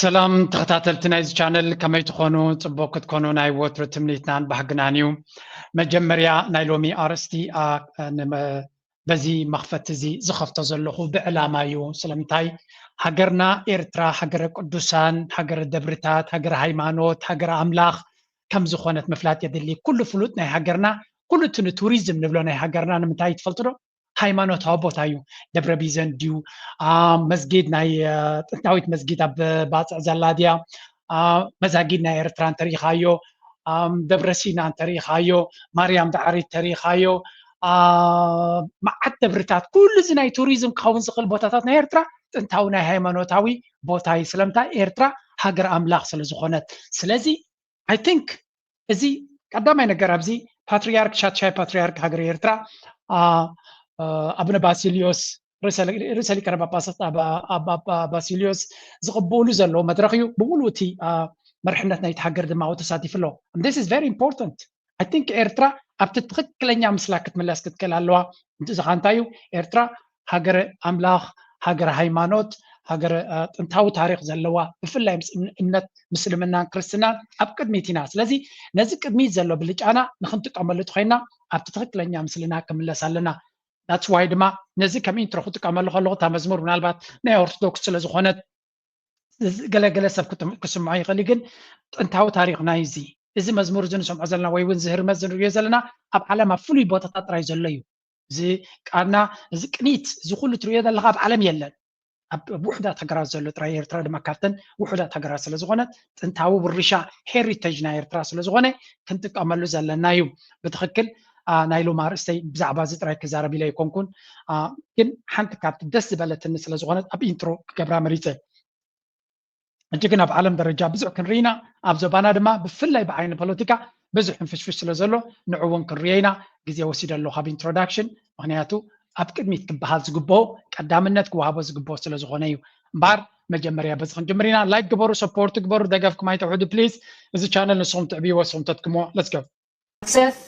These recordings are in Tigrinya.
ሰላም ተኸታተልቲ ናይዚ ቻነል፣ ከመይ ትኾኑ? ጽቡቕ ክትኮኑ ናይ ወትሩ ትምኒትናን ባህግናን እዩ። መጀመርያ ናይ ሎሚ ኣርእስቲ፣ ኣ፣ ንመ-፣ በዚ መኽፈቲ እዚ ዝኸፍቶ ዘለኹ ብዕላማ እዩ። ስለምንታይ? ሃገርና ኤርትራ ሃገረ ቅዱሳን፣ ሃገረ ደብርታት፣ ሃገረ ሃይማኖት፣ ሃገረ ኣምላኽ ከም ዝኾነት ምፍላጥ የድሊ። ኩሉ ፍሉጥ ናይ ሃገርና፣ ኩሉ እቲ ንቱሪዝም ንብሎ ናይ ሃገርና ንምንታይ ትፈልጡ ዶ? ሃይማኖታዊ ቦታ እዩ። ደብረ ቢዘን ድዩ? ኣ፣ መስጊድ ናይ፣ እ፣ ጥንታዊት መስጊድ ኣብ ባጽዕ ዘላ ድያ? ኣ፣ መዛጊድ ናይ ኤርትራ እንተሪኢኻዮ፣ ኣ፣ ደብረ ሲና እንተሪኢኻዮ፣ ማርያም ዳዕሪት እንተሪኢኻዮ፣ ኣ፣ መዓት ደብርታት፣ ኩሉ እዚ ናይ ቱሪዝም ክኸውን ዝኽእል ቦታታት ናይ ኤርትራ ጥንታዊ ናይ ሃይማኖታዊ ቦታ እዩ። ስለምንታይ? ኤርትራ ሃገር ኣምላኽ ስለ ዝኾነት። ስለዚ፣ I think እዚ ቀዳማይ ነገር፣ ኣብዚ ፓትርያርክ ሻድሻይ ፓትርያርክ ሃገረ ኤርትራ፣ ኣ፣ እ፣ ኣቡነ ባሲልዮስ ርእሰ፣ ርእሰ ሊቃነ ጳጳሳት ኣባ፣ ኣባ፣ ኣባ ባሲልዮስ ዝቕብኡሉ ዘለዉ መድረኽ እዩ። ብምሉእ እቲ፣ ኣ፣ መርሕነት ናይቲ ሃገር ድማ ኣብኡ ተሳቲፉ ኣሎ። And this is very important. I think ኤርትራ ኣብቲ ትኽክለኛ ምስላ ክትምለስ ክትክእል ኣለዋ። እዚ ኸኣ እንታይ እዩ? ኤርትራ ሃገረ ኣምላኽ፣ ሃገረ ሃይማኖት፣ ሃገረ፣ እ፣ ጥንታዊ ታሪኽ ዘለዋ፣ ብፍላይ ምስ እም-፣ እምነት ምስልምናን ክርስትናን ኣብ ቅድሚት ኢና። ስለዚ ነዚ ቅድሚት ዘሎ ብልጫና ንኽንጥቀመሉ ተኾይና ኣብቲ ትኽክለኛ ምስልና ክምለስ ኣለና። That's why ድማ ነዚ ከም ኢንትሮ ክጥቀመሉ ከለኹ፣ እታ መዝሙር ምናልባት ናይ ኦርቶዶክስ ስለ ዝኾነት ገለ ገለ ሰብ ክጥም-፣ ክስምዖ ይኽእል እዩ፣ ግን ጥንታዊ ታሪኽ ናይዚ፣ እዚ መዝሙር እዚ ንሰምዖ ዘለና ወይ እውን እዚ ህርመት እዚ ንሪኦ ዘለና ኣብ ዓለም ኣብ ፍሉይ ቦታታት ጥራይ ዘሎ እዩ። እዚ ቃና፣ እዚ ቅኒት፣ እዚ ኩሉ ትሪኦ ዘለኻ ኣብ ዓለም የለን። ኣብ፣ ኣብ ውሑዳት ሃገራት ዘሎ ጥራይ፣ ኤርትራ ድማ ካብተን ውሑዳት ሃገራት ስለ ዝኾነት፣ ጥንታዊ ውርሻ፣ ሄሪቴጅ ናይ ኤርትራ ስለ ዝኾነ ክንጥቀመሉ ዘለና እዩ። ብትኽክል፣ ኣ፣ ናይ ሎሚ ኣርእስተይ ብዛዕባ እዚ ጥራይ ክዛረብ ኢለ ኣይኮንኩን። ኣ፣ ግን ሓንቲ ካብቲ ደስ ዝበለትኒ ስለ ዝኾነት ኣብ ኢንትሮ ክገብራ መሪጸ። ሕጂ ግን ኣብ ዓለም ደረጃ ብዙሕ ክንርኢ ኢና። ኣብ ዞባና ድማ ብፍላይ ብዓይኒ ፖለቲካ ብዙሕ ሕንፍሽፍሽ ስለ ዘሎ ንዑ እውን ክንርእዮ ኢና። ግዜ ወሲደ ኣለኹ ካብ ኢንትሮዳክሽን፣ ምኽንያቱ ኣብ ቅድሚት ክበሃል ዝግብኦ፣ ቀዳምነት ክወሃቦ ዝግብኦ ስለ ዝኾነ እዩ። እምበኣር መጀመርያ በዚ ክንጅምር ኢና። ላይክ ግበሩ፣ ሰፖርት ግበሩ፣ ደገፍኩም ኣይተውሕዱ ፕሊዝ። እዚ ቻነል ንስኹም ትዕብይዎ፣ ንስኹም ተድክምዎ። Let's go። Sith,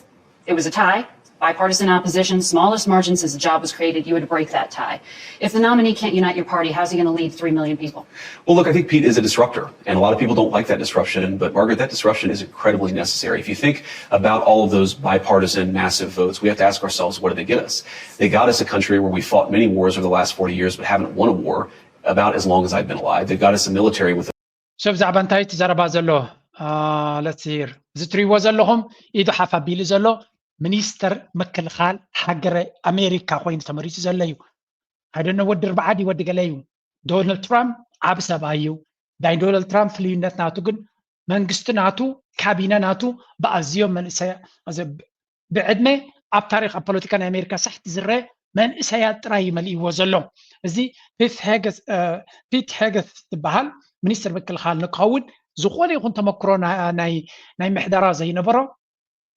it was a tie. Bipartisan opposition, smallest margin since the job was created, you would break that tie. If the nominee can't unite your party, how's he gonna lead three million people? Well, look, I think Pete is a disruptor, and a lot of people don't like that disruption, but Margaret, that disruption is incredibly necessary. If you think about all of those bipartisan massive votes, we have to ask ourselves, what did they get us? They got us a country where we fought many wars over the last forty years, but haven't won a war about as long as I've been alive. They got us a military with ሰብ ብዛዕባ እንታይ ትዛረባ ዘሎ? ኣ፣ let's hear። እዚ ትሪእዎ ዘለኹም ኢዱ ሓፍ ኣቢሉ ዘሎ ሚኒስተር ምክልኻል ሃገረ ኣሜሪካ ኮይኑ ተመሪጹ ዘሎ እዩ። I don't know፣ ወዲ ኣርብዓ ድዩ ወዲ ገለ እዩ። ዶናልድ ትራምፕ ዓቢ ሰብኣይ እዩ። ናይ ዶናልድ ትራምፕ ፍልዩነት ናቱ ግን መንግስቲ ናቱ፣ ካቢነ ናቱ ብኣዝዮም መንእሰያ-፣ እዚ ብዕድመ ኣብ ታሪኽ ኣብ ፖለቲካ ናይ ኣሜሪካ ሳሕቲ ዝረአ መንእሰያት ጥራይ እዩ መሊእዎ ዘሎ። እዚ ፒት ሄገስ፣ እ፣ ፒት ሄገስ ዝበሃል ሚኒስትር ምክልኻል ንክኸውን ዝኾነ ይኹን ተመክሮ ና-፣ ናይ፣ ናይ ምሕደራ ዘይነበሮ፣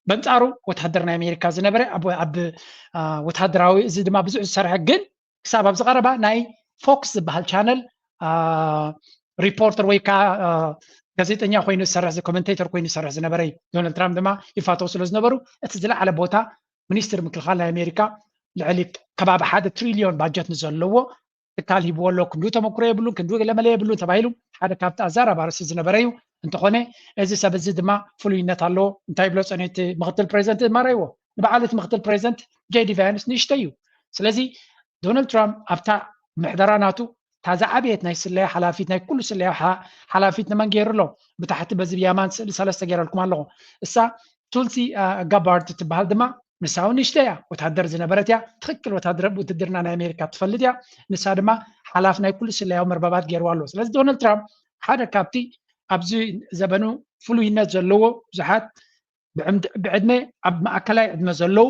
በንጻሩ ወታደር ናይ ኣሜሪካ ዝነበረ፣ ኣብ፣ ኣብ፣ ኣ፣ ወታደራዊ እዚ ድማ ብዙሕ ዝሰርሐ፣ ግን ክሳብ ኣብዚ ቀረባ ናይ ፎክስ ዝበሃል ቻነል፣ ኣ፣ ሪፖርተር ወይ ከዓ፣ ኣ፣ ጋዜጠኛ ኮይኑ ዝሰርሕ፣ ኮመንቴተር ኮይኑ ዝሰርሕ ዝነበረ እዩ። ዶናልድ ትራምፕ ድማ ይፋተው ስለ ዝነበሩ፣ እቲ ዝለዓለ ቦታ ሚኒስትር ምክልኻል ናይ ኣሜሪካ ልዕሊ ከባቢ ሓደ ትሪልዮን ባጀት ንዘለዎ ትካል ሂብዎ ኣሎ። ክንዱ ተመክሮ የብሉን፣ ክንዱ ገለመለ የብሉን ተባሂሉ ሓደ ካብቲ ኣዛራቢ ኣርእስቲ ዝነበረ እዩ። እንተኾነ እዚ ሰብ እዚ ድማ ፍሉይነት ኣለዎ። እንታይ ይብሎ ጸኒሑ እቲ ምክትል ፕሬዚደንት ማረይዎ? ንበዓል እቲ ምክትል ፕሬዚደንት ጄዲ ቫንስ ንእሽተይ እዩ። ስለዚ ዶናልድ ትራምፕ ኣብታ ምሕደራ ናቱ እታ ዝዓበየት ናይ ስለያ ሓላፊት፣ ናይ ኩሉ ስለያ ሓ-፣ ሓላፊት ንመን ገይሩ ኣሎ? ብታሕቲ በዚ ብየማን ስእሊ ሰለስተ ገይረልኩም ኣለኹ። እሳ ቱልሲ፣ አ፣ ጋባርድ ትበሃል ድማ ንሳ እውን ንእሽተይ እያ፣ ወታደር ዝነበረት እያ። ትኽክል ወታደር፣ ውትድርና ናይ ኣሜሪካ ትፈልጥ እያ። ንሳ ድማ ሓላፍ ናይ ኩሉ ስለያዊ መርበባት ገይርዋ ኣሎ። ስለዚ ዶናልድ ትራምፕ ሓደ ካብቲ ኣብዚ ዘበኑ ፍሉይነት ዘለዎ፣ ብዙሓት ብዕምድ-፣ ብዕድመ ኣብ ማእከላይ ዕድመ ዘለዉ፣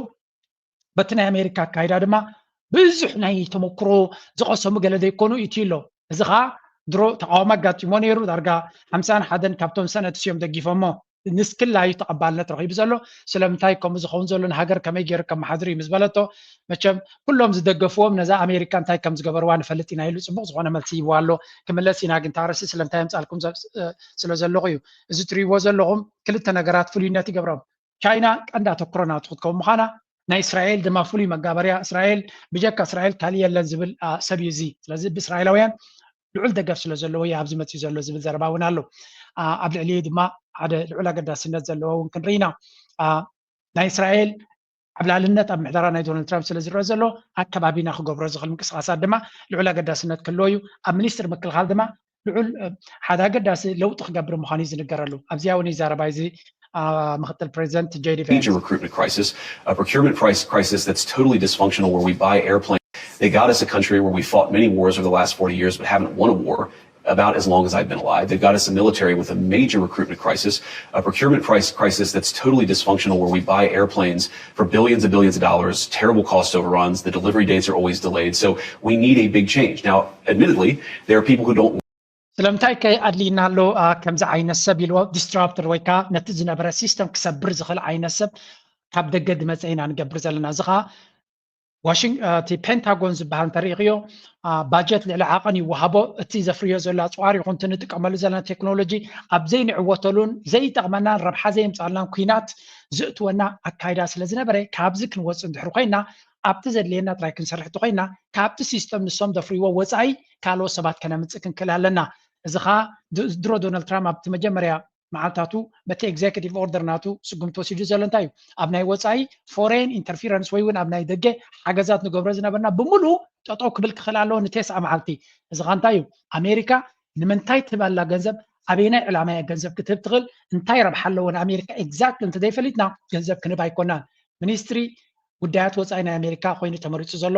በቲ ናይ ኣሜሪካ ኣካይዳ ድማ ብዙሕ ናይ ተመክሮ ዝቐሰሙ ገለ ዘይኮኑ ይእትዩ ኣሎ። እዚ ኸኣ ድሮ ተቃውሞ ኣጋጢሞ ነይሩ። ዳርጋ ሓምሳን ሓደን ካብቶም ሰነትስ እዮም ደጊፎሞ። ንስክላ እዩ ተቐባልነት ረኺቡ ዘሎ። ስለምንታይ ከምኡ ዝኸውን ዘሎ ንሃገር ከመይ ገይሩ ከመሓድር እዩ ምስ በለቶ፣ መቸም ኩሎም ዝደገፍዎም ነዛ ኣሜሪካ እንታይ ከም ዝገበርዋ ንፈልጥ ኢና ኢሉ ጽቡቕ ዝኾነ መልሲ ይህብዋ ኣሎ። ክምለስ ኢና፣ ግን ታረሲ ስለምንታይ ኣምጻልኩም ዘ-፣ እ፣ ስለ ዘለኹ እዩ። እዚ ትርእይዎ ዘለኹም ክልተ ነገራት ፍሉይነት ይገብሮም። ቻይና ቀንዲ ኣተኩሮ ናቱ ክትከውን ምዃና፣ ናይ እስራኤል ድማ ፍሉይ መጋበርያ፣ እስራኤል ብጀካ እስራኤል ካሊእ የለን ዝብል፣ ኣ፣ ሰብ እዩ እዚ። ስለዚ ብእስራኤላውያን ልዑል ደገፍ ስለ ዘለዎ እዩ ኣብዚ መፅኡ ዘሎ ዝብል ዘረባ እውን ኣሎ። ኣብ ልዕሊኡ ድማ ሓደ ልዑል ኣገዳስነት ዘለዎ እውን ክንርኢ ኢና። ናይ እስራኤል ዓብላልነት ኣብ ምሕደራ ናይ ዶናልድ ትራምፕ ስለ ዝረአ ዘሎ ኣከባቢና ክገብሮ ዝኽእል ምንቅስቃሳት ድማ ልዑል ኣገዳስነት ክህልዎ እዩ። ኣብ ሚኒስትሪ ምክልኻል ድማ ልዑል ሓደ ኣገዳሲ ለውጢ ክገብር ምዃኑ እዩ ዝንገረሉ። ኣብዚኣ እውን ይዛረባ እዚ ምክትል ፕሬዚደንት ጄዲ ቫንስ። Major recruitment crisis, a procurement price crisis that's totally dysfunctional, where we buy airplanes. They got us a country where we fought many wars over the last forty years but haven't won a war about as long as I've been alive. They've got us a military with a major recruitment crisis, a procurement price crisis that's totally dysfunctional, where we buy airplanes for billions and billions of dollars, terrible cost overruns, the delivery dates are always delayed. So we need a big change. Now, admittedly, there are people who don't ስለምንታይ ከ ኣድልይና ኣሎ ከምዚ ዓይነት ሰብ ኢልዎ? ዲስራፕተር ወይ ከዓ ነቲ ዝነበረ ሲስተም ክሰብር ዝኽእል ዓይነት ሰብ ካብ ደገ ዝመፀ ኢና ንገብር ዘለና። እዚ ከዓ ዋሽንግ እቲ ፔንታጎን ዝበሃል እንተሪኢኽዮ ባጀት ልዕሊ ዓቐን ይወሃቦ። እቲ ዘፍርዮ ዘሎ ኣፅዋር ይኹን እቲ ንጥቀመሉ ዘለና ቴክኖሎጂ ኣብ ዘይንዕወተሉን ዘይጠቕመናን ረብሓ ዘየምፃልናን ኩናት ዝእትወና ኣካይዳ ስለ ዝነበረ ካብዚ ክንወፅእ እንድሕር ኮይና ኣብቲ ዘድልየና ጥራይ ክንሰርሕ እንተኮይና ካብቲ ሲስተም ንሶም ዘፍርይዎ ወፃኢ ካልኦት ሰባት ከነምፅእ ክንክእል ኣለና። እዚ ከዓ ድሮ ዶናልድ ትራምፕ ኣብቲ መጀመርያ መዓልታቱ በቲ ኤግዜኪቲቭ ኦርደር ናቱ ስጉምቲ ወሲዱ ዘሎ እንታይ እዩ? ኣብ ናይ ወፃኢ ፎሬን ኢንተርፊረንስ ወይ እውን ኣብ ናይ ደገ ሓገዛት ንገብሮ ዝነበርና ብምሉኡ ጠጠው ክብል ክኽእል ኣለዎ ንቴስዓ መዓልቲ። እዚ ኸ እንታይ እዩ? ኣሜሪካ ንምንታይ ትህብ ኣላ ገንዘብ? ኣበየናይ ዕላማ እያ ገንዘብ ክትህብ ትኽእል? እንታይ ረብሓ ኣለዎ ንኣሜሪካ? ኤግዛክትሊ እንተዘይፈሊጥና ገንዘብ ክንህብ ኣይኮናን። ሚኒስትሪ ጉዳያት ወፃኢ ናይ ኣሜሪካ ኮይኑ ተመሪፁ ዘሎ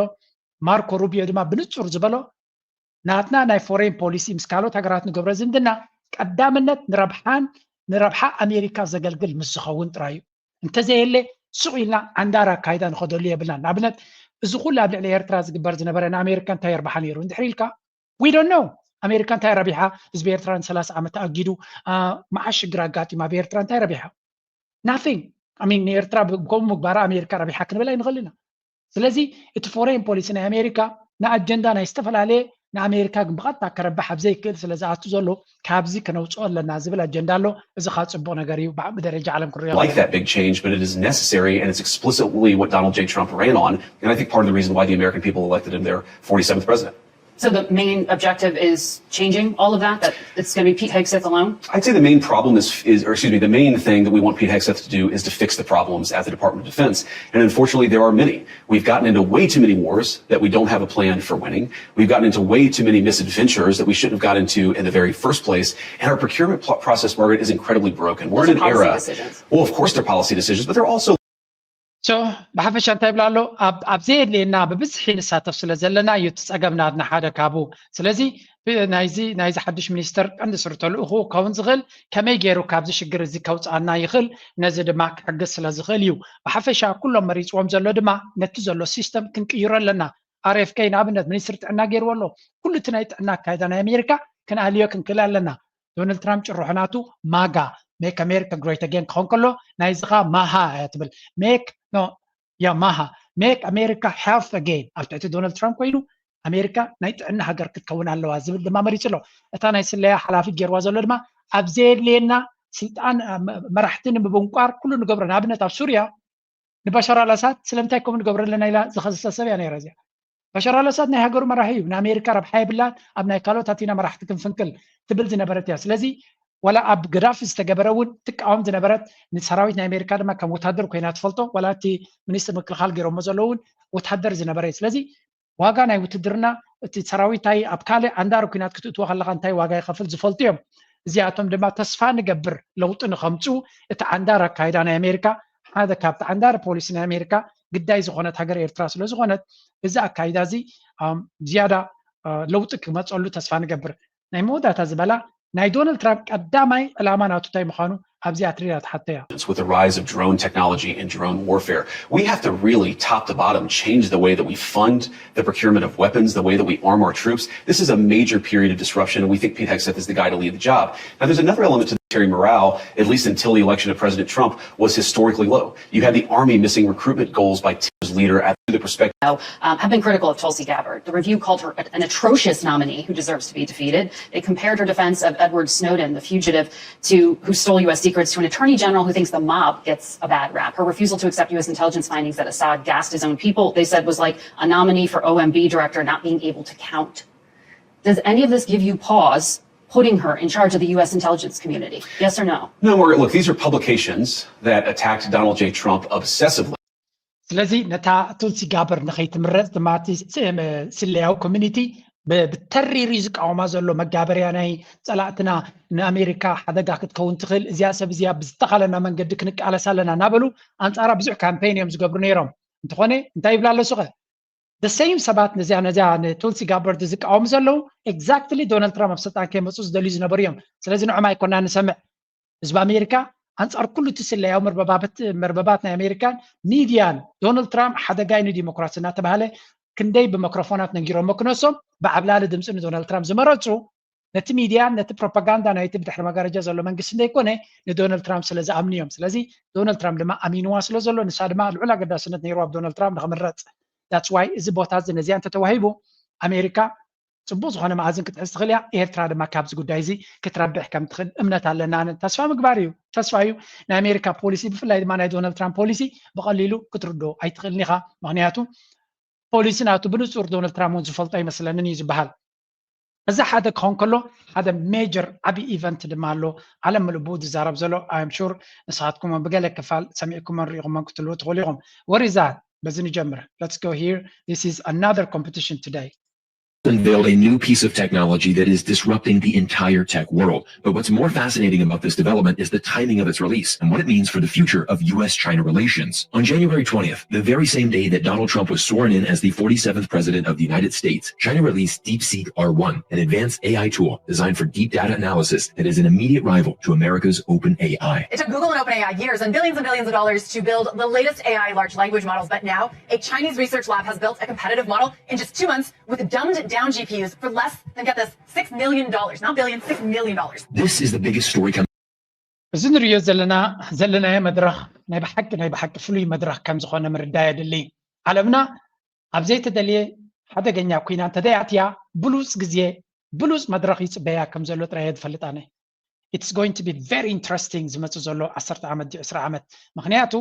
ማርኮ ሩቢዮ ድማ ብንፁር ዝበሎ ናትና ናይ ፎሬን ፖሊሲ ምስ ካልኦት ሃገራት ንገብሮ ዝምድና ቀዳምነት ንረብሓን ንረብሓ ኣሜሪካ ዘገልግል ምስ ዝኸውን ጥራይ እዩ። እንተዘየለ ሱቕ ኢልና ዓንዳር ኣካይዳ ንኸደሉ የብልናን። ንኣብነት እዚ ኩሉ ኣብ ልዕሊ ኤርትራ ዝግበር ዝነበረ ንኣሜሪካ እንታይ የርብሓ ነይሩ እንድሕር ኢልካ we don't know። ኣሜሪካ እንታይ ረቢሓ? ህዝቢ ኤርትራ ንሰላሳ ዓመት ተኣጊዱ መዓት ሽግር ኣጋጢሙ ኣብ ኤርትራ እንታይ ረቢሓ? Nothing። I mean ንኤርትራ ከምኡ ምግባራ ኣሜሪካ ረቢሓ ክንብል ኣይንኽእል ኢና። ስለዚ እቲ ፎሬን ፖሊሲ ናይ ኣሜሪካ ንኣጀንዳ ናይ ዝተፈላለየ ንኣሜሪካ ግን ብቐጥታ ከረብሕ ኣብ ዘይክእል ስለ ዝኣቱ ዘሎ ካብዚ ከነውፅኦ ኣለና ዝብል ኣጀንዳ ኣሎ። እዚ ከዓ ፅቡቕ ነገር እዩ ብደረጃ ዓለም ክንሪኦ like that big change, but it is necessary and it's explicitly what Donald J. Trump ran on. And I think part of the reason why the American people elected him their forty-seventh president. So the main objective is changing all of that, that it's going to be Pete Hegseth alone? I'd say the main problem is, is, or excuse me, the main thing that we want Pete Hegseth to do is to fix the problems at the Department of Defense. And unfortunately, there are many. We've gotten into way too many wars that we don't have a plan for winning. We've gotten into way too many misadventures that we shouldn't have got into in the very first place. And our procurement process, Margaret, is incredibly broken. We're in an era. Well, of course, they're policy decisions, but they're also so ብሓፈሻ እንታይ ይብላ ኣሎ? ኣብ ዘየድልየና ብብዝሒ ንሳተፍ ስለ ዘለና እዩ እቲ ፀገም ናትና ሓደ ካብኡ። ስለዚ ናይዚ ናይዚ ሓድሽ ሚኒስተር ቀንዲ ስርቶ ልእኹ ክኸውን ዝኽእል ከመይ ገይሩ ካብዚ ሽግር እዚ ከውፅኣና ይኽእል፣ ነዚ ድማ ክሕግዝ ስለ ዝኽእል እዩ። ብሓፈሻ ኩሎም መሪፅዎም ዘሎ ድማ ነቲ ዘሎ ሲስተም ክንቅይሮ ኣለና። ኣር ኤፍ ከይ ንኣብነት ሚኒስትሪ ጥዕና ገይርዎ ኣሎ። ኩሉ እቲ ናይ ጥዕና ኣካይዳ ናይ ኣሜሪካ ክንኣልዮ ክንክእል ኣለና። ዶናልድ ትራምፕ ጭርሖ ናቱ ማጋ make America great again ክኸውን ከሎ ናይዚ ኸዓ ማሃ እያ ትብል make no yeah ማሃ make America health again ኣብ ትሕቲ ዶናልድ ትራምፕ ኮይኑ ኣሜሪካ ናይ ጥዕና ሃገር ክትከውን ኣለዋ ዝብል ድማ መሪፁ ኣሎ። እታ ናይ ስለያ ሓላፊት ገይርዋ ዘሎ ድማ ኣብ ዘየድልየና ስልጣን መራሕቲ ንምብንቋር ኩሉ ንገብሮ ንኣብነት ኣብ ሱርያ ንባሻር ኣልኣሳድ ስለምንታይ ከምኡ ንገብሮ ኣለና ኢላ ዝኸሰሰ ሰብ እያ ነይራ እዚኣ። ባሻር ኣልኣሳድ ናይ ሃገሩ መራሒ እዩ። ንኣሜሪካ ረብሓ የብላን፣ ኣብ ናይ ካልኦት ኣቲና መራሕቲ ክንፍንቅል ትብል ዝነበረት እያ። ስለዚ ዋላ ኣብ ገዳፊ ዝተገበረ እውን ትቃወም ዝነበረት ንሰራዊት ናይ ኣሜሪካ ድማ ከም ወታደር ኮይና ትፈልጦ። ዋላ እቲ ሚኒስትር ምክልኻል ገይሮሞ ዘለዉ እውን ወታደር ዝነበረ እዩ። ስለዚ ዋጋ ናይ ውትድርና እቲ ሰራዊት እንታይ ኣብ ካልእ ዓንዳር ኩናት ክትእትዎ ከለካ እንታይ ዋጋ ይኸፍል ዝፈልጡ እዮም። እዚኣቶም ድማ ተስፋ ንገብር ለውጢ ንኸምፅኡ እቲ ዓንዳር ኣካይዳ ናይ ኣሜሪካ ሓደ ካብቲ ዓንዳር ፖሊሲ ናይ ኣሜሪካ ግዳይ ዝኾነት ሃገር ኤርትራ ስለ ዝኾነት እዚ ኣካይዳ እዚ ዝያዳ ለውጢ ክመፀሉ ተስፋ ንገብር። ናይ መወዳእታ ዝበላ ናይ ዶናልድ ትራምፕ ቀዳማይ ዕላማ ናቱ እንታይ ምዃኑ ኣብዚኣ ትሪዳ ትሓተያ። With the rise of drone technology and drone warfare, we have to really top to bottom change the way that we fund the procurement of weapons, the way that we arm our troops. This is a major period of disruption, and we think Pete Hegseth is the guy to lead the job. Now, there's another element to the military morale, at least until the election of President Trump, was historically low. You had the Army missing recruitment goals by leader at the perspective. Um, have been critical of Tulsi Gabbard. The Review called her an atrocious nominee who deserves to be defeated. They compared her defense of Edward Snowden, the fugitive to who stole U S secrets, to an attorney general who thinks the mob gets a bad rap. Her refusal to accept U S intelligence findings that Assad gassed his own people, they said, was like a nominee for O M B director not being able to count. Does any of this give you pause putting her in charge of the U S intelligence community? Yes or no? No, Margaret, look, these are publications that attacked Donald J. Trump obsessively. ስለዚ ነታ ቱልሲ ጋበርድ ንኸይትምረፅ ድማ እቲ ስ- ም- ስለያዊ ኮሚኒቲ ብ- ብተሪር እዩ ዝቃወማ ዘሎ። መጋበርያ ናይ ፀላእትና፣ ንኣሜሪካ ሓደጋ ክትከውን ትኽእል፣ እዚኣ ሰብ እዚኣ ብዝተኻለና መንገዲ ክንቃለስ ኣለና እናበሉ ኣንፃራ ብዙሕ ካምፔን እዮም ዝገብሩ ነይሮም። እንተኾነ እንታይ ይብላ ኣለሱኸ? The same ሰባት ነዚኣ ነዚኣ ንቱልሲ ጋበርድ ዝቃወሙ ዘለዉ exactly ዶናልድ ትራምፕ ኣብ ስልጣን ከይመፁ ዝደልዩ ዝነበሩ እዮም። ስለዚ ንዖም ኣይኮና ንሰምዕ። ህዝቢ ኣሜሪካ ኣንፃር ኩሉ እቲ ስለያዊ መርበባበት- መርበባት ናይ ኣሜሪካን ሚድያን ዶናልድ ትራምፕ ሓደጋይ ንዲሞክራሲ እናተባሃለ ክንደይ ብመክሮፎናት ነጊሮሞ ክነሶም ብዓብላሊ ድምፂ ንዶናልድ ትራምፕ ዝመረፁ ነቲ ሚድያን ነቲ ፕሮፓጋንዳ ናይቲ ብድሕሪ መጋረጃ ዘሎ መንግስቲ እንደይኮነ ንዶናልድ ትራምፕ ስለ ዝኣምኑ እዮም። ስለዚ ዶናልድ ትራምፕ ድማ ኣሚንዋ ስለ ዘሎ ንሳ ድማ ልዑል ኣገዳስነት ነይርዋ ኣብ ዶናልድ ትራምፕ ንክምረፅ። That's why እዚ ቦታ እዚ ነዚኣ እንተተዋሂቡ ኣሜሪካ ፅቡቅ ዝኾነ መኣዝን ክትሕዝ ትኽእል እያ። ኤርትራ ድማ ካብዚ ጉዳይ እዚ ክትረብሕ ከም ትኽእል እምነት ኣለና። ኣነ ተስፋ ምግባር እዩ፣ ተስፋ እዩ። ናይ ኣሜሪካ ፖሊሲ ብፍላይ ድማ ናይ ዶናልድ ትራምፕ ፖሊሲ ብቐሊሉ ክትርድኦ ኣይትኽእልን ኢኻ። ምክንያቱ ፖሊሲ ናቱ ብንፁር ዶናልድ ትራምፕ እውን ዝፈልጦ ኣይመስለንን እዩ ዝበሃል። እዚ ሓደ ክኸውን ከሎ ሓደ ሜጀር ዓብዪ ኢቨንት ድማ ኣሎ። ዓለም ምልኡ ዝዛረብ ዘሎ I'm sure ንስኻትኩም እውን ብገለ ክፋል ሰሚዕኩሞን ርኢኹሞን ክትህልዉ ትኽእሉ ኢኹም። What is that? በዚ ንጀምር። Let's go here. This is another competition today. Unveiled a new piece of technology that is disrupting the entire tech world. But what's more fascinating about this development is the timing of its release and what it means for the future of U S China relations. On January twentieth, the very same day that Donald Trump was sworn in as the forty-seventh President of the United States, China released DeepSeek R one, an advanced A I tool designed for deep data analysis that is an immediate rival to America's OpenAI. It took Google and OpenAI years and billions and billions of dollars to build the latest A I large language models, but now a Chinese research lab has built a competitive model in just two months with dumbed down G P Us for less than, get this, six million dollars. Not billion, six million dollars. This is the biggest story coming. እዚ ንሪኦ ዘለና ዘለናዮ መድረኽ ናይ ብሓቂ ናይ ብሓቂ ፍሉይ መድረኽ ከም ዝኾነ ምርዳእ የድሊ። ዓለምና ኣብ ዘይተደልየ ሓደገኛ ኩና እንተደያትያ ብሉፅ ግዜ ብሉፅ መድረኽ ይፅበያ ከም ዘሎ ጥራይ እየ ዝፈልጥ ኣነ። It's going to be very interesting ዝመፅእ ዘሎ ዓሰርተ ዓመት ድዩ ዕስራ ዓመት። ምክንያቱ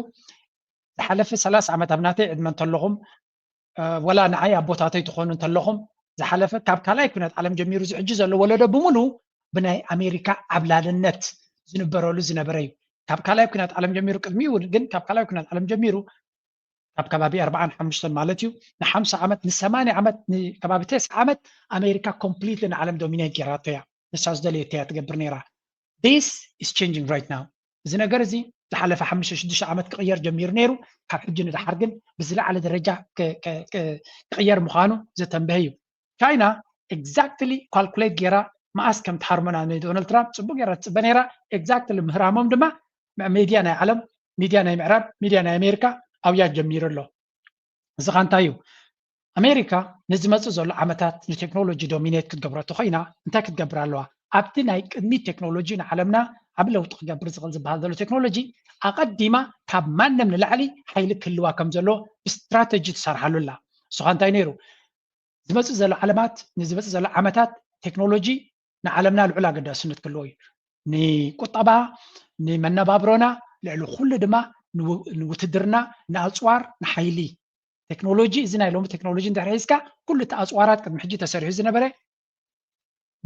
ዝሓለፈ ሰላሳ ዓመት ኣብ ናተይ ዕድመ እንተለኹም ወላ ንዓይ ኣቦታተይ ትኾኑ እንተለኹም ዝሓለፈ ካብ ካልኣይ ኩናት ዓለም ጀሚሩ ዝሕጂ ዘሎ ወለዶ ብምሉ ብናይ ኣሜሪካ ዓብላልነት ዝንበረሉ ዝነበረ እዩ። ካብ ካልኣይ ኩናት ዓለም ጀሚሩ ቅድሚኡ ግን ካብ ካልኣይ ኩናት ዓለም ጀሚሩ ካብ ከባቢ ኣርባዓን ሓሙሽተን ማለት እዩ ንሓምሳ ዓመት ንሰማንያ ዓመት ንከባቢ ተስዓ ዓመት ኣሜሪካ ኮምፕሊትሊ ንዓለም ዶሚኔት ጌራቶ እያ። ንሳ ዝደለየቶ እያ ትገብር ነይራ። This is changing right now. እዚ ነገር እዚ ዝሓለፈ ሓሙሽተ ሽዱሽተ ዓመት ክቕየር ጀሚሩ ነይሩ። ካብ ሕጂ ንደሓር ግን ብዝለዓለ ደረጃ ክቕየር ምዃኑ ዘተንበሀ እዩ። ቻይና exactly calculate ጌራ መኣስ ከም ትሃርሞና ንዶናልድ ትራምፕ ፅቡቅ ጌራ ትፅበ ነይራ። Exactly ምህራሞም ድማ ሜድያ ናይ ዓለም ሚድያ ናይ ምዕራብ ሚድያ ናይ ኣሜሪካ ኣብያ ጀሚሩ ኣሎ። እዚ ኸ እንታይ እዩ? ኣሜሪካ ንዝመፅእ ዘሎ ዓመታት ንቴክኖሎጂ ዶሚኔት ክትገብሮ ተኮይና እንታይ ክትገብር ኣለዋ? ኣብቲ ናይ ቅድሚት ቴክኖሎጂ ንዓለምና ዓብ ለውጢ ክገብር ዝኽእል ዝበሃል ዘሎ ቴክኖሎጂ ኣቐዲማ ካብ ማንም ንላዕሊ ሓይሊ ክህልዋ ከም ዘለዎ ብስትራተጂ ትሰርሓሉ ኣላ። ንሱ ኸ እንታይ ነይሩ? ዝመፅእ ዘሎ ዓለማት ንዝመፅእ ዘሎ ዓመታት ቴክኖሎጂ ንዓለምና ልዑል ኣገዳስነት ክህልዎ እዩ። ንቁጠባ፣ ንመነባብሮና፣ ልዕሊ ኩሉ ድማ ንውትድርና፣ ንኣፅዋር፣ ንሓይሊ። ቴክኖሎጂ እዚ ናይ ሎሚ ቴክኖሎጂ እንድሕር ሒዝካ ኩሉ እቲ ኣፅዋራት ቅድሚ ሕጂ ተሰሪሑ ዝነበረ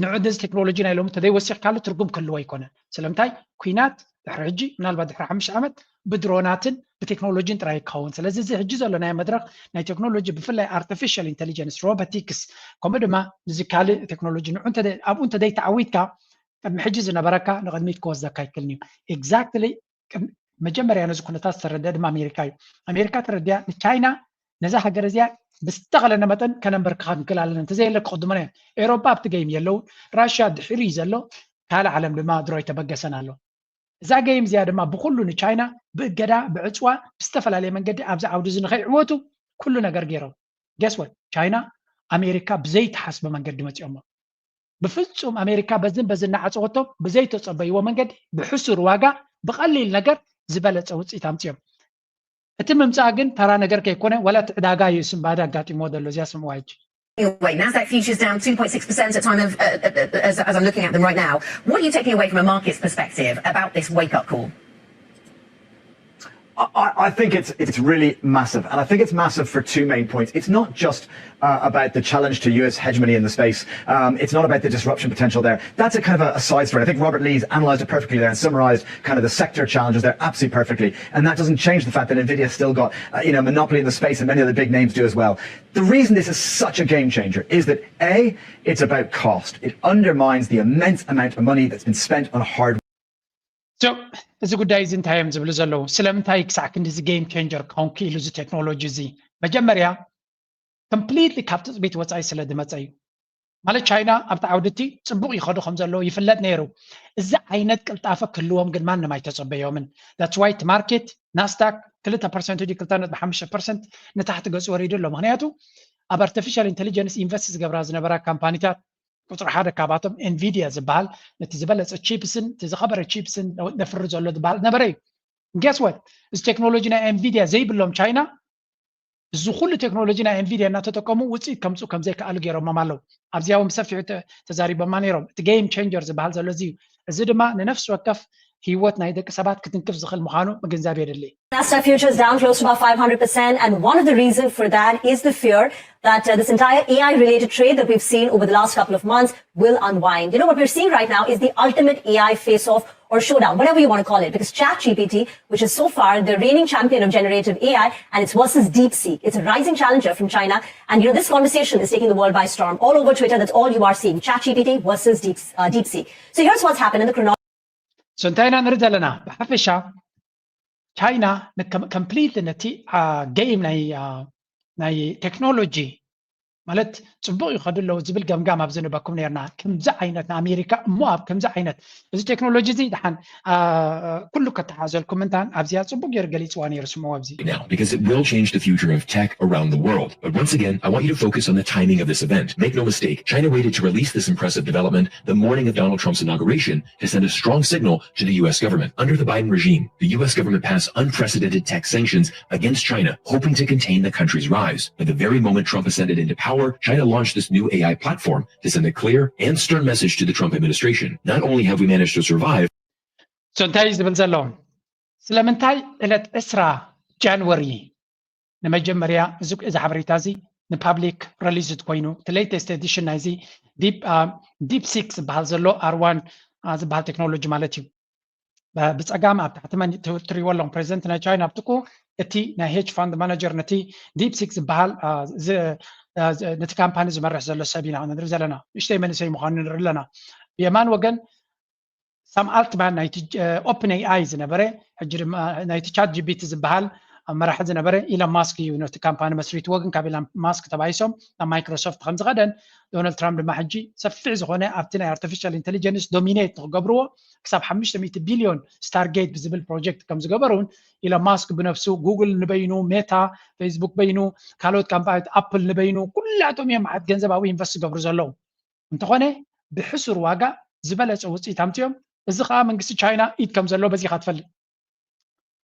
ንዑ እዚ ቴክኖሎጂ ናይ ሎሚ ተዘይወሲኽካሉ ትርጉም ክህልዎ ኣይኮነን። ስለምንታይ ኩናት ድሕሪ ሕጂ ምናልባት ድሕሪ ሓሙሽተ ዓመት ብድሮናትን ብቴክኖሎጂን ጥራይ ይከውን። ስለዚ እዚ ሕጂ ዘሎ ናይ መድረኽ ናይ ቴክኖሎጂ ብፍላይ ኣርቲፊሻል ኢንቴሊጀንስ ሮቦቲክስ ከምኡ ድማ እዚ ካልእ ቴክኖሎጂ ንዑ እንተ ኣብኡ እንተዘይተዓዊትካ ቅድሚ ሕጂ ዝነበረካ ንቕድሚት ክወስደካ ኣይክልን እዩ። Exactly መጀመርያ ነዚ ኩነታት ዝተረድአ ድማ ኣሜሪካ እዩ። ኣሜሪካ ተረዲያ ንቻይና ነዛ ሃገር እዚኣ ብዝተኸለነ መጠን ከነንበርክኻ ክንክእል ኣለና እንተዘየለ ክቕድሙና እዮም። ኤሮፓ ኣብቲ ገይም የለውን። ራሽያ ድሕሪ እዩ ዘሎ። ካልእ ዓለም ድማ ድሮ ኣይተበገሰን ኣሎ። እዛ ገይም እዚኣ ድማ ብኩሉ ንቻይና ብእገዳ ብዕፅዋ ብዝተፈላለየ መንገዲ ኣብዚ ዓውዲ እዚ ንኸይዕወቱ ኩሉ ነገር ገይሮም። Guess what? ቻይና ኣሜሪካ ብዘይተሓስበ መንገዲ መፂኦሞ። ብፍፁም ኣሜሪካ በዝን በዝን እናዓፀወቶም ብዘይተፀበይዎ መንገዲ ብሕሱር ዋጋ ብቐሊል ነገር ዝበለፀ ውፅኢት ኣምፅኦም። እቲ ምምፃእ ግን ተራ ነገር ከይኮነ ዋላ እቲ ዕዳጋ እዩ ስንባደ ኣጋጢሞ ዘሎ። እዚኣ ስምዋ ሕጂ። Anyway, Nasdaq futures down two point six percent at time of uh, uh, as, as I'm looking at them right now. What are you taking away from a market's perspective about this wake-up call? I, I think it's it's really massive, and I think it's massive for two main points. It's not just uh, about the challenge to U S hegemony in the space. Um, it's not about the disruption potential there. That's a kind of a, a side story. I think Robert Lee's analyzed it perfectly there and summarized kind of the sector challenges there absolutely perfectly. And that doesn't change the fact that Nvidia still got uh, you know monopoly in the space, and many other big names do as well. The reason this is such a game changer is that A, it's about cost. It undermines the immense amount of money that's been spent on hardware. So እዚ ጉዳይ እዚ እንታይ እዮም ዝብሉ ዘለዉ? ስለምንታይ ክሳዕ ክንዲ እዚ game changer ክኸውን ክኢሉ እዚ ቴክኖሎጂ እዚ? መጀመርያ completely ካብ ትፅቢት ወፃኢ ስለ ዝመፀ እዩ። ማለት ቻይና ኣብቲ ዓውዲ እቲ ፅቡቕ ይኸዱ ከም ዘለዉ ይፍለጥ ነይሩ። እዚ ዓይነት ቅልጣፈ ክህልዎም ግን ማንም ኣይተፀበዮምን። That's why እቲ ማርኬት ናስዳክ ክልተ ፐርሰንት ድዩ ክልተ ነጥቢ ሓሙሽተ ፐርሰንት ንታሕቲ ገፁ ወሪዱ ኣሎ። ምክንያቱ ኣብ artificial intelligence invest ዝገብራ ዝነበራ ካምፓኒታት ቁፅሪ ሓደ ካብኣቶም ኤንቪድያ ዝበሃል ነቲ ዝበለፀ ቺፕስን እቲ ዝኸበረ ቺፕስን ነፍሪ ዘሎ ዝበሃል ነበረ እዩ። Guess what? እዚ ቴክኖሎጂ ናይ ኤንቪድያ ዘይብሎም ቻይና እዚ ኩሉ ቴክኖሎጂ ናይ ኤንቪድያ እናተጠቀሙ ውፅኢት ከምፅኡ ከም ዘይከኣሉ ገይሮሞም ኣለዉ። ኣብዚኣ እውን ብሰፊሑ ተዛሪቦማ ነይሮም። እቲ game changer ዝበሃል ዘሎ እዚ እዩ። እዚ ድማ ንነፍሲ ወከፍ ህይወት ናይ ደቂ ሰባት ክትንክፍ ዝኽእል ምዃኑ ምግንዛብ የድሊ። Nasdaq futures down close to about five hundred percent, and one of the reasons for that is the fear that uh, this entire A I related trade that we've seen over the last couple of months will unwind. You know, what we're seeing right now is the ultimate A I face off or showdown, whatever you want to call it, because ChatGPT, which is so far the reigning champion of generative A I, and it's versus DeepSeek. It's a rising challenger from China, and you know, this conversation is taking the world by storm. All over Twitter, that's all you are seeing, ChatGPT versus Deep, uh, DeepSeek. So here's what's happened in the chronology. So እንታይ ኢና ንርኢ ዘለና? ብሓፈሻ ቻይና completely ነቲ game ናይ ናይ ቴክኖሎጂ ማለት ፅቡቅ ይኸዱ ኣለዉ ዝብል ገምጋም ኣብ ዝንበኩም ነርና። ከምዚ ዓይነት ንኣሜሪካ እሞ ኣብ ከምዚ ዓይነት እዚ ቴክኖሎጂ እዚ ድሓን ኩሉ ከተሓዘልኩም እንታን ኣብዚኣ ፅቡቅ ገይሩ ገሊፅዋ ነይሩ ስምዎ ኣብዚ now because it will change the future of tech around the world. But once again, I want you to focus on the timing of this event. Make no mistake, China waited to release this impressive development the morning of Donald Trump's inauguration to send a strong signal to the U S government. Under the Biden regime, the U S government passed unprecedented tax sanctions against China, hoping to contain the country's rise. But the very moment Trump ascended into power, China launched this new A I platform to send a clear and stern message to the Trump administration. Not only have we managed to survive, so እንታይ እዩ ዝብል ዘሎ? ስለምንታይ ዕለት ዕስራ ጃንወሪ ንመጀመርያ እዚ እዚ ሓበሬታ እዚ ንፓብሊክ ረሊዝድ ኮይኑ እቲ latest edition ናይዚ ዲፕ ሲክ ዝበሃል ዘሎ ኣርዋን ዝበሃል ቴክኖሎጂ ማለት እዩ። ብፀጋም ኣብ ታሕቲ መን ትሪእዎ ኣለኹም ፕሬዚደንት ናይ ቻይና ኣብ ጥቁ እቲ ናይ ሄጅ ፋንድ ማናጀር ነቲ ዲፕ ሲክ ዝበሃል ነቲ ካምፓኒ ዝመርሕ ዘሎ ሰብ ኢና ንርኢ ዘለና። ንእሽተይ መንእሰይ ምዃኑ ንርኢ ኣለና። ብየማን ወገን ሳም ኣልትማን ናይቲ ኦፕን ኤኣይ ዝነበረ ሕጂ ድማ ናይቲ ቻት ጂቢቲ ዝበሃል ኣብ መራሒ ዝነበረ ኢሎን ማስክ እዩ ነቲ ካምፓኒ መስሪትዎ። ግን ካብ ኢሎን ማስክ ተባይሶም ናብ ማይክሮሶፍት ከም ዝኸደን ዶናልድ ትራምፕ ድማ ሕጂ ሰፊሕ ዝኾነ ኣብቲ ናይ ኣርቲፊሻል ኢንቴሊጀንስ ዶሚኔት ንክገብርዎ ክሳብ ሓሙሽተ ሚእቲ ቢልዮን ስታርጌት ብዝብል ፕሮጀክት ከም ዝገበሩን ኢሎን ማስክ ብነፍሱ ጉግል ንበይኑ፣ ሜታ፣ ፌስቡክ በይኑ፣ ካልኦት ካምፓኒት ኣፕል ንበይኑ ኩላቶም እዮም መዓት ገንዘብ ኣብኡ ኢንቨስት ዝገብሩ ዘለዉ። እንተኾነ ብሕሱር ዋጋ ዝበለፀ ውፅኢት ኣምፅኦም። እዚ ከዓ መንግስቲ ቻይና ኢድ ከም ዘለዎ በዚኻ ትፈልጥ።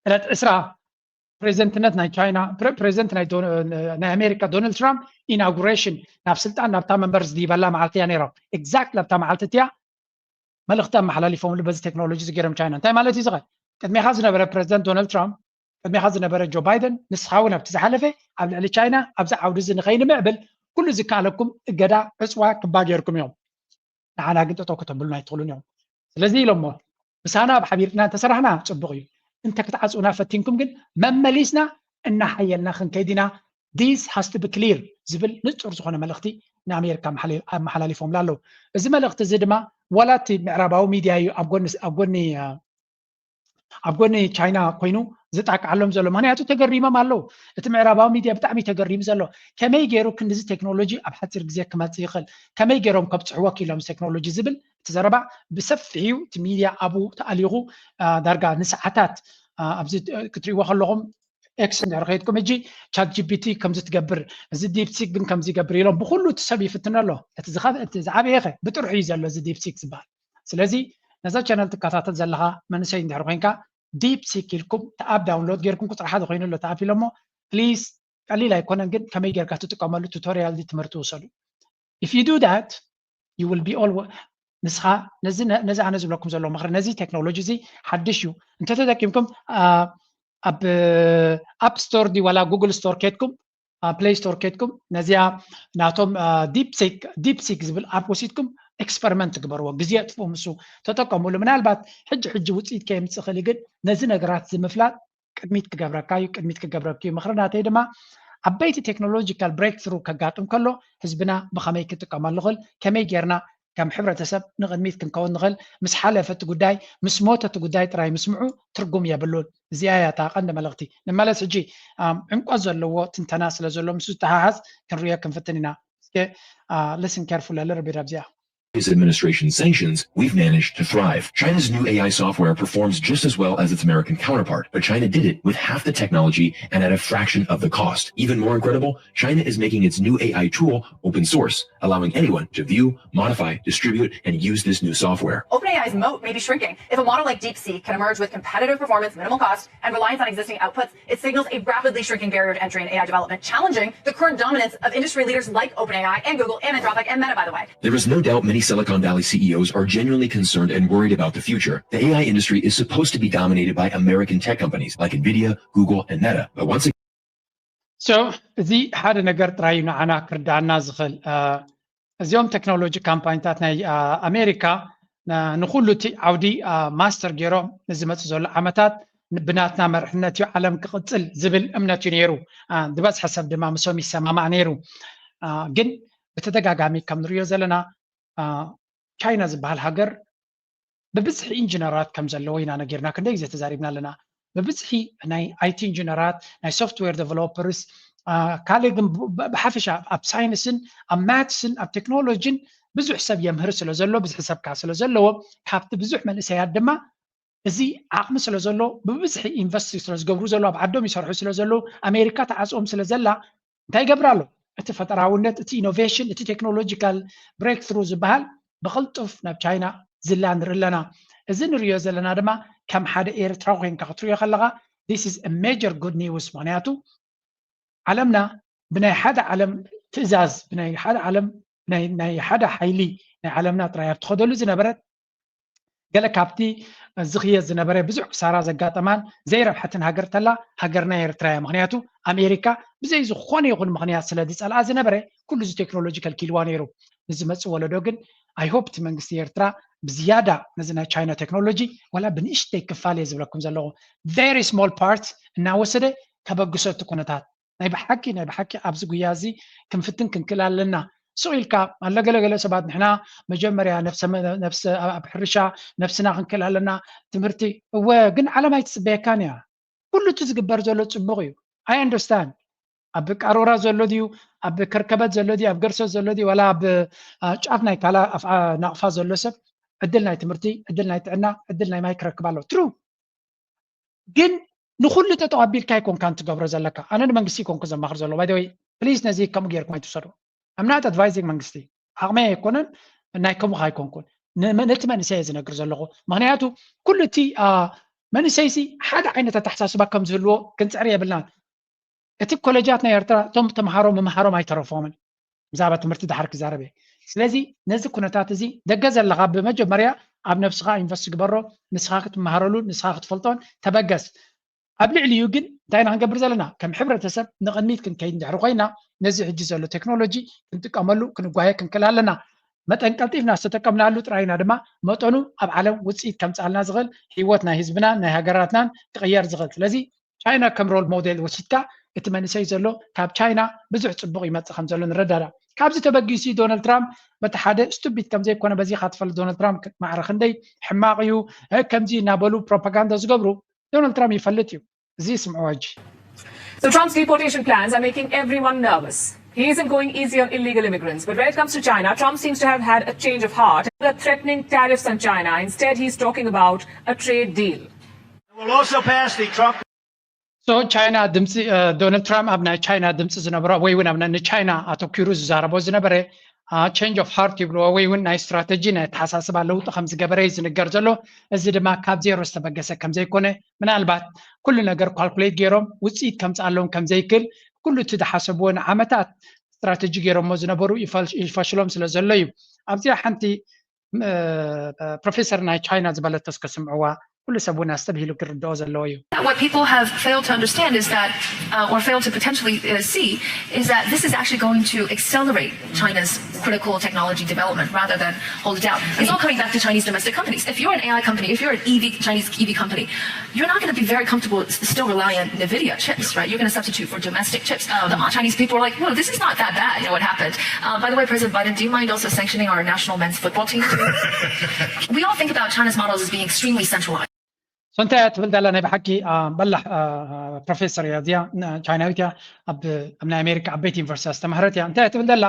ዕለት ዕስራ ፕሬዚደንትነት ናይ ቻይና ፕሬዚደንት ናይ ኣሜሪካ ዶናልድ ትራምፕ ኢናጉሬሽን ናብ ስልጣን ናብታ መንበር ዝድይበላ መዓልቲ እያ ነይሮም። ኤግዛክት ናብታ መዓልቲ እቲያ መልእኽቲ ኣመሓላሊፎምሉ በዚ ቴክኖሎጂ እዚ ገይሮም ቻይና። እንታይ ማለት እዩ ዝኸ ቅድሜኻ ዝነበረ ፕሬዚደንት ዶናልድ ትራምፕ ቅድሜኻ ዝነበረ ጆ ባይደን ንስኻ እውን ኣብቲ ዝሓለፈ ኣብ ልዕሊ ቻይና ኣብዚ ዓውዲ እዚ ንኸይንምዕብል ኩሉ ዝከኣለኩም እገዳ ዕፅዋ ክባ ገይርኩም እዮም። ንዓና ግን ጠጠው ከተብሉና ኣይትኽእሉን እዮም። ስለዚ ኢሎሞ ምሳና ኣብ ሓቢርና እንተሰራሕና ፅቡቕ እዩ። እንተ ክትዓፅውና ፈቲንኩም ግን መመሊስና እናሓየልና ክንከይድ ኢና። This has to be clear ዝብል ንፁር ዝኾነ መልእኽቲ ንኣሜሪካ ኣመሓላሊፎምላ ኣለዉ። እዚ መልእኽቲ እዚ ድማ ዋላ እቲ ምዕራባዊ ሚድያ እዩ ኣብ ጎኒ ኣብ ጎኒ ኣብ ጎኒ ቻይና ኮይኑ ዝጣቅዓሎም ዘሎ። ምክንያቱ ተገሪሞም ኣለዉ። እቲ ምዕራባዊ ሚድያ ብጣዕሚ ተገሪሙ ዘሎ። ከመይ ገይሩ ክንዲዚ ቴክኖሎጂ ኣብ ሓፂር ግዜ ክመፅእ ይኽእል? ከመይ ገይሮም ከብፅሕዎ ክኢሎም ቴክኖሎጂ ዝብል እቲ ዘረባ ብሰፊሑ እቲ ሚድያ ኣብኡ ተኣሊኹ ዳርጋ ንሰዓታት ኣብዚ ክትሪእዎ ከለኹም ኤክስ እንድሕር ከይድኩም ሕጂ ቻት ጂፒቲ ከምዚ ትገብር እዚ ዲፕሲክ ግን ከምዚ ይገብር ኢሎም ብኩሉ እቲ ሰብ ይፍትኖ ኣሎ። እቲ ዝዓበየ ኸ ብጥርሑ እዩ ዘሎ እዚ ዲፕሲክ ዝበሃል። ስለዚ ነዛ ቻነል ትከታተል ዘለኻ መንእሰይ እንድሕር ኮይንካ ዲፕሲክ ኢልኩም እቲ ኣፕ ዳውንሎድ ጌርኩም ቁፅሪ ሓደ ኮይኑ ኣሎ እቲ ኣፕ ኢሎሞ ፕሊዝ ቀሊል ኣይኮነን ግን ከመይ ጌርካ ትጥቀመሉ ቱቶሪያል ትምህርቲ ውሰዱ። If you do that you will be all ንስኻ ነዚ ኣነ ዝብለኩም ዘሎ ምኽሪ ነዚ ቴክኖሎጂ እዚ ሓድሽ እዩ እንተተጠቂምኩም ኣብ ኣፕ ስቶር ድዩ ዋላ ጉግል ስቶር ኬድኩም፣ ፕሌይ ስቶር ኬድኩም ነዚኣ ናቶም ዲፕሲክ ዝብል ኣፕ ወሲድኩም ኤክስፐሪመንት ግበርዎ። ግዜ ኣጥፍኡ፣ ምስ ተጠቀሙሉ። ምናልባት ሕጂ ሕጂ ውፅኢት ከየምፅእ ይኽእል እዩ፣ ግን ነዚ ነገራት እዚ ምፍላጥ ቅድሚት ክገብረካ እዩ፣ ቅድሚት ክገብረኪ እዩ። ምኽሪ ናተይ ድማ ዓበይቲ ቴክኖሎጂካል ብሬክ ትሩ ከጋጥም ከሎ ህዝብና ብኸመይ ክጥቀመሉ ይኽእል፣ ከመይ ጌርና ከም ሕብረተሰብ ንቕድሚት ክንከውን ንኽእል። ምስ ሓለፈ እቲ ጉዳይ፣ ምስ ሞተ እቲ ጉዳይ ጥራይ ምስምዑ ትርጉም የብሉን። እዚኣ እያ እታ ቀንዲ መልእኽቲ። ንመለስ ሕጂ፣ ኣም፣ ዕምቆት ዘለዎ ትንተና ስለ ዘሎ፣ ምስኡ ዝተሓሓዝ ክንሪኦ ክንፍትን ኢና። እስከ፣ አ፣ listen carefully a little bit ኣብዚኣ። His administration sanctions, we've managed to thrive. China's new A I software performs just as well as its American counterpart, but China did it with half the technology and at a fraction of the cost. Even more incredible, China is making its new A I tool open source, allowing anyone to view, modify, distribute, and use this new software. OpenAI's moat may be shrinking. If a model like DeepSeek can emerge with competitive performance, minimal cost, and reliance on existing outputs, it signals a rapidly shrinking barrier to entry in A I development, challenging the current dominance of industry leaders like OpenAI and Google and Anthropic and Meta, by the way. There is no doubt many Silicon Valley C E Os are genuinely concerned and worried about the future. The A I industry is supposed to be dominated by American tech companies like Nvidia, Google, and Meta. But once again, So እዚ ሓደ ነገር ጥራይ እዩ ንዓና ክርዳኣና ዝኽእል። እዚኦም ቴክኖሎጂ ካምፓኒታት ናይ ኣሜሪካ ንኩሉ እቲ ዓውዲ ማስተር ገይሮም ንዝመፅእ ዘሎ ዓመታት ብናትና መርሕነት እዩ ዓለም ክቕፅል ዝብል እምነት እዩ ነይሩ። ዝበዝሐ ሰብ ድማ ምሶም ይሰማማዕ ነይሩ። ግን ብተደጋጋሚ ከም ንሪኦ ዘለና ቻይና ዝበሃል ሃገር ብብዝሒ ኢንጂነራት ከም ዘለዎ ኢና ነጊርና ክንደይ ግዜ ተዛሪብና ኣለና። ብብዝሒ ናይ ኣይቲ ኢንጂነራት፣ ናይ ሶፍትዌር ዴቨሎፐርስ፣ ካልእ ግን ብሓፈሻ ኣብ ሳይንስን ኣብ ማትስን ኣብ ቴክኖሎጂን ብዙሕ ሰብ የምህር ስለ ዘሎ፣ ብዝሒ ሰብ ከዓ ስለ ዘለዎ፣ ካብቲ ብዙሕ መንእሰያት ድማ እዚ ዓቕሚ ስለ ዘሎ ብብዝሒ ኢንቨስት ስለ ዝገብሩ ዘሎ፣ ኣብ ዓዶም ይሰርሑ ስለ ዘለዉ፣ ኣሜሪካ ትዓፅኦም ስለ ዘላ እንታይ ይገብር ኣሎ? እቲ ፈጠራውነት፣ እቲ ኢኖቬሽን፣ እቲ ቴክኖሎጂካል ብሬክ ትሩ ዝበሃል ብቕልጡፍ ናብ ቻይና ዝላ ንርኢ ኣለና። እዚ ንሪኦ ዘለና ድማ ከም ሓደ ኤርትራዊ ኮይንካ ክትሪኦ ከለኻ this is a major good news። ምኽንያቱ ዓለምና ብናይ ሓደ ዓለም ትእዛዝ፣ ብናይ ሓደ ዓለም ናይ ሓደ ሓይሊ ናይ ዓለምና ጥራይ ኣብ ትኸደሉ ዝነበረት ገለ ካብቲ ዝኽየድ ዝነበረ ብዙሕ ክሳራ ዘጋጠማን ዘይረብሐትን ሃገር ተላ ሃገርና ኤርትራ እያ። ምኽንያቱ ኣሜሪካ ብዘይ ዝኾነ ይኹን ምኽንያት ስለ ዝፀልኣ ዝነበረ ኩሉ እዚ ቴክኖሎጂ ከልኪልዋ ነይሩ። ንዝመፅእ ወለዶ ግን I hope እቲ መንግስቲ ኤርትራ ብዝያዳ ነዚ ናይ ቻይና ቴክኖሎጂ ዋላ ብንእሽተይ ክፋል እየ ዝብለኩም ዘለኹ very small part እናወሰደ ከበግሶ እቲ ኩነታት ናይ ብሓቂ ናይ ብሓቂ ኣብዚ ጉያ እዚ ክንፍትን ክንክእል ኣለና። ስቕ ኢልካ ኣለ ገለገለ ሰባት ንሕና መጀመርያ ኣብ ሕርሻ ነብስና ክንክእል ኣለና፣ ትምህርቲ እወ፣ ግን ዓለም ኣይትፅበየካን እያ። ኩሉ እቲ ዝግበር ዘሎ ፅቡቕ እዩ። I understand። ኣብ ቃሮራ ዘሎ ድዩ፣ ኣብ ከርከበት ዘሎ ድዩ፣ ኣብ ገርሶ ዘሎ ድዩ፣ ዋላ ኣብ ጫፍ ናይ ካላ ናቕፋ ዘሎ ሰብ ዕድል ናይ ትምህርቲ፣ ዕድል ናይ ጥዕና፣ ዕድል ናይ ማይ ክረክብ ኣለዎ። ትሩ ግን ንኩሉ ጠጠው ኣቢልካ ኣይኮንካን ትገብሮ ዘለካ። ኣነ ንመንግስቲ ይኮንኩ ዘማኽር ዘሎ ባይደወይ ፕሊዝ ነዚ ከምኡ ጌርኩም ኣይትውሰዱ። I'm not advising መንግስቲ ዓቕመይ ኣይኮነን ናይ ከምኡ ኣይኮንኩን ነቲ መንእሰይ እየ ዝነግር ዘለኹ። ምክንያቱ ኩሉ እቲ መንእሰይሲ ሓደ ዓይነት ኣተሓሳስባ ከም ዝህልዎ ክንፅዕር የብልናን። እቲ ኮሌጃት ናይ ኤርትራ እቶም ተምሃሮ ምምሃሮም ኣይተረፎምን። ብዛዕባ ትምህርቲ ድሓር ክዛረብ እየ። ስለዚ ነዚ ኩነታት እዚ ደገ ዘለኻ ብመጀመርያ ኣብ ነብስኻ ኢንቨስት ግበሮ፣ ንስኻ ክትመሃረሉ ንስኻ ክትፈልጦን ተበገስ። ኣብ ልዕሊኡ ግን እንታይ ኢና ክንገብር ዘለና? ከም ሕብረተሰብ ንቕድሚት ክንከይድ እንድሕሪ ኮይና ነዚ ሕጂ ዘሎ ቴክኖሎጂ ክንጥቀመሉ ክንጓየ ክንክእል ኣለና። መጠን ቀልጢፍና ዝተጠቀምናሉ ጥራይ ኢና ድማ መጠኑ ኣብ ዓለም ውፅኢት ከምፅኣልና ዝኽእል ህይወት ናይ ህዝብናን ናይ ሃገራትናን ክቕየር ዝኽእል። ስለዚ ቻይና ከም ሮል ሞዴል ወሲድካ እቲ መንእሰይ ዘሎ ካብ ቻይና ብዙሕ ፅቡቕ ይመፅእ ከም ዘሎ ንረዳዳ። ካብዚ ተበጊሱ ዶናልድ ትራምፕ በቲ ሓደ ስቱቢድ ከም ዘይኮነ በዚኻ ትፈልጥ ዶናልድ ትራምፕ ማዕረ ክንደይ ሕማቕ እዩ ከምዚ እናበሉ ፕሮፓጋንዳ ዝገብሩ ዶናልድ ትራምፕ ይፈልጥ እዩ። እዚ ስምዕዎ ሕጂ። So Trump's deportation plans are making everyone nervous. He isn't going easy on illegal immigrants, but when it comes to China, Trump seems to have had a change of heart. They're threatening tariffs on China. Instead, he's talking about a trade deal. We'll also pass the Trump So ቻይና ድምፂ ዶናልድ ትራምፕ ኣብ ናይ ቻይና ድምፂ ዝነበሮ ወይ እውን ኣብ ንቻይና ኣተኪሩ ዝዛረቦ ዝነበረ change of heart ይብልዎ ወይ እውን ናይ ስትራተጂ ናይ ኣተሓሳስባ ለውጢ ከም ዝገበረ እዩ ዝንገር ዘሎ። እዚ ድማ ካብ ዜሮ ዝተበገሰ ከም ዘይኮነ ምናልባት ኩሉ ነገር ኳልኩሌት ገይሮም ውፅኢት ከምፅኣሎም ከም ዘይክእል ኩሉ እቲ ዝሓሰብዎ ንዓመታት ስትራተጂ ገይሮሞ ዝነበሩ ይፈሽሎም ስለ ዘሎ እዩ። ኣብዚኣ ሓንቲ ፕሮፌሰር ናይ ቻይና ዝበለቶ እስከ ስምዕዋ። ኩሉ ሰብ እውን ኣስተብሂሉ ክርድኦ ዘለዎ እዩ። What people have failed to understand is that, uh, or failed to potentially uh, see, is that this is actually going to accelerate China's critical technology development rather than hold it down. It's all coming back to Chinese domestic companies. If you're an A I company, if you're an E V, Chinese E V company, you're not going to be very comfortable s- still relying on NVIDIA chips, right? You're going to substitute for domestic chips. Um, the Chinese people are like, well, this is not that bad, you know, what happened. Uh, by the way, President Biden, do you mind also sanctioning our national men's football team? We all think about China's models as being extremely centralized. So እንታይ እያ ትብል ዘላ? ናይ ብሓቂ በላሕ ፕሮፌሰር እያ እዚኣ፣ ቻይናዊት እያ። ኣብ ናይ ኣሜሪካ ዓበይቲ ዩኒቨርሲቲ ኣስተማህረት እያ። እንታይ እያ ትብል ዘላ?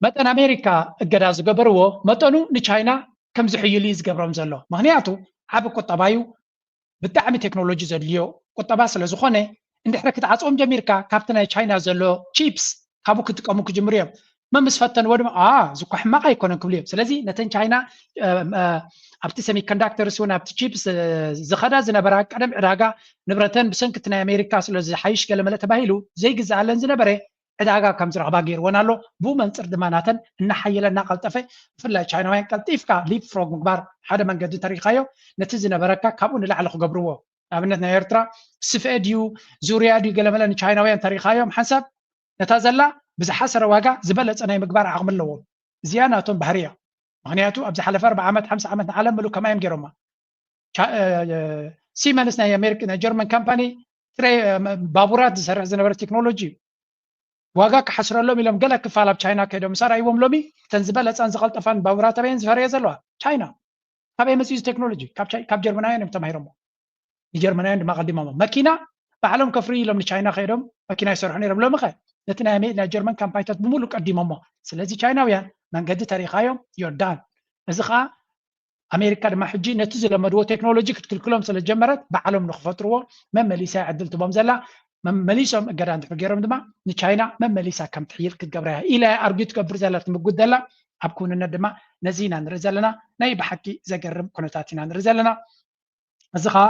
መጠን ኣሜሪካ እገዳ ዝገበርዎ መጠኑ ንቻይና ከም ዝሕይሉ እዩ ዝገብሮም ዘሎ። ምክንያቱ ዓብ ቁጠባ እዩ፣ ብጣዕሚ ቴክኖሎጂ ዘድልዮ ቁጠባ ስለ ዝኾነ፣ እንድሕሪ ክትዓፅዎም ጀሚርካ ካብቲ ናይ ቻይና ዘሎ ቺፕስ ካብኡ ክጥቀሙ ክጅምሩ እዮም። መምስ ፈተንዎ ድማ እዚ እኮ ሕማቕ ኣይኮነን ክብሉ እዮም። ስለዚ ነተን ቻይና ኣብቲ ሰሚኮንዳክተርስ እውን ኣብቲ ቺፕስ ዝኸዳ ዝነበራ ቀደም ዕዳጋ ንብረተን ብሰንኪ እቲ ናይ ኣሜሪካ ስለ ዝሓይሽ ገለመለ ተባሂሉ ዘይግዝኣለን ዝነበረ ዕዳጋ ከም ዝረኽባ ገይርወን ኣሎ። ብኡ መንፅር ድማ ናተን እናሓየለ እናቐልጠፈ፣ ብፍላይ ቻይናውያን ቀልጢፍካ ሊፕ ፍሮግ ምግባር ሓደ መንገዲ እንተሪኢኻዮ ነቲ ዝነበረካ ካብኡ ንላዕሊ ክገብርዎ። ንኣብነት ናይ ኤርትራ ስፍኤ ድዩ ዙርያ ድዩ ገለመለ ንቻይናውያን እንተሪኢኻዮም ሓንሳብ ነታ ዘላ ብዝሓሰረ ዋጋ ዝበለፀ ናይ ምግባር ዓቕሚ ኣለዎም። እዚኣ ናቶም ባህሪ እያ። ምክንያቱ ኣብ ዝሓለፈ ኣርባ ዓመት ሓምሳ ዓመት ንዓለም ምሉእ ከምኣ እዮም ገይሮማ። ሲመንስ ናይ ኣሜሪካ ናይ ጀርመን ካምፓኒ ትሬ ባቡራት ዝሰርሕ ዝነበረ ቴክኖሎጂ እዩ። ዋጋ ክሓስረሎም ኢሎም ገለ ክፋል ኣብ ቻይና ከይዶም ምስ ኣርኣይዎም ሎሚ እተን ዝበለፃን ዝቐልጠፋን ባቡራት ኣበየን ዝፈረየ ዘለዋ? ቻይና። ካበይ መፅኡ እዚ ቴክኖሎጂ? ካብ ጀርመናውያን እዮም ተማሂሮሞ። ንጀርመናውያን ድማ ቀዲሞሞ። መኪና ባዕሎም ከፍርዩ ኢሎም ንቻይና ከይዶም መኪና ይሰርሑ ነይሮም። ሎሚ ኸ ነቲ ናይ ጀርመን ካምፓኒታት ብምሉእ ቀዲሞሞ። ስለዚ ቻይናውያን መንገዲ ተሪኻዮም ዮርዳን። እዚ ከዓ ኣሜሪካ ድማ ሕጂ ነቲ ዝለመድዎ ቴክኖሎጂ ክትክልክሎም ስለ ዝጀመረት ባዕሎም ንክፈጥርዎ መመሊሳ ዕድል ትቦም ዘላ። መመሊሶም እገዳ እንድሕር ገይሮም ድማ ንቻይና መመሊሳ ከም ትሕይል ክትገብራ እያ ኢላ ኣርጊ ትገብር ዘላ ትምጉት ዘላ። ኣብ ክውንነት ድማ ነዚ ኢና ንርኢ ዘለና። ናይ ብሓቂ ዘገርም ኩነታት ኢና ንርኢ ዘለና። እዚ ከዓ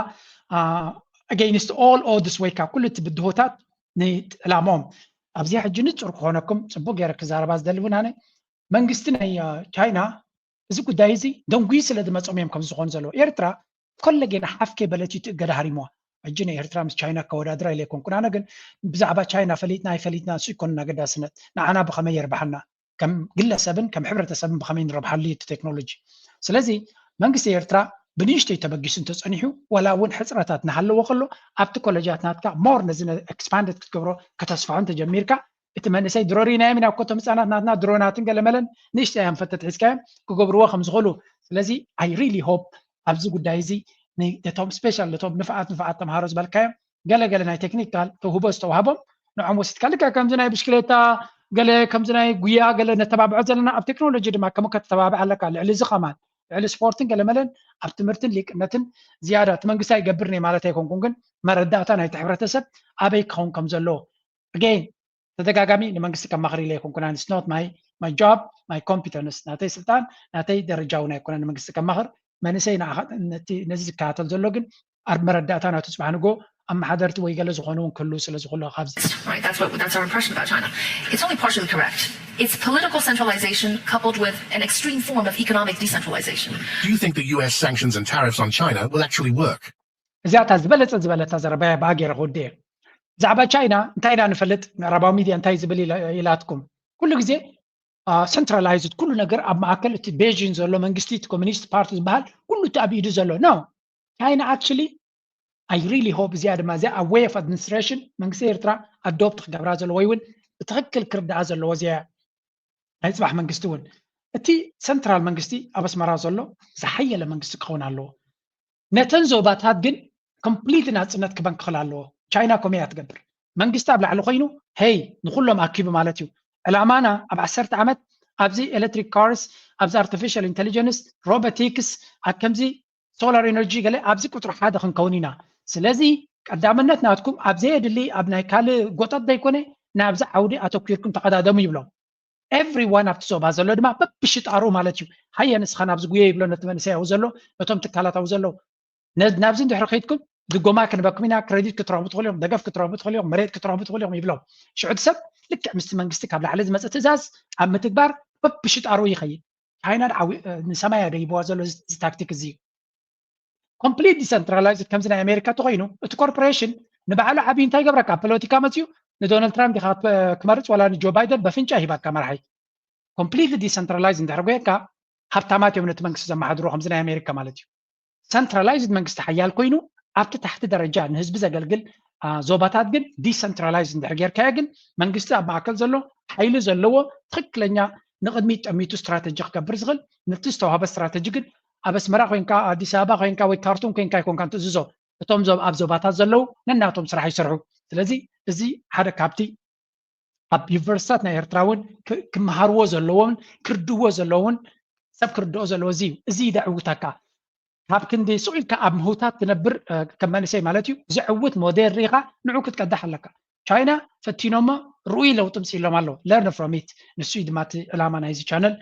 against all odds ወይ ከዓ ኩሉ እቲ ብድሆታት ንዕላምኦም ኣብዚ ሕጂ ንፁር ክኾነኩም ፅቡቅ ገይረ ክዛረባ ዝደሊ እውን ኣነ መንግስቲ ናይ ቻይና እዚ ጉዳይ እዚ ደንጉዩ ስለ ዝመፆም እዮም ከም ዝኾኑ ዘለዎ። ኤርትራ ኮለጌና ሓፍ ከይበለት እዩ እቲ እገዳ ሃሪምዋ። ሕጂ ንኤርትራ ምስ ቻይና ከወዳድራ ኢለ ኣይኮንኩን። ኣነ ግን ብዛዕባ ቻይና ፈሊጥና ኣይፈሊጥና ንሱ ኣይኮነን ኣገዳስነት፣ ንዓና ብኸመይ የርብሓና ከም ግለሰብን ከም ሕብረተሰብን ብኸመይ ንረብሓሉ እዩ እቲ ቴክኖሎጂ። ስለዚ መንግስቲ ኤርትራ ብንእሽተይ ተበጊሱ እንተፀኒሑ ዋላ እውን ሕፅረታት እናሃለዎ ከሎ ኣብቲ ኮለጃት ናትካ more ነዚ expanded ክትገብሮ ከተስፍሖ እንተጀሚርካ እቲ መንእሰይ ድሮ ርኢናዮም ኢና እኮ እቶም ህፃናት ናትና ድሮናትን ገለመለን ንእሽተይ ኣንፈት ተትሒዝካዮም ክገብርዎ ከም ዝኽእሉ። ስለዚ I really hope ኣብዚ ጉዳይ እዚ ነቶም special ነቶም ንፍዓት ንፍዓት ተምሃሮ ዝበልካዮም ገለ ገለ ናይ ቴክኒካል ተውህቦ ዝተዋህቦም ንዖም ወሲድካ ልክዕ ከምዚ ናይ ብሽክሌታ ገለ ከምዚ ናይ ጉያ ገለ ነተባብዖ ዘለና ኣብ ቴክኖሎጂ ድማ ከምኡ ከተተባብዕ ኣለካ። ልዕሊ እዚ ከማን ልዕሊ ስፖርትን ገለመለን ኣብ ትምህርትን ሊቅነትን ዝያዳ እቲ መንግስቲ ኣይገብርን እየ ማለት ኣይኮንኩን፣ ግን መረዳእታ ናይቲ ሕብረተሰብ ኣበይ ክኸውን ከም ዘለዎ again ተደጋጋሚ ንመንግስቲ ከማኽር ኢለ ኣይኮንኩን። It's not my my job my competence ናተይ ስልጣን ናተይ ደረጃ እውን ኣይኮነ ንመንግስቲ ከማኽር። መንእሰይ ንዓኻ ነቲ ነዚ ዝከታተል ዘሎ ግን ኣብ መረዳእታ ናቱ ፅባሕ ንጎ ኣመሓደርቲ ወይ ገለ ዝኾኑ እውን ክህልው ስለ ዝኽእሉ ካብዚ Right, that's what that's our impression about China. It's only partially correct. It's political centralization coupled with an extreme form of economic decentralization. Do you think the U S sanctions and tariffs on China will actually work? እዚኣታ ዝበለፀ ዝበለታ ዘረባያ ብኣ ገይረ ክውድእ እየ። ብዛዕባ ቻይና እንታይ ኢና ንፈልጥ? ምዕራባዊ ሚድያ እንታይ ዝብል ኢላትኩም? ኩሉ ግዜ centralized ኩሉ ነገር ኣብ ማእከል እቲ ቤጂን ዘሎ መንግስቲ እቲ ኮሚኒስት ፓርቲ ዝበሃል ኩሉ እቲ ኣብ ኢዱ ዘሎ no። ቻይና actually I really hope እዚኣ ድማ እዚኣ ኣብ way of administration መንግስቲ ኤርትራ adopt ክገብራ ዘለዎ ወይ እውን ብትኽክል ክርድኣ ዘለዎ እዚኣ ናይ ፅባሕ መንግስቲ እውን እቲ ሰንትራል መንግስቲ ኣብ ኣስመራ ዘሎ ዝሓየለ መንግስቲ ክኸውን ኣለዎ። ነተን ዞባታት ግን ኮምፕሊት ናፅነት ክበንክኽል ኣለዎ። ቻይና ከምኡ እያ ትገብር። መንግስቲ ኣብ ላዕሊ ኮይኑ ሄይ ንኩሎም ኣኪቡ ማለት እዩ። ዕላማና ኣብ ዓሰርተ ዓመት ኣብዚ ኤሌክትሪክ ካርስ፣ ኣብዚ ኣርቲፊሻል ኢንቴሊጀንስ፣ ሮቦቲክስ፣ ኣብ ከምዚ ሶላር ኤነርጂ ገለ ኣብዚ ቁፅሪ ሓደ ክንከውን ኢና። ስለዚ ቀዳምነት ናትኩም ኣብ ዘየድሊ ኣብ ናይ ካልእ ጎጠጥ ዘይኮነ ናብዚ ዓውዲ ኣተኲርኩም ተቐዳደሙ ይብሎም። ኤቭሪዋን ኣብቲ ዞባ ዘሎ ድማ በብሽጣሩ ማለት እዩ። ሃየ ንስኻ ናብዚ ጉየ ይብሎ ነቲ መንእሰይ ኣብኡ ዘሎ ነቶም ትካላት ኣብኡ ዘለዉ ናብዚ እንድሕሪ ከይድኩም ድጎማ ክንበኩም ኢና፣ ክረዲት ክትረኽቡ ትኽእሉ ኢኹም፣ ደገፍ ክትረኽቡ ትኽእሉ ኢኹም፣ መሬት ክትረኽቡ ትኽእሉ ኢኹም ይብሎም። ሽዑ እቲ ሰብ ልክዕ ምስቲ መንግስቲ ካብ ላዕሊ ዝመፀ ትእዛዝ ኣብ ምትግባር በብሽጣሩ ይኸይድ። ቻይና ንሰማይ ደይብዋ ዘሎ እዚ ታክቲክ እዚ እዩ። complete decentralized ከምዚ ናይ ኣሜሪካ ተኮይኑ እቲ corporation ንባዕሉ ዓብዩ እንታይ ይገብረካ? ፖለቲካ መፅዩ ንዶናልድ ትራምፕ ዲካ ክመርፅ ዋላ ንጆ ባይደን በፍንጫ ይሂባካ መራሒ። Completely decentralized እንድሕር ኮይንካ ሃብታማት እዮም ነቲ መንግስቲ ዘመሓድሩ ከምዚ ናይ ኣሜሪካ ማለት እዩ። Centralized መንግስቲ ሓያል ኮይኑ ኣብቲ ታሕቲ ደረጃ ንህዝቢ ዘገልግል ዞባታት ግን decentralized እንድሕር ጌርካዮ ግን መንግስቲ ኣብ ማእከል ዘሎ ሓይሊ ዘለዎ ትክክለኛ ንቅድሚት ጠሚቱ ስትራተጂ ክገብር ዝኽእል ነቲ ዝተዋህበ ስትራተጂ ግን ኣብ ኣስመራ ኮይንካ ኣዲስ ኣበባ ኮይንካ ወይ ካርቱም ኮይንካ ኣይኮንካ ትእዝዞ እቶም ኣብ ዞባታት ዘለዉ ነናቶም ስራሕ ይሰርሑ ስለዚ እዚ ሓደ ካብቲ ኣብ ዩኒቨርሲታት ናይ ኤርትራ እውን ክመሃርዎ ዘለዎምን ክርድዎ ዘለዎን ሰብ ክርድኦ ዘለዎ እዚ እዩ እዚ ይደዕውተካ ካብ ክንዲ ስቕ ኢልካ ኣብ ምህውታት ትነብር ከም መንእሰይ ማለት እዩ ዘዕውት ሞዴል ርኢኻ ንዑ ክትቀዳሕ ኣለካ ቻይና ፈቲኖሞ ርኡይ ለውጢ ምፅኢሎም ኣሎ learn from it ንሱ እዩ ድማ እቲ ዕላማ ናይዚ ቻነል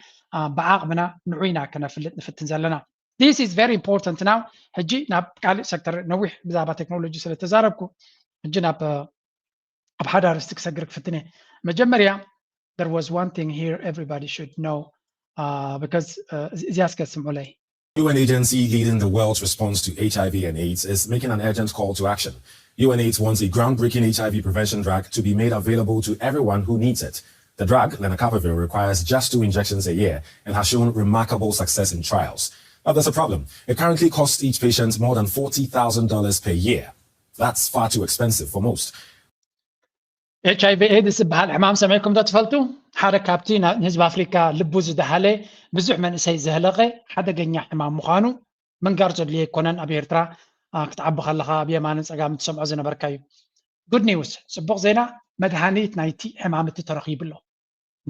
ብዓቕምና ንዑ ኢና ከነፍልጥ ንፍትን ዘለና this is very important now ሕጂ ናብ ካልእ ሴክተር ነዊሕ ብዛዕባ ቴክኖሎጂ ስለተዛረብኩ ሕጂ ናብ ኣብ ሓደ ኣርእስቲ ክሰግር ክፍትን እየ መጀመርያ there was one thing here everybody should know uh, because uh, እዚኣ እስከ ስምዑለይ U N agency leading the world's response to H I V and AIDS is making an urgent call to action. U N AIDS wants a groundbreaking H I V prevention drug to be made available to everyone who needs it. The drug, lenacapavir, requires just two injections a year and has shown remarkable success in trials. But there's a problem. It currently costs each patient more than forty thousand dollars per year. That's far too expensive for most. ኤች ኣይቪ ኤድስ ዝበሃል ሕማም ሰሚዕኩም ዶ ትፈልጡ? ሓደ ካብቲ ንህዝቢ ኣፍሪካ ልቡ ዝደሃለ ብዙሕ መንእሰይ ዘህለቐ ሓደገኛ ሕማም ምዃኑ ምንጋር ዘድልዮ ኣይኮነን። ኣብ ኤርትራ ክትዓቢ ከለኻ ኣብ የማንን ጸጋምን ትሰምዖ ዝነበርካ እዩ። ጉድ ኒውስ፣ ጽቡቕ ዜና፣ መድሃኒት ናይቲ ሕማም እቲ ተረኺቡ ኣሎ።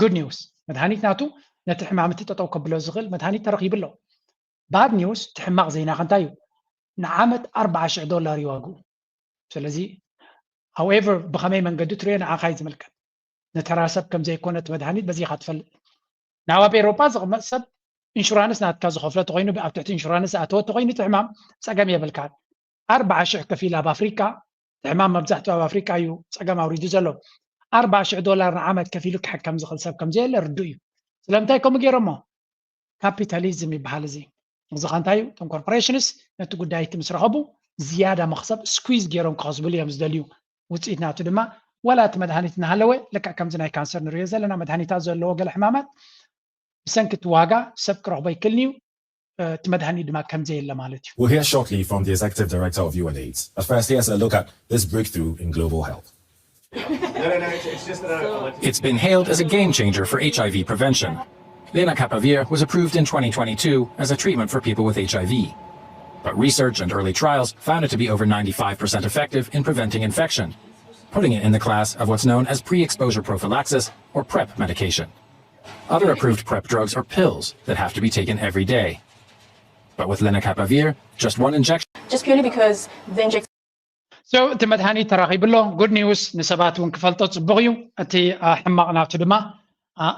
ጉድ ኒውስ፣ መድሃኒት ናቱ ነቲ ሕማም እቲ ጠጠው ከብሎ ዝኽእል መድሃኒት ተረኺቡ ኣሎ። ባድ ኒውስ፣ እቲ ሕማቕ ዜናኸ እንታይ እዩ? ንዓመት ኣርብዓ ሽሕ ዶላር እዩ ዋግኡ። ስለዚ however ብኸመይ መንገዲ ትሪኦ ንዓኻ እዩ ዝምልከት። ንተራ ሰብ ከም ዘይኮነ እቲ መድሃኒት በዚ ኢኻ ትፈልጥ። ናብ ኣብ ኤውሮጳ ዝቕመጥ ሰብ ኢንሹራንስ ናትካ ዝኸፍሎ ተኾይኑ ኣብ ትሕቲ ኢንሹራንስ ዝኣተወ ተኾይኑ እቲ ሕማም ጸገም የብልካን። ኣርብዓ ሽሕ ከፊል ኣብ ኣፍሪቃ እቲ ሕማም መብዛሕትኡ ኣብ ኣፍሪቃ እዩ ጸገም ኣውሪዱ ዘሎ። ኣርብዓ ሽሕ ዶላር ንዓመት ከፊሉ ክሕከም ዝኽእል ሰብ ከም ዘየለ ርዱእ እዩ። ስለምንታይ ከምኡ ገይሮሞ? ካፒታሊዝም ይበሃል እዚ። እዚ ከ እንታይ እዩ? እቶም ኮርፖሬሽንስ ነቲ ጉዳይ እቲ ምስ ረኸቡ ዝያዳ መኽሰብ ስኩዝ ገይሮም ክኸስብሉ እዮም ዝደልዩ። ውፅኢት ናቱ ድማ ዋላ እቲ መድሃኒት እናሃለወ ልክዕ ከምዚ ናይ ካንሰር ንሪኦ ዘለና መድሃኒታት ዘለዎ ገለ ሕማማት ብሰንኪ እቲ ዋጋ ሰብ ክረኽቦ ኣይክእልን እዩ። እቲ መድሃኒት ድማ ከምዘየለ ማለት እዩ። We'll hear shortly from the executive director of U N AIDS. But first, here's a look at this breakthrough in global health. It's been hailed as a game changer for H I V prevention. Lenacapavir was approved in twenty twenty-two as a treatment for people with H I V. But research and early trials found it to be over ninety-five percent effective in preventing infection, putting it in the class of what's known as pre exposure prophylaxis, or PrEP medication. Other approved PrEP drugs are pills that have to be taken every day. But with lenacapavir, just one injection. Just purely because the injection So እቲ መድሃኒት ተራኺቡ ኣሎ። ጉድ ኒውስ ንሰባት እውን ክፈልጦ ጽቡቕ እዩ። እቲ ሕማቕ ናቱ ድማ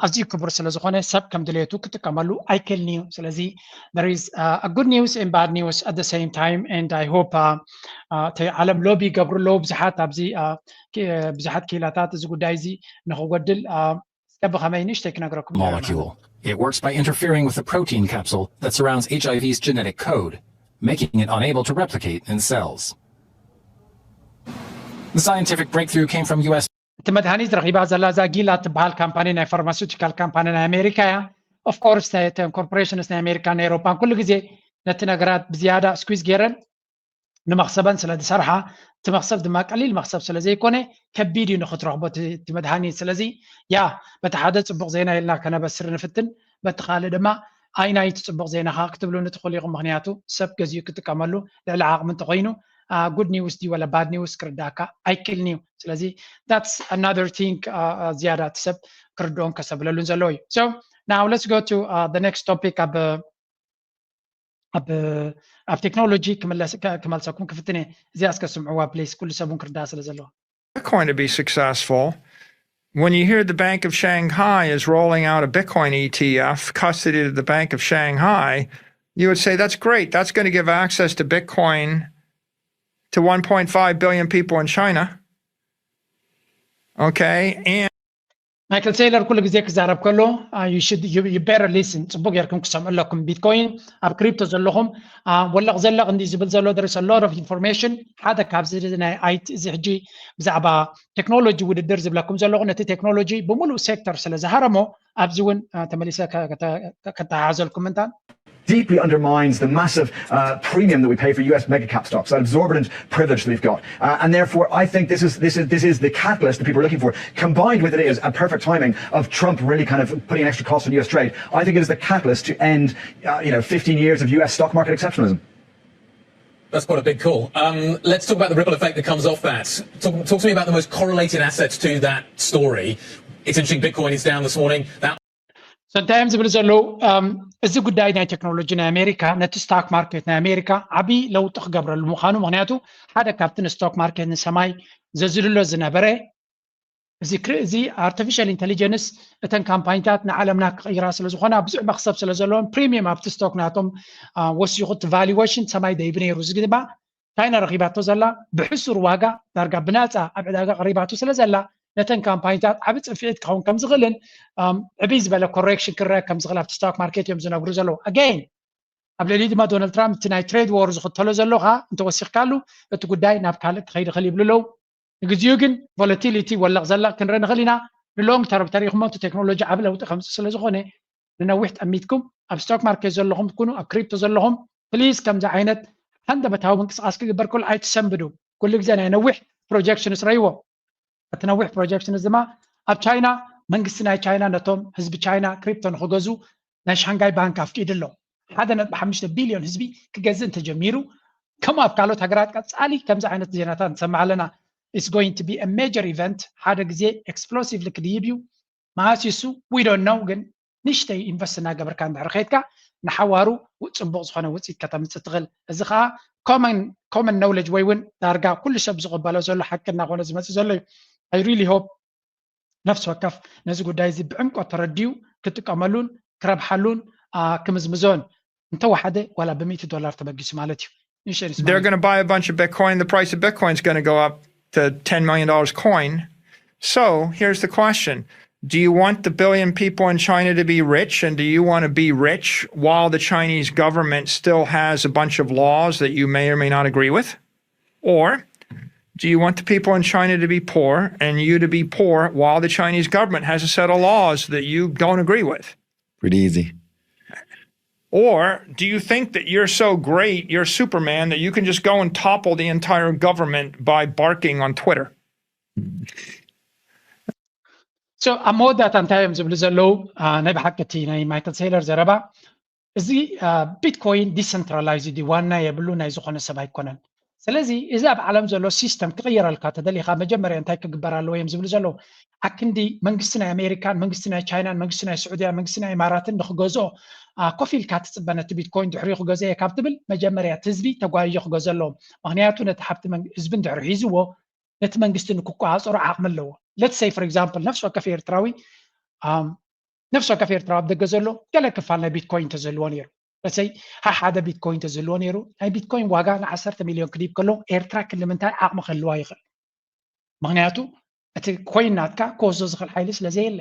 ኣዝዩ ክቡር ስለ ዝኾነ ሰብ ከም ድሌቱ ክጥቀመሉ ኣይክእልን እዩ። ስለዚ there is a good news and bad news at the same time and I hope እቲ ዓለም ሎቢ ይገብሩ ኣለዉ ብዙሓት ኣብዚ ብዙሓት ክኢላታት እዚ ጉዳይ እዚ ንኽጎድል እስከ ብኸመይ ንእሽተይ ክነግረኩም Molecule. It works by interfering with the protein capsule that surrounds H I V's genetic code, making it unable to replicate in cells. The scientific breakthrough came from U S. እቲ መድሃኒት ረኺባ ዘላ እዛ ጊላ ትበሃል ካምፓኒ ናይ ፋርማሲውቲካል ካምፓኒ ናይ ኣሜሪካ እያ። ኦፍኮርስ እተን ኮርፖሬሽንስ ናይ ኣሜሪካ ናይ ኤሮፓን ኩሉ ግዜ ነቲ ነገራት ብዝያዳ ስኩዝ ገይረን ንመኽሰበን ስለ ዝሰርሓ እቲ መኽሰብ ድማ ቀሊል መኽሰብ ስለ ዘይኮነ ከቢድ እዩ ንክትረኽቦ እቲ መድሃኒት። ስለዚ ያ በቲ ሓደ ፅቡቕ ዜና ኢልና ከነበስር ንፍትን በቲ ካልእ ድማ ኣይናይ እቲ ፅቡቕ ዜናኻ ክትብሉኒ ትኽእሉ ኢኹም። ምኽንያቱ ሰብ ገዚኡ ክጥቀመሉ ልዕሊ ዓቕሚ እንተኾይኑ ጉድ ኒውስ ድዩ ወላ ባድ ኒውስ ክርዳእካ ኣይክእልን እዩ። ስለዚ that's another thing ዝያዳ እቲ ሰብ ክርድኦን ከሰብለሉን ዘለዎ እዩ። So now let's go to the next topic ኣብ ኣብ ኣብ ቴክኖሎጂ ክመልሰኩም ክፍትን እየ። እዚኣ እስከ ስምዕዋ ፕሊስ ኩሉ ሰብ እውን ክርዳእ ስለ ዘለዎ። Bitcoin to be successful. When you hear the Bank of Shanghai is rolling out a Bitcoin E T F custody to the Bank of Shanghai, you would say that's great. That's going to give access to Bitcoin to one point five billion people in China. Okay. And ማይክል ቴይለር ኩሉ ግዜ ክዛረብ ከሎ you should you better listen፣ ፅቡቅ ጌርኩም ክሰምዑ ኣለኩም። ቢትኮይን ኣብ ክሪፕቶ ዘለኹም ወለቕ ዘለቕ እንዲ ዝብል ዘሎ there is a lot of information። ሓደ ካብዚ ናይ ኣይቲ እዚ ሕጂ ብዛዕባ ቴክኖሎጂ ውድድር ዝብለኩም ዘለኹ ነቲ ቴክኖሎጂ ብምሉእ ሴክተር ስለ ዝሃረሞ ኣብዚ እውን ተመሊሰ ከተሓሓዘልኩም እንታን deeply undermines the massive uh, premium that we pay for U S mega cap stocks, that absorbent privilege that we've got. Uh, and therefore, I think this is, this, is, this is the catalyst that people are looking for. Combined with it is a perfect timing of Trump really kind of putting an extra cost on U S trade. I think it is the catalyst to end uh, you know, fifteen years of U S stock market exceptionalism. That's quite a big call. Um, let's talk about the ripple effect that comes off that. Talk, talk to me about the most correlated assets to that story. It's interesting, Bitcoin is down this morning. That So እንታይ እዮም ዝብሉ ዘለዉ? እዚ ጉዳይ ናይ ቴክኖሎጂ ናይ ኣሜሪካ ነቲ ስቶክ ማርኬት ናይ ኣሜሪካ ዓብዪ ለውጢ ክገብረሉ ምዃኑ፣ ምክንያቱ ሓደ ካብቲ ንስቶክ ማርኬት ንሰማይ ዘዝልሎ ዝነበረ እዚ ክሪ- እዚ ኣርቲፊሻል ኢንቴሊጀንስ እተን ካምፓኒታት ንዓለምና ክቕይራ ስለ ዝኾና ብዙሕ መክሰብ ስለ ዘለዎም ፕሪሚየም ኣብቲ ስቶክ ናቶም ወሲኹ እቲ ቫሉዌሽን ሰማይ ደይቡ ነይሩ። እዚ ድማ ቻይና ረኺባቶ ዘላ ብሕሱር ዋጋ ዳርጋ ብናፃ ኣብ ዕዳጋ ቀሪባቶ ስለ ዘላ ነተን ካምፓኒታት ዓቢ ፅፍዒት ክኸውን ከም ዝኽእልን ዕብይ ዝበለ ኮሬክሽን ክረአ ከም ዝኽእል ኣብቲ ስቶክ ማርኬት እዮም ዝነግሩ ዘለዉ። ኣገይን ኣብ ልዕሊ ድማ ዶናልድ ትራምፕ እቲ ናይ ትሬድ ዎር ዝኽተሎ ዘሎ ከዓ እንተወሲኽካሉ እቲ ጉዳይ ናብ ካልእ ክኸይድ ይኽእል ይብሉ ኣለዉ። ንግዚኡ ግን ቮለቲሊቲ ወለቕ ዘለቕ ክንርኢ ንኽእል ኢና። ንሎንግ ተርም ተሪኹሞ እቲ ቴክኖሎጂ ዓቢ ለውጢ ከምፅእ ስለ ዝኾነ ንነዊሕ ጠሚትኩም ኣብ ስቶክ ማርኬት ዘለኹም ትኩኑ ኣብ ክሪፕቶ ዘለኹም ፕሊዝ ከምዚ ዓይነት ሃንደበታዊ ምንቅስቃስ ክግበር ከሎ ኣይትሰንብዱ። ኩሉ ግዜ ናይ ነዊሕ ፕሮጀክሽንስ ረይዎ። እቲ ነዊሕ ፕሮጀክሽንስ ድማ ኣብ ቻይና መንግስቲ ናይ ቻይና ነቶም ህዝቢ ቻይና ክሪፕቶ ንክገዙ ናይ ሻንጋይ ባንክ ኣፍቂዱ ኣሎ። ሓደ ነጥቢ ሓሙሽተ ቢልዮን ህዝቢ ክገዝእ እንተጀሚሩ ከምኡ ኣብ ካልኦት ሃገራት ቀፃሊ ከምዚ ዓይነት ዜናታት ንሰምዕ ኣለና። It's going to be a major event። ሓደ ግዜ ኤክስፕሎሲቭሊ ክድይብ እዩ። መዓስ ይሱ we don't know። ግን ንእሽተይ ኢንቨስት እናገበርካ እንድሕር ከይድካ ንሓዋሩ ጽቡቕ ዝኾነ ውፅኢት ከተምፅእ ትኽእል። እዚ ከዓ ኮመን ኖውለጅ ወይ እውን ዳርጋ ኩሉ ሰብ ዝቕበሎ ዘሎ ሓቂ እናኾነ ዝመፅእ ዘሎ እዩ። I really hope ነፍሲ ወከፍ ነዚ ጉዳይ እዚ ብዕምቆት ተረዲኡ ክጥቀመሉን ክረብሓሉን ክምዝምዞን እንተወሓደ ዋላ ብሚእቲ ዶላር ተበጊሱ ማለት እዩ። ንእሽተይ ንስማዕ። They're going to buy a bunch of Bitcoin. The price of Bitcoin is going to go up to ten million dollars coin. So here's the question. Do you want the billion people in China to be rich, and do you want to be rich while the Chinese government still has a bunch of laws that you may or may not agree with? Or do you want the people in China to be poor and you to be poor while the Chinese government has a set of laws that you don't agree with? Pretty easy. Or do you think that you're so great, you're Superman, that you can just go and topple the entire government by barking on Twitter? So ኣብ መወዳእታ እንታይ እዮም ዝብሉ ዘለዉ? ናይ ብሓቂ እቲ ናይ ማይክል ቴይለር ዘረባ፣ እዚ ቢትኮይን ዲሰንትራላይዝድ እዩ፣ ዋና የብሉ፣ ናይ ዝኾነ ሰብ ኣይኮነን። ስለዚ እዚ ኣብ ዓለም ዘሎ ሲስተም ክቕየረልካ ተደሊኻ መጀመርያ እንታይ ክግበር ኣለዎ እዮም ዝብሉ ዘለዉ። ኣክንዲ መንግስቲ ናይ ኣሜሪካን መንግስቲ ናይ ቻይናን መንግስቲ ናይ ስዑድያን መንግስቲ ናይ ኢማራትን ንክገዝኦ ኮፍ ኢልካ ትፅበ፣ ነቲ ቢትኮይን ድሕሪኡ ክገዝኦ እየ ካብ ትብል መጀመርያ እቲ ህዝቢ ተጓይዮ ክገዝኦ ኣለዎም። ምክንያቱ ነቲ ሃብቲ ህዝቢ እንድሕር ሒዝዎ ነቲ መንግስቲ ንክቆፃፀሮ ዓቕሚ ኣለዎ። Let's say for example ነፍሲ ወከፍ ኤርትራዊ ነፍሲ ወከፍ ኤርትራዊ ኣብ ደገ ዘሎ ገለ ክፋል ናይ ቢትኮይን እንተዝህልዎ ነይሩ፣ let's say ሓደ ቢትኮይን እንተዝህልዎ ነይሩ፣ ናይ ቢትኮይን ዋጋ ንዓሰርተ ሚልዮን ክድይብ ከሎ ኤርትራ ክንዲ ምንታይ ዓቕሚ ክህልዋ ይኽእል? ምክንያቱ እቲ ኮይን ናትካ ክወስዶ ዝኽእል ሓይሊ ስለ ዘየለ።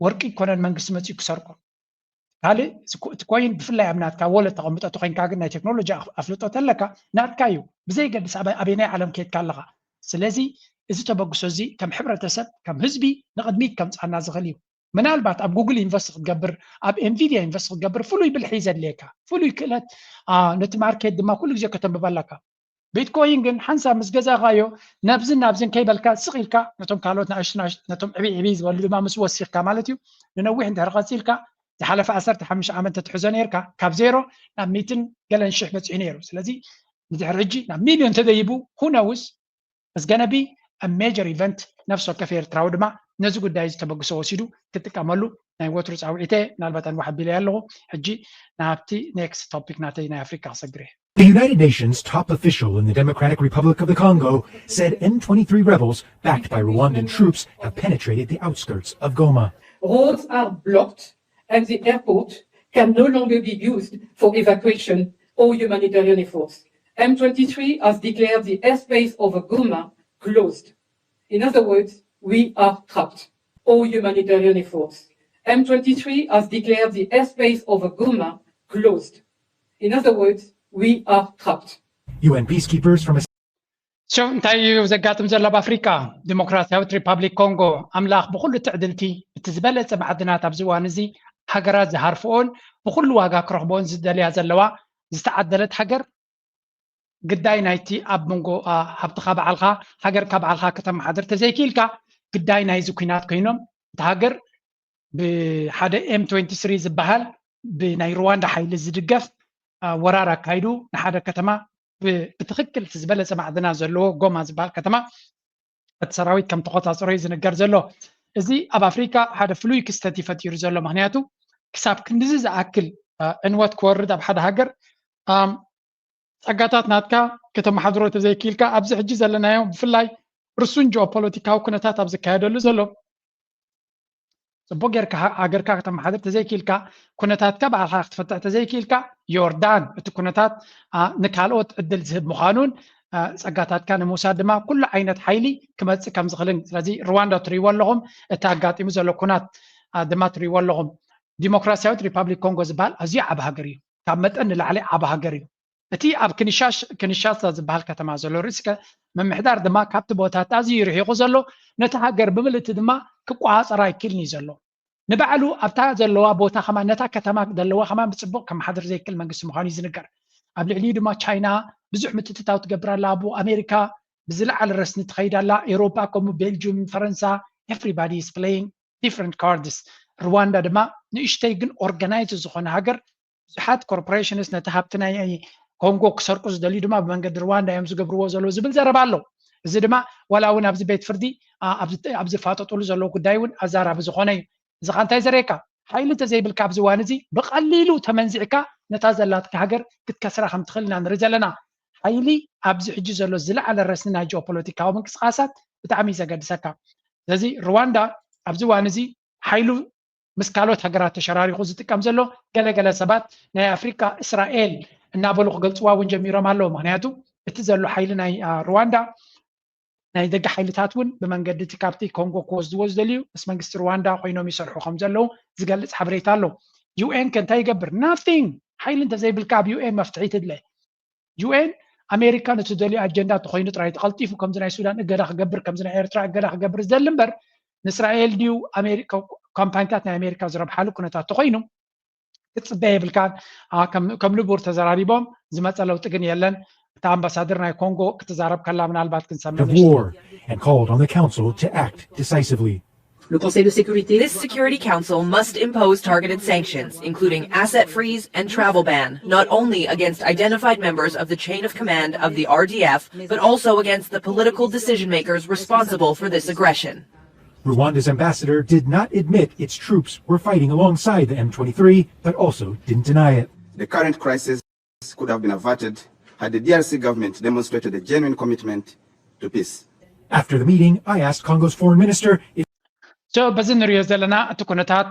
ወርቂ ይኮነን መንግስቲ መፂኡ ክሰርቆ። ካልእ እቲ ኮይን ብፍላይ ኣብ ናትካ ወለት ተቐምጦ ተኮይንካ ግን ናይ ቴክኖሎጂ ኣፍልጦ ተለካ ናትካ እዩ፣ ብዘይገድስ ኣበናይ ዓለም ከይድካ ኣለኻ። ስለዚ እዚ ተበግሶ እዚ ከም ሕብረተሰብ ከም ህዝቢ ንቕድሚት ከምፅኣና ዝኽእል እዩ። ምናልባት ኣብ ጉግል ኢንቨስት ክትገብር ኣብ ኤንቪድያ ኢንቨስት ክትገብር ፍሉይ ብልሒ ዘድልየካ ፍሉይ ክእለት ነቲ ማርኬት ድማ ኩሉ ግዜ ከተንብበ ኣለካ። ቢትኮይን ግን ሓንሳብ ምስ ገዛእኻዮ ናብዝን ናብዝን ከይበልካ ስቕ ኢልካ ነቶም ካልኦት ንኣሽቱ ንኣሽቱ ነቶም ዕብይ ዕብይ ዝበሉ ድማ ምስ ወሲኽካ ማለት እዩ ንነዊሕ እንድሕር ቀፂልካ ዝሓለፈ ዓሰርተ ሓሙሽተ ዓመት ተትሕዞ ነርካ ካብ ዜሮ ናብ ሚትን ገለን ሽሕ በፂሑ ነይሩ። ስለዚ ንድሕር ሕጂ ናብ ሚልዮን ተደይቡ who knows is gonna be a major event። ነፍሲ ወከፍ ኤርትራዊ ድማ ነዚ ጉዳይ እዚ ተበግሶ ወሲዱ ክጥቀመሉ ናይ ወትሩ ፃውዒተ ምናልባት ኣንዋሕ ኣቢለ ኣለኹ። ሕጂ ናብቲ ኔክስት ቶፒክ ናተይ ናይ ኣፍሪካ ክሰግር እየ። A United Nations top official in the Democratic Republic of the Congo said M twenty-three rebels, backed by Rwandan troops, have penetrated the outskirts of Goma. Roads are blocked and the airport can no longer be used for evacuation or humanitarian efforts. M twenty-three has declared the airspace over Goma closed. In other words, we are trapped. all humanitarian efforts. M twenty-three has declared the airspace over Goma closed. In other words, we are trapped. U N peacekeepers from a ሸው እንታይ እዩ ዘጋጥም ዘሎ ኣብ ኣፍሪካ? ዲሞክራሲያዊት ሪፓብሊክ ኮንጎ ኣምላኽ ብኩሉ ትዕድልቲ እቲ ዝበለፀ ማዕድናት ኣብዚ እዋን እዚ ሃገራት ዝሃርፍኦን ብኩሉ ዋጋ ክረኽቦን ዝደልያ ዘለዋ ዝተዓደለት ሃገር ግዳይ ናይቲ ኣብ መንጎ ሃብትኻ በዓልኻ ሃገርካ በዓልኻ ከተመሓድር ተዘይክኢልካ ግዳይ ናይዚ ኩናት ኮይኖም እቲ ሃገር ብሓደ M twenty-three ዝበሃል ብናይ ሩዋንዳ ሓይሊ ዝድገፍ ወራር ኣካይዱ ንሓደ ከተማ ብትኽክል እቲ ዝበለፀ ማዕድና ዘለዎ ጎማ ዝበሃል ከተማ እቲ ሰራዊት ከም ተቆፃፀሮ እዩ ዝንገር ዘሎ። እዚ ኣብ ኣፍሪካ ሓደ ፍሉይ ክስተት እዩ ፈጢሩ ዘሎ። ምክንያቱ ክሳብ ክንድዚ ዝኣክል ዕንወት ክወርድ ኣብ ሓደ ሃገር ጸጋታት ናትካ ከተመሓድሮ ተዘይክኢልካ ኣብዚ ሕጂ ዘለናዮ ብፍላይ ርሱን ጂኦፖለቲካዊ ኩነታት ኣብ ዝካየደሉ ዘሎ ፅቡቅ ጌርካ ሃገርካ ከተመሓድር ተዘይክኢልካ ኩነታትካ ባዕልካ ክትፈትሕ ተዘይክኢልካ ዮርዳን እቲ ኩነታት ንካልኦት ዕድል ዝህብ ምዃኑን ፀጋታትካ ንምውሳድ ድማ ኩሉ ዓይነት ሓይሊ ክመፅእ ከም ዝኽልን ስለዚ ሩዋንዳ ትሪእዎ ኣለኹም እቲ ኣጋጢሙ ዘሎ ኩናት ድማ ትሪእዎ ኣለኹም ዲሞክራሲያዊት ሪፓብሊክ ኮንጎ ዝበሃል ኣዝዩ ዓቢ ሃገር እዩ ካብ መጠን ንላዕሊ ዓቢ ሃገር እዩ እቲ ኣብ ክንሻሳ ዝበሃል ከተማ ዘሎ ርእሲ ምምሕዳር ድማ ካብቲ ቦታት ኣዝዩ ርሒቑ ዘሎ ነቲ ሃገር ብምልእቲ ድማ ክቆፃፀር ኣይክእልን እዩ ዘሎ ንባዕሉ ኣብታ ዘለዋ ቦታ ከማን ነታ ከተማ ዘለዋ ከማን ብፅቡቕ ከመሓድር ዘይክእል መንግስቲ ምዃኑ እዩ ዝንገር ኣብ ልዕሊኡ ድማ ቻይና ብዙሕ ምትትታው ትገብር ኣላ ኣብ ኣሜሪካ ብዝለዓለ ረስኒ ትኸይድ ኣላ ኤውሮፓ ከምኡ ቤልጅም ፈረንሳ everybody is playing different cards ሩዋንዳ ድማ ንእሽተይ ግን organized ዝኾነ ሃገር ብዙሓት corporations ነቲ ሃብቲ ናይ ኮንጎ ክሰርቁ ዝደልዩ ድማ ብመንገዲ ሩዋንዳ እዮም ዝገብርዎ ዘለዉ ዝብል ዘረባ ኣሎ እዚ ድማ ዋላ እውን ኣብዚ ቤት ፍርዲ ኣብ ዝፋጠጡሉ ዘለዉ ጉዳይ እውን ኣዛራቢ ዝኾነ እዩ እዚ ካ እንታይ ዘርእየካ ሓይሊ እንተዘይብልካ ኣብዚ እዋን እዚ ብቐሊሉ ተመንዚዕካ ነታ ዘላትካ ሃገር ክትከስራ ከም ትኽእል ኢና ንርኢ ዘለና ሓይሊ ኣብዚ ሕጂ ዘሎ ዝለዓለ ረስኒ ናይ ጂኦፖለቲካዊ ምንቅስቃሳት ብጣዕሚ እዩ ዘገድሰካ ስለዚ ሩዋንዳ ኣብዚ እዋን እዚ ሓይሉ ምስ ካልኦት ሃገራት ተሸራሪኹ ዝጥቀም ዘሎ ገለገለ ሰባት ናይ ኣፍሪካ እስራኤል እናበሉ ክገልፅዋ እውን ጀሚሮም ኣለዉ ምክንያቱ እቲ ዘሎ ሓይሊ ናይ ሩዋንዳ ናይ ደገ ሓይልታት እውን ብመንገዲ እቲ ካብቲ ኮንጎ ክወስድዎ ዝደልዩ ምስ መንግስቲ ሩዋንዳ ኮይኖም ይሰርሑ ከም ዘለዉ ዝገልፅ ሓበሬታ ኣሎ ዩኤን ከ እንታይ ይገብር nothing ሓይሊ እንተዘይብልካ ኣብ ዩኤን መፍትሒ ትድለ ዩኤን ኣሜሪካ ንትደልዩ ኣጀንዳ ተኮይኑ ጥራይ ተቀልጢፉ ከምዚ ናይ ሱዳን እገዳ ክገብር ከምዚ ናይ ኤርትራ እገዳ ክገብር ዝደሊ እምበር ንእስራኤል ድዩ ካምፓኒታት ናይ ኣሜሪካ ዝረብሓሉ ኩነታት ተኮይኑ ክትፅበ የብልካን ከም ንቡር ተዘራሪቦም ዝመፀ ለውጢ ግን የለን እታ ኣምባሳደር ናይ ኮንጎ ክትዛረብ ከላ ምናልባት ክንሰምዕ of war and called on the council to act decisively. Le Conseil de sécurité. This Security Council must impose targeted sanctions, including asset freeze and travel ban, not only against identified members of the chain of command of the R D F, but also against the political decision makers responsible for this aggression. Rwanda's ambassador did not admit its troops were fighting alongside the M twenty-three, but also didn't deny it. The current crisis could have been averted had the D R C government demonstrated a genuine commitment to peace. After the meeting, I asked Congo's foreign minister if So በዚ ንሪኦ ዘለና እቲ ኩነታት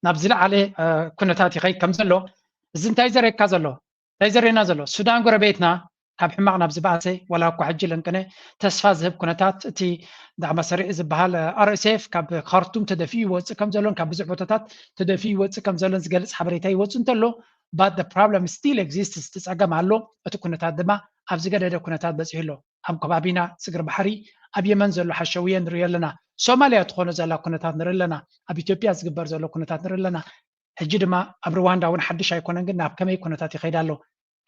ናብ ዝለዓለ ኩነታት ይኸይድ ከም ዘሎ እዚ እንታይ ዘርእየካ ዘሎ እንታይ ዘርእየና ዘሎ ሱዳን ጎረቤትና ካብ ሕማቕ ናብ ዝበኣሰ ዋላ እኳ ሕጂ ለንቅነ ተስፋ ዝህብ ኩነታት እቲ ዳዕማ ሰሪዕ ዝበሃል ኣርኤስኤፍ ካብ ካርቱም ተደፊኡ ይወፅእ ከም ዘሎን ካብ ብዙሕ ቦታታት ተደፊኡ ይወፅእ ከም ዘሎን ዝገልፅ ሓበሬታ ይወፅእ እንተሎ but the problem still exists እቲ ፀገም ኣሎ እቲ ኩነታት ድማ ኣብ ዝገደደ ኩነታት በፂሑ ኣሎ ኣብ ከባቢና ስግር ባሕሪ ኣብ የመን ዘሎ ሓሸውየ ንሪኦ ኣለና ሶማልያ ትኾኖ ዘላ ኩነታት ንርኢ ኣለና ኣብ ኢትዮጵያ ዝግበር ዘሎ ኩነታት ንርኢ ኣለና ሕጂ ድማ ኣብ ሩዋንዳ እውን ሓድሽ ኣይኮነን ግን ናብ ከመይ ኩነታት ይኸይድ ኣሎ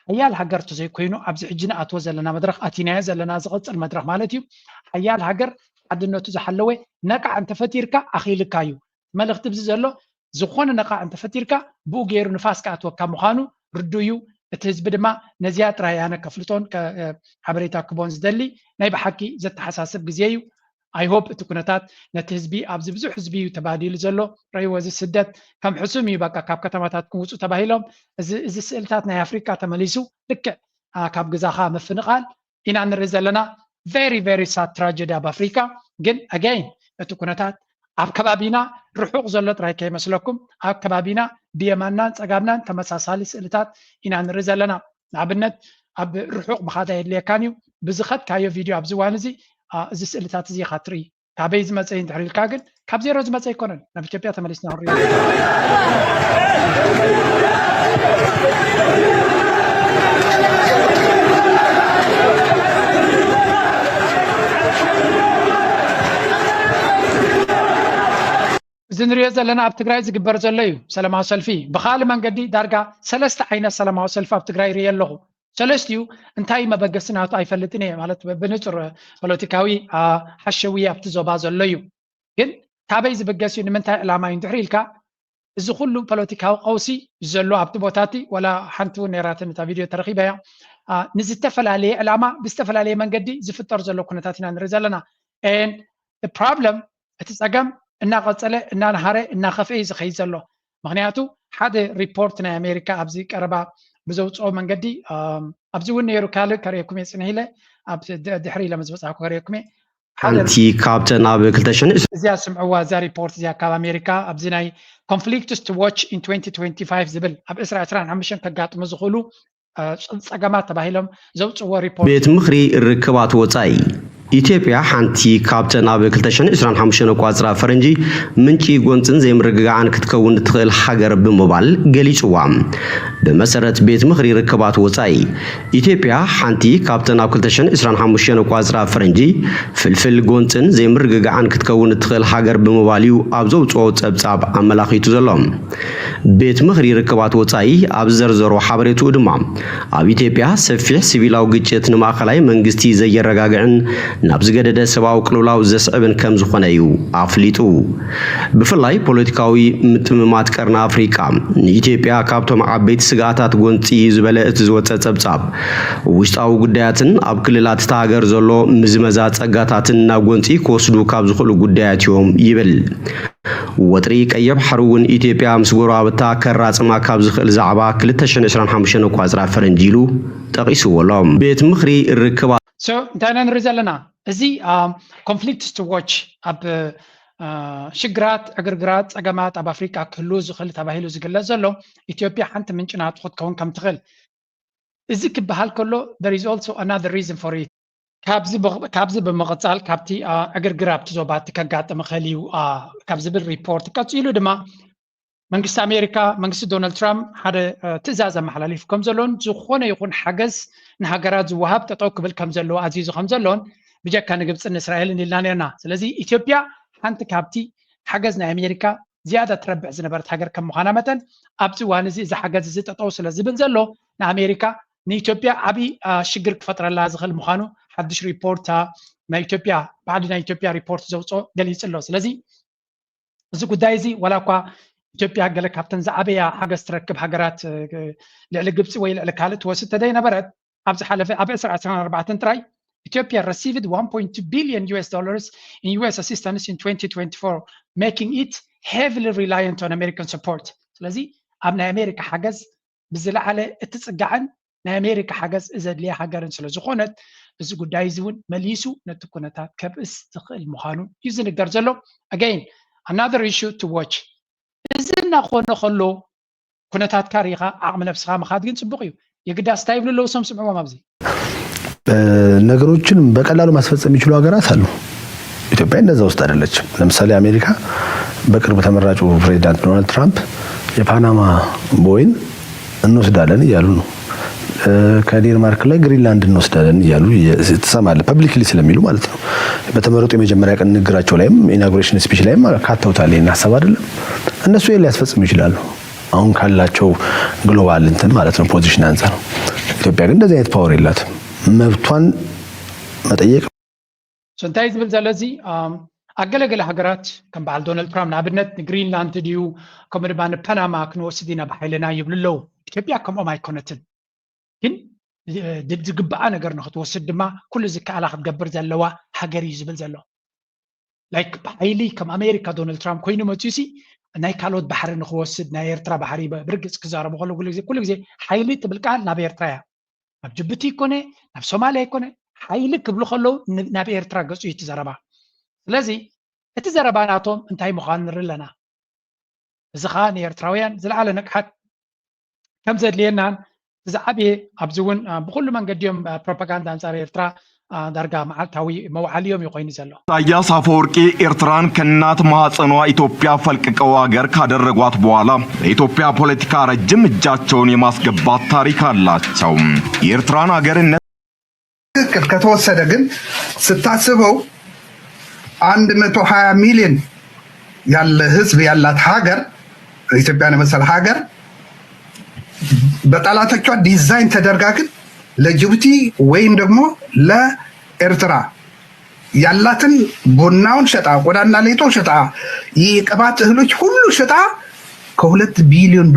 ሓያል ሃገር ተዘይኮይኑ ኣብዚ ሕጂ ንኣትዎ ዘለና መድረኽ ኣቲናዮ ዘለና ዝቐፅል መድረኽ ማለት እዩ ሓያል ሃገር ሓድነቱ ዝሓለወ ነቃዕ እንተፈጢርካ ኣኽኢልካ እዩ መልእኽቲ ብዚ ዘሎ ዝኾነ ነቃዕ እንተፈጢርካ ብኡ ገይሩ ንፋስ ክኣትወካ ምዃኑ ርዱ እዩ እቲ ህዝቢ ድማ ነዚኣ ጥራይ ኣነ ከፍልጦን ሓበሬታ ክቦን ዝደሊ ናይ ብሓቂ ዘተሓሳስብ ግዜ እዩ I hope እቲ ኩነታት ነቲ ህዝቢ ኣብዚ ብዙሕ ህዝቢ እዩ ተባዲሉ ዘሎ ረይዎ እዚ ስደት ከም ሕሱም እዩ በቃ ካብ ከተማታት ክውፁ ተባሂሎም እዚ ስእልታት ናይ ኣፍሪካ ተመሊሱ ልክዕ ካብ ግዛኻ ምፍንቓል ኢና ንርኢ ዘለና very very sad tragedy ኣብ ኣፍሪካ ግን again እቲ ኩነታት ኣብ ከባቢና ርሑቕ ዘሎ ጥራይ ከይመስለኩም ኣብ ከባቢና ብየማንናን ፀጋምናን ተመሳሳሊ ስእልታት ኢና ንርኢ ዘለና ንኣብነት ኣብ ርሑቕ ምኻድ ኣየድልየካን እዩ ብዝኸድካዮ ቪድዮ ኣብዚ እዋን እዚ እዚ ስእልታት እዚ ኢኻ ትርኢ ካበይ ዝመፀ እዩ እንድሕር ኢልካ ግን ካብ ዜሮ ዝመፀ ኣይኮነን። ናብ ኢትዮጵያ ተመሊስና ክንሪኦ። እዚ ንሪኦ ዘለና ኣብ ትግራይ ዝግበር ዘሎ እዩ። ሰላማዊ ሰልፊ ብካልእ መንገዲ ዳርጋ ሰለስተ ዓይነት ሰላማዊ ሰልፊ ኣብ ትግራይ ይርኢ ኣለኹ። ሰለስቲኡ እንታይ መበገሲ ናቱ ኣይፈልጥን እየ፣ ማለት ብንፁር ፖለቲካዊ ሓሸውየ ኣብቲ ዞባ ዘሎ እዩ። ግን ካበይ ዝብገስ እዩ፣ ንምንታይ ዕላማ እዩ እንድሕር ኢልካ፣ እዚ ኩሉ ፖለቲካዊ ቀውሲ ዘሎ ኣብቲ ቦታ እቲ፣ ዋላ ሓንቲ እውን ነይራትን እታ ቪድዮ ተረኺበያ፣ ንዝተፈላለየ ዕላማ ብዝተፈላለየ መንገዲ ዝፍጠር ዘሎ ኩነታት ኢና ንርኢ ዘለና። ፕሮብለም፣ እቲ ፀገም እናቐፀለ እናነሃረ እናኸፍአ እዩ ዝኸይድ ዘሎ። ምክንያቱ ሓደ ሪፖርት ናይ ኣሜሪካ ኣብዚ ቀረባ ብዘውፅኦ መንገዲ፣ ኣብዚ እውን ነይሩ ካልእ ከርእየኩም እየ ፅንሕ ኢለ፣ ድሕሪ ኢለ ምስ በፃኩ ከርእየኩም እየ። ሓንቲ ካብተን ኣብ ክልተ ሽሕን እዚኣ ስምዕዋ፣ እዛ ሪፖርት እዚኣ ካብ ኣሜሪካ ኣብዚ ናይ conflicts to watch in twenty twenty-five ዝብል ኣብ ዕስራ ዕስራን ሓሙሽተን ከጋጥሙ ዝኽእሉ ፀገማት ተባሂሎም ዘውፅዎ ሪፖርት። ቤት ምኽሪ ርክባት ወፃኢ ኢትዮጵያ ሓንቲ ካብተን ኣብ ክልተ ሽሕን ዕስራን ሓሙሽተን ኣቋፅራ ፈረንጂ ምንጪ ጎንፅን ዘይምርግጋዕን ክትከውን እትኽእል ሃገር ብምባል ገሊፅዋ። ብመሰረት ቤት ምኽሪ ርክባት ወፃኢ ኢትዮጵያ ሓንቲ ካብተን ኣብ ክልተ ሽሕን ዕስራን ሓሙሽተን ኣቋፅራ ፈረንጂ ፍልፍል ጎንፅን ዘይምርግጋዕን ክትከውን እትኽእል ሃገር ብምባል እዩ ኣብ ዘውፅኦ ፀብፃብ ኣመላኺቱ ዘሎ። ቤት ምኽሪ ርክባት ወፃኢ ኣብ ዘርዘሮ ሓበሬትኡ ድማ ኣብ ኢትዮጵያ ሰፊሕ ሲቪላዊ ግጭት ንማእኸላይ መንግስቲ ዘየረጋግዕን ናብ ዝገደደ ሰብኣዊ ቅልውላው ዘስዕብን ከም ዝኾነ እዩ ኣፍሊጡ። ብፍላይ ፖለቲካዊ ምጥምማት ቀርኒ ኣፍሪቃ ንኢትዮጵያ ካብቶም ዓበይቲ ስግኣታት ጎንፂ እዩ ዝበለ እቲ ዝወፀ ፀብፃብ፣ ውሽጣዊ ጉዳያትን ኣብ ክልላት እታ ሃገር ዘሎ ምዝመዛ ፀጋታትን ናብ ጎንፂ ክወስዱ ካብ ዝኽእሉ ጉዳያት እዮም ይብል። ወጥሪ ቀይሕ ባሕሪ እውን ኢትዮጵያ ምስ ጎረባብታ ከራፅማ ካብ ዝኽእል ዛዕባ ክልተ ሽሕን ዕስራን ሓሙሽተን ኣቋፅራ ፈረንጂ ኢሉ ጠቒስዎ ኣሎ። ቤት ምኽሪ ርክባት So እንታይ ኢና ንርኢ ዘለና? እዚ conflicts to watch ኣብ ሽግራት፣ ዕግርግራት፣ ፀገማት ኣብ ኣፍሪቃ ክህልው ዝኽእል ተባሂሉ ዝግለፅ ዘሎ ኢትዮጵያ ሓንቲ ምንጪ ናቱ ክትከውን ከም ትኽእል እዚ ክበሃል ከሎ there is also another reason for it። ካብዚ ብምቕፃል ካብቲ ዕግርግር ኣብቲ ዞባ እቲ ከጋጥም ይኽእል እዩ ካብ ዝብል ሪፖርት ቀፂሉ ድማ መንግስቲ ኣሜሪካ መንግስቲ ዶናልድ ትራምፕ ሓደ ትእዛዝ ኣመሓላሊፉ ከም ዘሎን ዝኾነ ይኹን ሓገዝ ንሃገራት ዝወሃብ ጠጠው ክብል ከም ዘለዎ ኣዚዙ ከም ዘሎን ብጀካ ንግብፅን ንእስራኤልን ኢልና ነርና። ስለዚ ኢትዮጵያ ሓንቲ ካብቲ ሓገዝ ናይ ኣሜሪካ ዝያዳ ትረብሕ ዝነበረት ሃገር ከም ምዃና መጠን ኣብዚ እዋን እዚ እዚ ሓገዝ እዚ ጠጠው ስለ ዝብል ዘሎ ንኣሜሪካ ንኢትዮጵያ ዓብዪ ሽግር ክፈጥረላ ዝኽእል ምዃኑ ሓድሽ ሪፖርት ናይ ኢትዮጵያ ባዕዲ ናይ ኢትዮጵያ ሪፖርት ዘውፅኦ ገሊፁ ኣሎ። ስለዚ እዚ ጉዳይ እዚ ዋላ እኳ ኢትዮጵያ ገለ ካብተን ዝዓበያ ሓገዝ ትረክብ ሃገራት ልዕሊ ግብፂ ወይ ልዕሊ ካልእ ትወስድ ተደይነበረት ኣብ ዝሓለፈ ኣብ ዕስራ ዕስራን ኣርባዕተን ጥራይ ኢትዮጵያ received one point two billion US dollars in US assistance in twenty twenty-four, making it heavily reliant on American support። ስለዚ ኣብ ናይ ኣሜሪካ ሓገዝ ብዝለዓለ እትፅጋዕን ናይ ኣሜሪካ ሓገዝ ዘድልያ ሃገርን ስለ ዝኾነት እዚ ጉዳይ እዚ እውን መሊሱ ነቲ ኩነታት ከብእስ ዝኽእል ምዃኑ እዩ ዝንገር ዘሎ። Again, another issue to watch። እዚ እናኾነ ከሎ ኩነታትካ ርኢኻ ዓቕሚ ነብስኻ ምኻድ ግን ፅቡቕ እዩ። የግዳስ እንታይ ይብሉ ኣለዉ እሶም ስምዕዎም ኣብዚ ነገሮችን በቀላሉ ማስፈጸም የሚችሉ ሀገራት አሉ። ኢትዮጵያ እንደዛ ውስጥ አይደለችም። ለምሳሌ አሜሪካ በቅርብ ተመራጩ ፕሬዚዳንት ዶናልድ ትራምፕ የፓናማ ቦይን እንወስዳለን እያሉ ነው። ከዴንማርክ ላይ ግሪንላንድ እንወስዳለን እያሉ ትሰማለህ፣ ፐብሊክሊ ስለሚሉ ማለት ነው። በተመረጡ የመጀመሪያ ቀን ንግግራቸው ላይም ኢናጉሬሽን ስፒች ላይም ካተውታል ይህን ሀሳብ አይደለም። እነሱ ይህን ሊያስፈጽሙ ይችላሉ አሁን ካላቸው ግሎባል እንትን ማለት ነው ፖዚሽን አንጻር። ኢትዮጵያ ግን እንደዚህ አይነት ፓወር የላትም። መብቷን መጠየቅ እንታይ ዝብል ዘሎ እዚ ኣገለገለ ሃገራት ከም በዓል ዶናልድ ትራምፕ ንኣብነት ንግሪንላንድ ድዩ ከምኡ ድማ ንፓናማ ክንወስድ ኢና ብሓይልና ይብሉ ኣለዉ። ኢትዮጵያ ከምኦም ኣይኮነትን። ግን ዝግባኣ ነገር ንክትወስድ ድማ ኩሉ ዝከኣላ ክትገብር ዘለዋ ሃገር እዩ ዝብል ዘሎ። ላይክ ብሓይሊ ከም ኣሜሪካ ዶናልድ ትራምፕ ኮይኑ መፅዩ ሲ ናይ ካልኦት ባሕሪ ንክወስድ ናይ ኤርትራ ባሕሪ ብርግፅ ክዛረቡ ከሎ ኩሉ ግዜ ኩሉ ግዜ ሓይሊ ትብል ቃል ናብ ኤርትራ እያ። ናብ ጅቡቲ ይኮነ ናብ ሶማልያ ይኮነ ሓይሊ ክብሉ ከለዉ ናብ ኤርትራ ገፁ እዩ እቲ ዘረባ። ስለዚ እቲ ዘረባ ናቶም እንታይ ምዃኑ ንርኢ ኣለና። እዚ ከዓ ንኤርትራውያን ዝለዓለ ንቕሓት ከም ዘድልየናን ዝዓብየ ኣብዚ እውን ብኩሉ መንገዲ እዮም ፕሮፓጋንዳ ኣንፃር ኤርትራ ዳርጋ መዓልታዊ መውዓልዮም እዩ ኮይኑ ዘሎ። ኢሳያስ አፈወርቂ ኤርትራን ከእናት ማህፀኗ ኢትዮጵያ ፈልቅቀው ሀገር ካደረጓት በኋላ በኢትዮጵያ ፖለቲካ ረጅም እጃቸውን የማስገባት ታሪክ አላቸው። የኤርትራን ሀገርነት ትክክል ከተወሰደ ግን ስታስበው አንድ መቶ ሀያ ሚሊዮን ያለ ህዝብ ያላት ሀገር ኢትዮጵያን የመሰለ ሀገር በጠላቶቿ ዲዛይን ተደርጋ ግን ለጅቡቲ ወይም ደግሞ ለኤርትራ ያላትን ቡናውን ሸጣ ቆዳና ሌጦ ሸጣ የቅባት እህሎች ሁሉ ሸጣ ከሁለት ቢሊዮን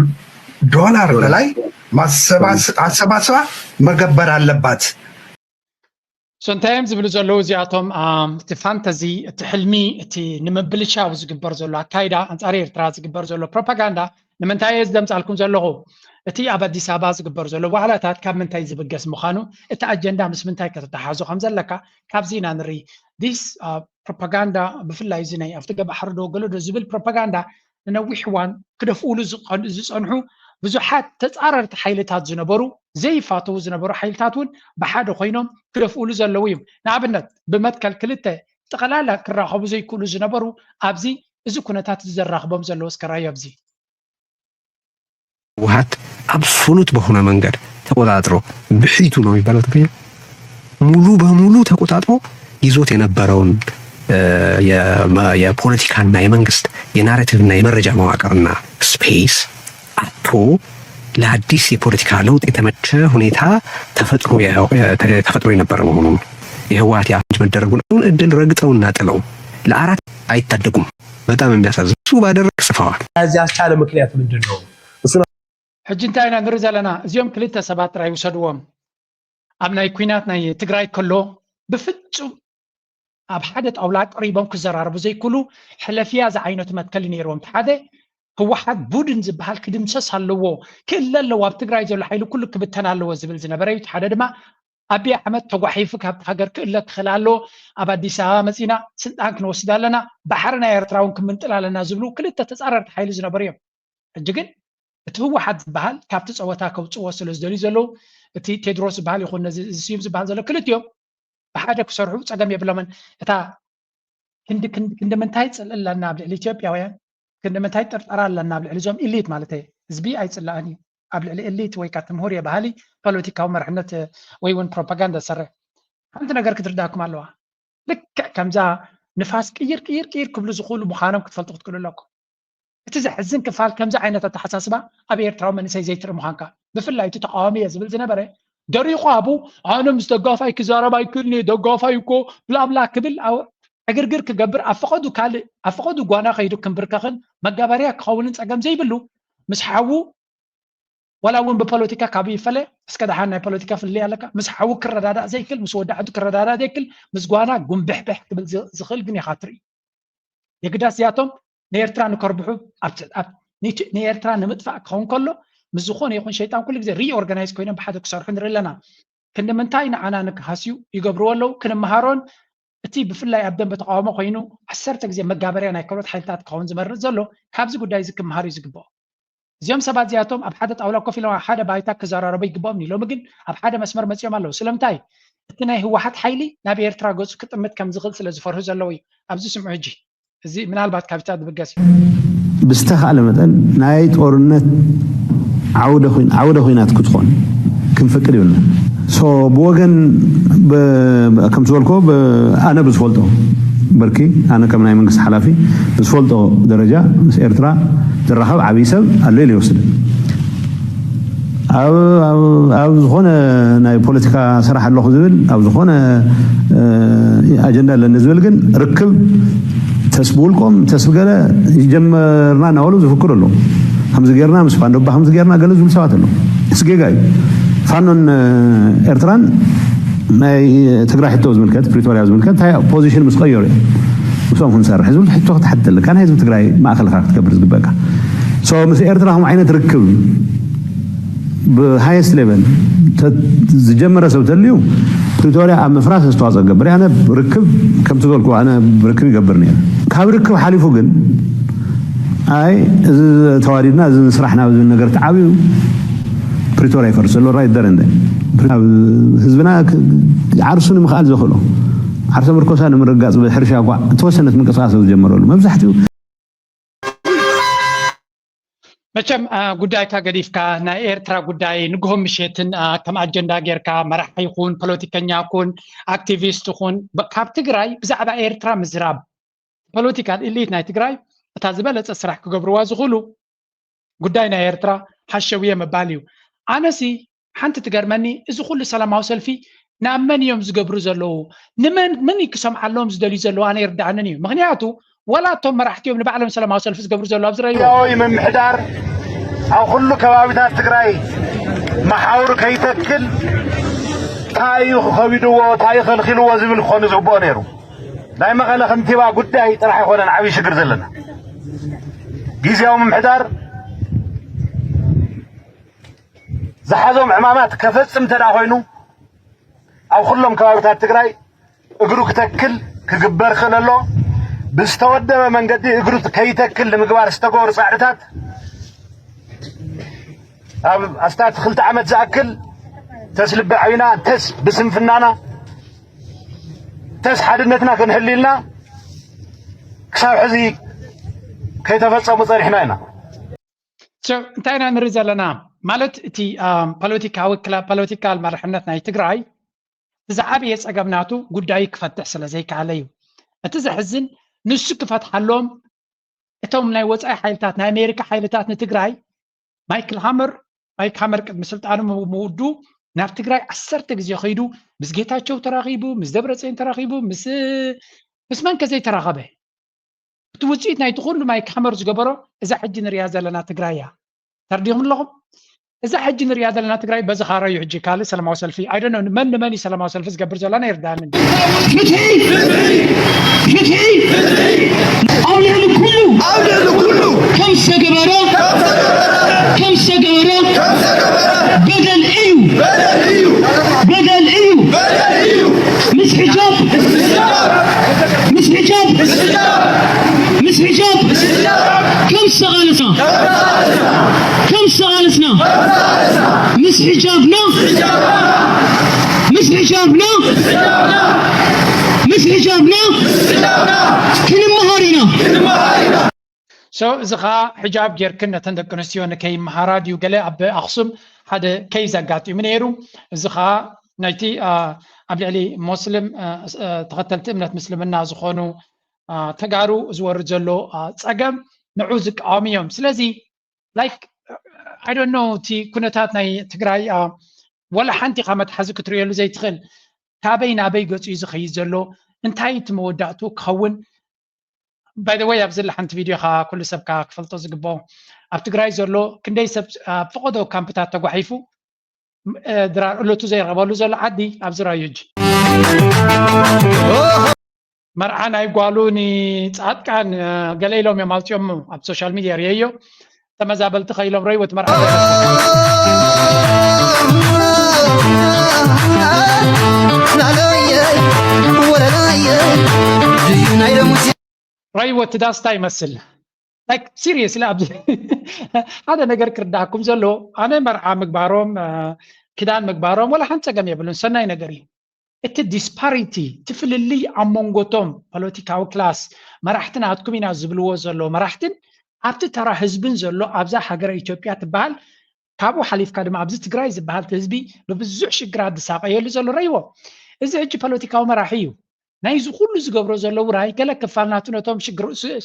ዶላር በላይ አሰባስባ መገበር አለባት። So እንታይ እዮም ዝብሉ ዘለዉ እዚኣቶም? እቲ ፋንተዚ፣ እቲ ሕልሚ፣ እቲ ንምብልሻው ዝግበር ዘሎ ኣካይዳ፣ ኣንጻር ኤርትራ ዝግበር ዘሎ ፕሮፓጋንዳ ንምንታይ እየ ዘምጻልኩም ዘለኹ? እቲ ኣብ ኣዲስ ኣበባ ዝግበር ዘሎ ዋዕላታት ካብ ምንታይ ዝብገስ ምዃኑ፣ እቲ ኣጀንዳ ምስ ምንታይ ከተተሓሕዞ ከም ዘለካ ካብዚ ኢና ንርኢ። ዲስ ፕሮፓጋንዳ፣ ብፍላይ እዚ ናይ ኣፍደገ ባሕሪ ዶ ገለ ዶ ዝብል ፕሮፓጋንዳ ንነዊሕ እዋን ክደፍኡሉ ዝጸንሑ ብዙሓት ተጻረርቲ ሓይልታት ዝነበሩ ዘይፋተዉ ዝነበሩ ሓይልታት እውን ብሓደ ኮይኖም ክደፍኡሉ ዘለዉ እዮም። ንኣብነት ብመትከል ክልተ ጠቕላላ ክራኸቡ ዘይክእሉ ዝነበሩ ኣብዚ እዚ ኩነታት እዚ ዘራኽቦም ዘለዎ እስከ ራዮ ኣብዚ ህወሓት አብሶሉት በሆነ መንገድ ተቆጣጥሮ ብሒቱ ነው የሚባለው ትግርኛ ሙሉ በሙሉ ተቆጣጥሮ ይዞት የነበረውን የፖለቲካና የመንግስት የናሬቲቭና የመረጃ መዋቅርና ስፔስ አቶ ለአዲስ የፖለቲካ ለውጥ የተመቸ ሁኔታ ተፈጥሮ የነበረ መሆኑን የህወሓት የአፈና መደረጉን እድል ረግጠውና ጥለው ለአራት አይታደጉም። በጣም የሚያሳዝን እሱ ባደረግ ጽፈዋል። እዚ ያስቻለ ምክንያት ምንድን ነው? ሕጂ እንታይ ኢና ንርኢ ዘለና? እዚኦም ክልተ ሰባት ጥራይ ይውሰድዎም። ኣብ ናይ ኲናት ናይ ትግራይ ከሎ ብፍጹም ኣብ ሓደ ጣውላ ቀሪቦም ክዘራረቡ ዘይክእሉ ሕለፍያ ዝዓይነቱ መትከል እዩ ነይርዎም። እቲ ሓደ ህወሓት ቡድን ዝበሃል ክድምሰስ ኣለዎ፣ ክእለ ኣለዎ፣ ኣብ ትግራይ ዘሎ ሓይሊ ኩሉ ክብተን ኣለዎ ዝብል ዝነበረ እዩ። እቲ ሓደ ድማ ኣቢይ ኣሕመድ ተጓሒፉ ካብቲ ሃገር ክእለ ክኽእል ኣለዎ፣ ኣብ ኣዲስ ኣበባ መፂና ስልጣን ክንወስድ ኣለና፣ ባሕሪ ናይ ኤርትራ እውን ክምንጥል ኣለና ዝብሉ ክልተ ተፃረርቲ ሓይሊ ዝነበሩ እዮም። ሕጂ ግን እቲ ህወሓት ዝበሃል ካብቲ ፀወታ ከውፅዎ ስለ ዝደልዩ ዘለዉ እቲ ቴድሮስ ዝበሃል ይኹን ነዚ እዚ ስዩም ዝበሃል ዘሎ ክልቲኦም ብሓደ ክሰርሑ ፀገም የብሎምን። እታ ክንዲ ክንዲ ክንዲ ምንታይ ፅልኢ ኣለና ኣብ ልዕሊ ኢትዮጵያውያን፣ ክንዲ ምንታይ ጥርጠራ ኣለና ኣብ ልዕሊ እዞም ኢሊት ማለት እየ። ህዝቢ ኣይፅላእን እዩ ኣብ ልዕሊ ኢሊት ወይ ከዓ ትምሁር እየ በሃሊ ፖለቲካዊ መርሕነት ወይ እውን ፕሮፓጋንዳ ዝሰርሕ። ሓንቲ ነገር ክትርዳእኩም ኣለዋ። ልክዕ ከምዛ ንፋስ ቅይር ቅይር ቅይር ክብሉ ዝኽእሉ ምዃኖም ክትፈልጡ ክትክእሉ ኣለኩም። እቲ ዘሕዝን ክፋል ከምዚ ዓይነት ኣተሓሳስባ ኣብ ኤርትራዊ መንእሰይ ዘይትርኢ ምዃንካ። ብፍላይ እቲ ተቃዋሚ እየ ዝብል ዝነበረ ደሪቑ ኣብኡ ኣነ ምስ ደጋፋይ ክዛረብ ኣይክእልን እየ፣ ደጋፋይ እኮ ብላብላ ክብል ዕግርግር ክገብር ኣብ ፈቐዱ ካልእ ኣብ ፈቐዱ ጓና ከይዱ ክንብርከኽን መጋበርያ ክኸውንን ጸገም ዘይብሉ ምስ ሓዉ ዋላ እውን ብፖለቲካ ካብ ይፈለ እስከ ደሓን ናይ ፖለቲካ ፍልልይ ኣለካ ምስ ሓዉ ክረዳዳእ ዘይክል ምስ ወዲ ዓዱ ክረዳዳእ ዘይክል ምስ ጓና ጉንብሕብሕ ክብል ዝኽእል ግን ኢኻ ትርኢ። የግዳስ እዚኣቶም ንኤርትራ ንከርብሑ ንኤርትራ ንምጥፋእ ክኸውን ከሎ ምስ ዝኾነ ይኹን ሸይጣን ኩሉ ግዜ ሪኦርጋናይዝ ኮይኖም ብሓደ ክሰርሑ ንርኢ ኣለና። ክንዲ ምንታይ ንዓና ንክሃስዩ ይገብርዎ ኣለዉ ክንመሃሮን እቲ ብፍላይ ኣብ ደንበ ተቃውሞ ኮይኑ ዓሰርተ ግዜ መጋበርያ ናይ ካልኦት ሓይልታት ክኸውን ዝመርጽ ዘሎ ካብዚ ጉዳይ እዚ ክመሃር እዩ ዝግብኦ። እዚኦም ሰባት እዚኣቶም ኣብ ሓደ ጣውላ ኮፍ ኢሎም ኣብ ሓደ ባይታ ክዘራረቡ ይግብኦም እዩ። ሎሚ ግን ኣብ ሓደ መስመር መጺኦም ኣለዉ። ስለምንታይ? እቲ ናይ ህወሓት ሓይሊ ናብ ኤርትራ ገጹ ክጥምት ከም ዝኽእል ስለ ዝፈርሁ ዘለዉ እዩ። ኣብዚ ስምዑ ሕጂ። እዚ ምናልባት ካብታ ዝብገስ እዩ። ብዝተኻእለ መጠን ናይ ጦርነት ዓውደ ኩናት ክትኾን ክንፈቅድ ይብልና። ብወገን ከም ዝበልኮ ኣነ ብዝፈልጦ በርኪ ኣነ ከም ናይ መንግስቲ ሓላፊ ብዝፈልጦ ደረጃ ምስ ኤርትራ ዝራኸብ ዓብዪ ሰብ ኣሎ ኢለ ይወስድ። ኣብ ዝኾነ ናይ ፖለቲካ ስራሕ ኣለኹ ዝብል ኣብ ዝኾነ ኣጀንዳ ኣለኒ ዝብል ግን ርክብ ተስ ብውልቆም ተስ ብገለ ጀመርና እናበሉ ዝፍክሩ ኣለዉ። ከምዚ ጌርና ምስ ፋንዶ እባ ከምዚ ጌርና ገለ ዝብሉ ሰባት ኣለዉ። ምስ ጌጋ እዩ። ፋኖን ኤርትራን ናይ ትግራይ ሕቶ ዝምልከት ፕሪቶርያ ዝምልከት እንታይ ፖዚሽን ምስ ቀየሩ እዮም ምስኦም ክንሰርሕ ዝብል ሕቶ ክትሓትት ኣለካ። ናይ ህዝቢ ትግራይ ማእኸልካ ክትገብር ዝግበእካ። ሶ ምስ ኤርትራ ከምኡ ዓይነት ርክብ ብሃየስት ሌቨል ዝጀመረ ሰብ ተልዩ ፕሪቶርያ ኣብ ምፍራስ ኣስተዋፅኦ ገብር ኣነ ርክብ ከምቲ ዝበልኩ ኣነ ርክብ ይገብር ነይረ። ካብ ርክብ ሓሊፉ ግን ኣይ እዚ ተዋዲድና እዚ ንስራሕ ናብ ዝብል ነገር ተዓብዩ ፕሪቶርያ ይፈርስ ዘሎ ራይት ደር እንደ ህዝብና ዓርሱ ንምኽኣል ዘኽእሎ ዓርሰ ምርኮሳ ንምርጋፅ ብሕርሻ እኳ እተወሰነት ምንቅስቃስ ዝጀመረሉ መብዛሕትኡ መቸም ጉዳይካ ገዲፍካ ናይ ኤርትራ ጉዳይ ንግሆ ምሸትን ከም ኣጀንዳ ጌርካ መራሒ ይኹን ፖለቲከኛ ኩን ኣክቲቪስት ኩን ካብ ትግራይ ብዛዕባ ኤርትራ ምዝራብ ፖለቲካል ኢሊት ናይ ትግራይ እታ ዝበለፀ ስራሕ ክገብርዋ ዝኽእሉ ጉዳይ ናይ ኤርትራ ሓሸውየ ምባል እዩ። ኣነሲ ሓንቲ ትገርመኒ፣ እዚ ኩሉ ሰላማዊ ሰልፊ ናብ መን እዮም ዝገብሩ ዘለዉ? ንመን መን እዩ ክሰምዓሎም ዝደልዩ ዘለዉ? ኣነ ይርድኣንን እዩ። ምክንያቱ ወላ እቶም መራሕቲ እዮም ንባዕሎም ሰላማዊ ሰልፊ ዝገብሩ ዘለዉ ኣብ ዝረእይዎ። ጊዜያዊ ምምሕዳር ኣብ ኩሉ ከባቢታት ትግራይ መሓውር ከይተክል እንታይ እዩ ከቢድዎ፣ እንታይ እዩ ከልኪልዎ ዝብል ክኾኑ ዝግብኦ ነይሩ። ናይ መቐለ ከንቲባ ጉዳይ ጥራሕ ኣይኮነን ዓብዪ ሽግር ዘለና። ጊዜያዊ ምምሕዳር ዝሓዞም ዕማማት ከፈፅም እንተ ኮይኑ ኣብ ኩሎም ከባብታት ትግራይ እግሩ ክተክል ክግበር ክእል ኣሎ። ብዝተወደበ መንገዲ እግሩ ከይተክል ንምግባር ዝተገበሩ ፃዕርታት ኣብ ኣስታት ክልተ ዓመት ዝኣክል ተስ ልቢ ዓብና ተስ ብስንፍናና ተስ ሓድነትና ክንሕል ኢልና ክሳብ ሕዚ ከይተፈፀሙ ፀኒሕና ኢና። እንታይ ኢና ንርኢ ዘለና ማለት እቲ ፖለቲካዊ ፖለቲካል መርሕነት ናይ ትግራይ ዝዓበየ ፀገም ናቱ ጉዳዩ ክፈትሕ ስለ ዘይከኣለ እዩ። እቲ ዘሕዝን ንሱ ክፈትሓሎም እቶም ናይ ወፃኢ ሓይልታት ናይ ኣሜሪካ ሓይልታት ንትግራይ ማይክል ሃመር ማይክ ሃመር ቅድሚ ስልጣኑ ምውዱ ናብ ትግራይ ዓሰርተ ግዜ ከይዱ ምስ ጌታቸው ተራኺቡ ምስ ደብረፅዮን ተራኺቡ ምስ ምስ መን ከዘይተራኸበ እቲ ውፅኢት ናይቲ ኩሉ ማይክ ሃመር ዝገበሮ እዛ ሕጂ ንሪኣ ዘለና ትግራይ እያ። ተርዲኹም ኣለኹም? እዛ ሕጂ ንሪኣ ዘለና ትግራይ በዚ ካረዩ ሕጂ ካልእ ሰላማዊ ሰልፊ ኣይደኖ መን ንመን እዩ ሰላማዊ ሰልፊ ዝገብር ዘሎ ናይ ርዳንን ፍትሒ ፍትሒ ኣብ ልዕሊ ኩሉ ኣብ ልዕሊ ኩሉ ከም ዝተገበረ ከም ዝተገበረ በደል እዩ በደል እዩ ምስ ሕጃብ ምስ ሕጃብ ምስ ሕጃብ ከም ዝተቓለሳ ከም ዝተቓለስና ምስ ሕጃብና ምስ ሕጃብና ምስ ሕጃብና ክንመሃር ኢና። So እዚ ኸዓ ሕጃብ ጌርክን ነተን ደቂ ኣንስትዮ ንከይመሃራ ድዩ ገለ ኣብ ኣኽሱም ሓደ ኬዝ ኣጋጢሙ ነይሩ። እዚ ኸዓ ናይቲ ኣብ ልዕሊ ሞስሊም ተኸተልቲ እምነት ምስልምና ዝኾኑ ተጋሩ ዝወርድ ዘሎ ፀገም ንዑ ዝቃወሙ እዮም። ስለዚ like I don't know እቲ ኩነታት ናይ ትግራይ ወላ ሓንቲ ካብ መትሓዚ ክትርእየሉ ዘይትኽእል ካበይ ናበይ ገፁ እዩ ዝኸይድ ዘሎ እንታይ እቲ መወዳእትኡ ክኸውን by the way ኣብዚ ሓንቲ ቪድዮ ካ ኩሉ ሰብ ካ ክፈልጦ ዝግብኦ ኣብ ትግራይ ዘሎ ክንደይ ሰብ ኣብ ፈቐዶ ካምፕታት ተጓሒፉ ድራር እለቱ ዘይረኸበሉ ዘሎ ዓዲ ኣብዚ ራዩ ሕጂ መርዓ ናይ ጓሉ ንፃድቃን ገለ ኢሎም እዮም ኣውፅኦሞ ኣብ ሶሻል ሚድያ ርእየዮ ተመዛበልቲ ከኢሎም ረይወት መርዓ ረይወት ዳስታ ይመስል like seriously ኣብዚ ሓደ ነገር ክርዳእኩም ዘሎ ኣነ መርዓ ምግባሮም ክዳን ምግባሮም ወላ ሓንቲ ፀገም የብሉን ሰናይ ነገር እዩ እቲ disparity እቲ ፍልልይ ኣብ መንጎቶም ፖለቲካዊ ክላስ መራሕቲ ናትኩም ኢና ዝብልዎ ዘሎ መራሕትን ኣብቲ ተራ ህዝብን ዘሎ ኣብዛ ሃገረ ኢትዮጵያ ትበሃል ካብኡ ሓሊፍካ ድማ ኣብዚ ትግራይ ዝበሃል ህዝቢ ብብዙሕ ሽግራት ዝሳቀየሉ ዘሎ ረይዎ እዚ ሕጂ ፖለቲካዊ መራሒ እዩ ናይዚ ኩሉ ዝገብሮ ዘሎ ውራይ ገለ ክፋል ናቱ ነቶም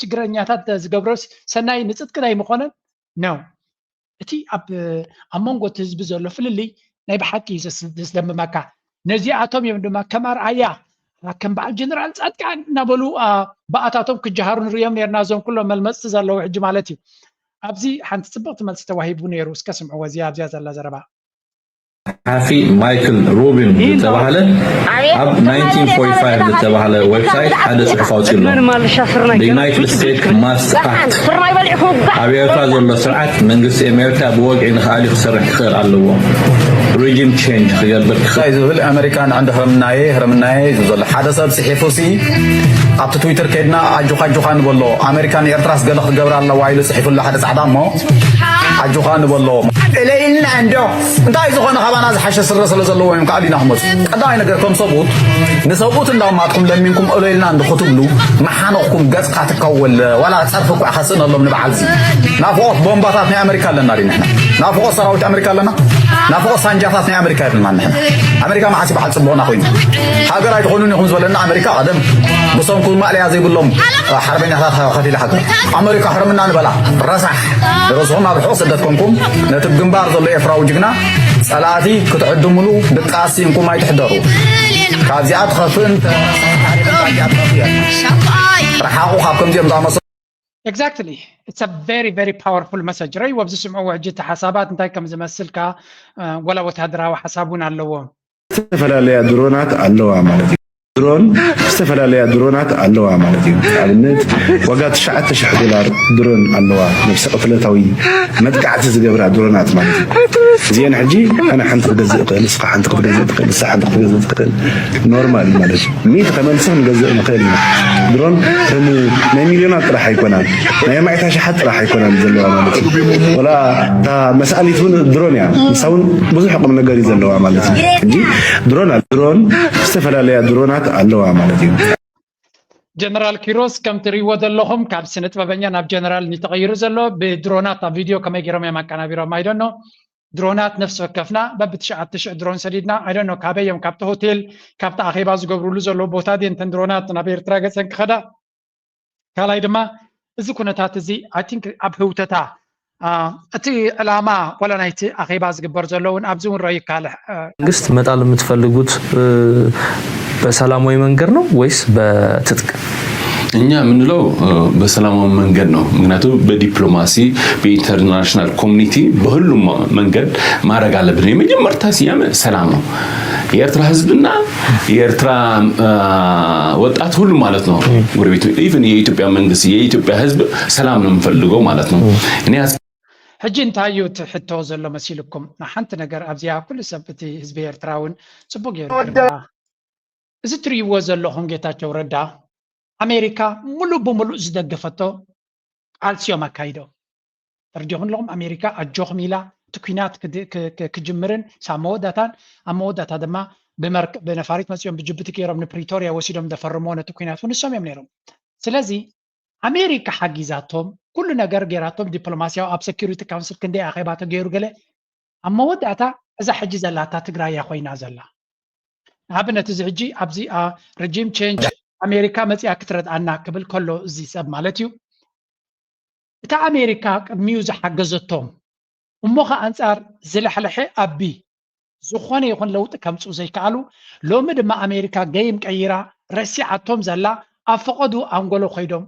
ሽግረኛታት ዝገብሮ ሰናይ ንፅድቂ ናይ ምኾነን ነው እቲ ኣብ ኣብ መንጎ እቲ ህዝቢ ዘሎ ፍልልይ ናይ ብሓቂ እዩ ዘስደምመካ ነዚኣቶም እዮም ድማ ከም ኣርኣያ ከም በዓል ጀነራል ፃድቃን እናበሉ ብኣታቶም ክጀሃሩ ንሪኦም ነርና እዞም ኩሎም መልመፅቲ ዘለዉ ሕጂ ማለት እዩ ኣብዚ ሓንቲ ፅብቕቲ መልሲ ተዋሂቡ ነይሩ እስከ ስምዕዎ እዚኣ ኣብዚኣ ዘላ ዘረባ ጸሓፊ ማይክል ሩቢን ዝተባህለ ኣብ ናይንቲን ፎርቲ ፋይቭ ዝተባህለ ዌብሳይት ሓደ ጽሑፍ ኣውጺኡ ኣሎ። The United States Must Act ኣብ ኤርትራ ዘሎ ስርዓት መንግስቲ ኣሜሪካ ብወግዒ ንኽኣሊ ክሰርሕ ክኽእል ኣለዎ። Regime change ክገብር ክኽእል። ዝብል ኣሜሪካ ንዕንዲ ህርምናየ ህርምናየ እዩ ዘሎ ሓደ ሰብ ጽሒፉ ሲ ኣብቲ ትዊተር ከድና ኣጆኻ ኣጆኻ ንበሎ ኣሜሪካ ንኤርትራስ ገለ ክትገብር ኣለዋ ኢሉ ጽሒፉ ኣሎ ሓደ ጻዕዳ እሞ ኣጆኻ ንበሎ እለይልና እንዶ እንታይ ዝኾነ ካባና ዝሓሸ ስረ ስለ ዘለዎ እዮም ካብ ሊና ክመፁ። ቀዳማይ ነገር ከም ሰብኡት ንሰብኡት እንዳማትኩም ለሚንኩም እለይልና እንዶ ክትብሉ መሓነቕኩም ገጽካ ትከወል ዋላ ጸርፊ እኳ ከስእነሎም ንበዓል እዚ ናፍቖት ቦምባታት ናይ ኣሜሪካ ኣለና ድዩ ንሕና? ናፍቖት ሰራዊት ኣሜሪካ ኣለና? ናፍቖት ሳንጃታት ናይ ኣሜሪካ የብልና ንሕና። ኣሜሪካ መዓስ ይበዓል ጽቡቕና ኮይኑ ሃገር ኣይትኾኑን ኢኹም ዝበለና ኣሜሪካ ቀደም ብሰንኩ ማእለያ ዘይብሎም ሓርበኛታት ከፊላ ሃገር ኣሜሪካ ሕርምና ንበላ ረሳሕ ርእስኹም ኣብ ርሑቕ ስደት ኮንኩም ነቲ ግንባር ዘሎ ኤርትራዊ ጅግና ጸላእቲ ክትዕድምሉ ድቃስ ሲንኩም ኣይትሕደሩ። ካብዚኣ ትኸፍእ እንተ ርሓቑ ካብ ከምዚኦም ዝኣመሰሉ። Exactly. It's a very, very powerful message. ረይ ወብዚ ስምዑ ሕጂ እቲ ሓሳባት እንታይ ከም ዝመስል ከ ወላ ወታደራዊ ሓሳብ እውን ኣለዎ። ዝተፈላለያ ድሮናት ኣለዋ ማለት እዩ። ድሮን ዝተፈላለያ ድሮናት ኣለዋ ማለት እዩ። ኣብነት ዋጋ ትሽዓተ ሽሕ ዶላር ድሮን ኣለዋ፣ ነብሰ ቅትለታዊ መጥቃዕቲ ዝገብራ ድሮናት ማለት እዩ። እዚአን ሕጂ ኣነ ሓንቲ ክገዝእ እኽእል፣ ንስኻ ሓንቲ ክትገዝእ ትኽእል፣ ንሳ ሓንቲ ክትገዝእ ትኽእል፣ ኖርማል ማለት እዩ። ሚእቲ ከመልስኽ ንገዝእ ንኽእል ኢና። ድሮን ከም ናይ ሚልዮናት ጥራሕ ኣይኮናን፣ ናይ ኣማኢት ኣሽሓት ጥራሕ ኣይኮናን ዘለዋ ማለት እዩ። ወላ እታ መስኣሊት እውን ድሮን እያ፣ ንሳ እውን ብዙሕ ቁም ነገር እዩ ዘለዋ ማለት እዩ። ሕጂ ድሮን ኣለ፣ ድሮን ዝተፈላለያ ድሮናት ኣለዋ ማለት እዩ። ጀነራል ኪሮስ ከም ትሪእዎ ዘለኹም ካብ ስነ ጥበበኛ ናብ ጀነራል እዩ ተቐይሩ ዘሎ። ብድሮናት ኣብ ቪድዮ ከመይ ገይሮም እዮም ኣቀናቢሮም ኣይደኖ። ድሮናት ነፍሲ ወከፍና በብትሽዓተ ሽሕ ድሮን ሰዲድና ኣይደኖ ካበይ እዮም ካብቲ ሆቴል ካብቲ ኣኼባ ዝገብሩሉ ዘለዉ ቦታ ድየን እተን ድሮናት ናብ ኤርትራ ገጸን ክኸዳ። ካልኣይ ድማ እዚ ኩነታት እዚ I think ኣብ ህውተታ እቲ ዕላማ ዋላ ናይቲ ኣኼባ ዝግበር ዘሎ እውን ኣብዚ እውን ረዩ ካልሕ መንግስት መጣል የምትፈልጉት በሰላማዊ መንገድ ነው ወይስ በትጥቅ? እኛ የምንለው በሰላማዊ መንገድ ነው። ምክንያቱ በዲፕሎማሲ በኢንተርናሽናል ኮሚኒቲ በሁሉም መንገድ ማድረግ አለብን። የመጀመርታ ስያሜ ሰላም ነው። የኤርትራ ህዝብና የኤርትራ ወጣት ሁሉ ማለት ነው። ጎረቤት ኢቭን የኢትዮጵያ መንግስት የኢትዮጵያ ህዝብ ሰላም ነው የምፈልገው ማለት ነው። እኔ ሕጂ እንታይ እዩ እቲ ሕቶ ዘሎ መሲልኩም? ሓንቲ ነገር ኣብዚኣ ኩሉ ሰብ እቲ ህዝቢ ኤርትራ እውን ጽቡቅ ገይሩ እዚ ትርእይዎ ዘለኹም ጌታቸው ረዳ ኣሜሪካ ሙሉእ ብሙሉእ ዝደገፈቶ ቃልሲ እዮም ኣካይዶም። ተረዲኹም ኣለኹም? ኣሜሪካ ኣጆኹም ኢላ እቲ ኲናት ክጅምርን ሳብ መወዳእታን ኣብ መወዳእታ ድማ ብመርክ ብነፋሪት መፂኦም ብጅቡቲ ገይሮም ንፕሪቶርያ ወሲዶም ዘፈርምዎ ነቲ ኲናት እውን ንሶም እዮም ነይሮም። ስለዚ ኣሜሪካ ሓጊዛቶም ኩሉ ነገር ገይራቶም ዲፕሎማስያዊ ኣብ ሰኪሪቲ ካውንስል ክንደይ ኣኼባ ተገይሩ ገለ ኣብ መወዳእታ እዛ ሕጂ ዘላታ ትግራይ እያ ኮይና ዘላ። ንኣብነት እዚ ሕጂ ኣብዚ ሬጂም ቼንጅ ኣሜሪካ መፂኣ ክትረድኣና ክብል ከሎ እዚ ሰብ ማለት እዩ። እታ ኣሜሪካ ቅድሚኡ ዝሓገዘቶም እሞ ከ ኣንፃር ዝለሕለሐ ኣቢ ዝኾነ ይኹን ለውጢ ከምፅኡ ዘይከኣሉ ሎሚ ድማ ኣሜሪካ ገይም ቀይራ ረሲዓቶም ዘላ ኣብ ፈቐዱ ኣንጎሎ ኮይዶም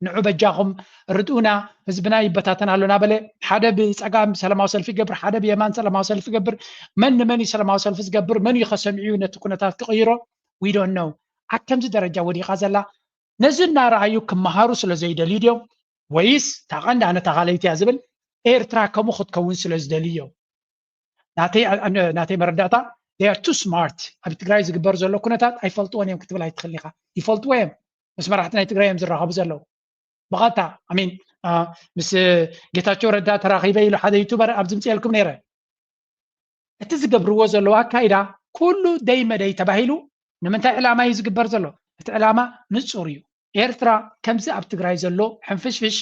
ንዑ በጃኹም ርድኡና ህዝብና ይበታተን ኣሎ ናበለ ሓደ ብፀጋም ሰላማዊ ሰልፊ ይገብር ሓደ ብየማን ሰላማዊ ሰልፊ ይገብር መን ንመን እዩ ሰላማዊ ሰልፊ ዝገብር መን እዩ ከሰሚዑ ነቲ ኩነታት ክቕይሮ we don't know ኣብ ከምዚ ደረጃ ወዲቓ ዘላ ነዚ እናረኣዩ ክመሃሩ ስለ ዘይደልዩ ድዮም ወይስ ታቐንዳ ነታ ካልኣይቲ እያ ዝብል ኤርትራ ከምኡ ክትከውን ስለ ዝደልዩ እዮም ናተይ መረዳእታ they are too smart ኣብ ትግራይ ዝግበር ዘሎ ኩነታት ኣይፈልጥዎን እዮም ክትብል ኣይትኽእል ኢኻ ይፈልጥዎ እዮም ምስ መራሕቲ ናይ ትግራይ እዮም ዝራኸቡ ዘለዉ ብቐጥታ ኣሚን ምስ ጌታቸው ረዳ ተራኺበ ኢሉ ሓደ ዩቱበር ኣብ ዝምፅኤልኩም ነይረ እቲ ዝገብርዎ ዘለዉ ኣካይዳ ኩሉ ደይ መደይ ተባሂሉ ንምንታይ ዕላማ እዩ ዝግበር ዘሎ እቲ ዕላማ ንፁር እዩ ኤርትራ ከምዚ ኣብ ትግራይ ዘሎ ሕንፍሽፍሽ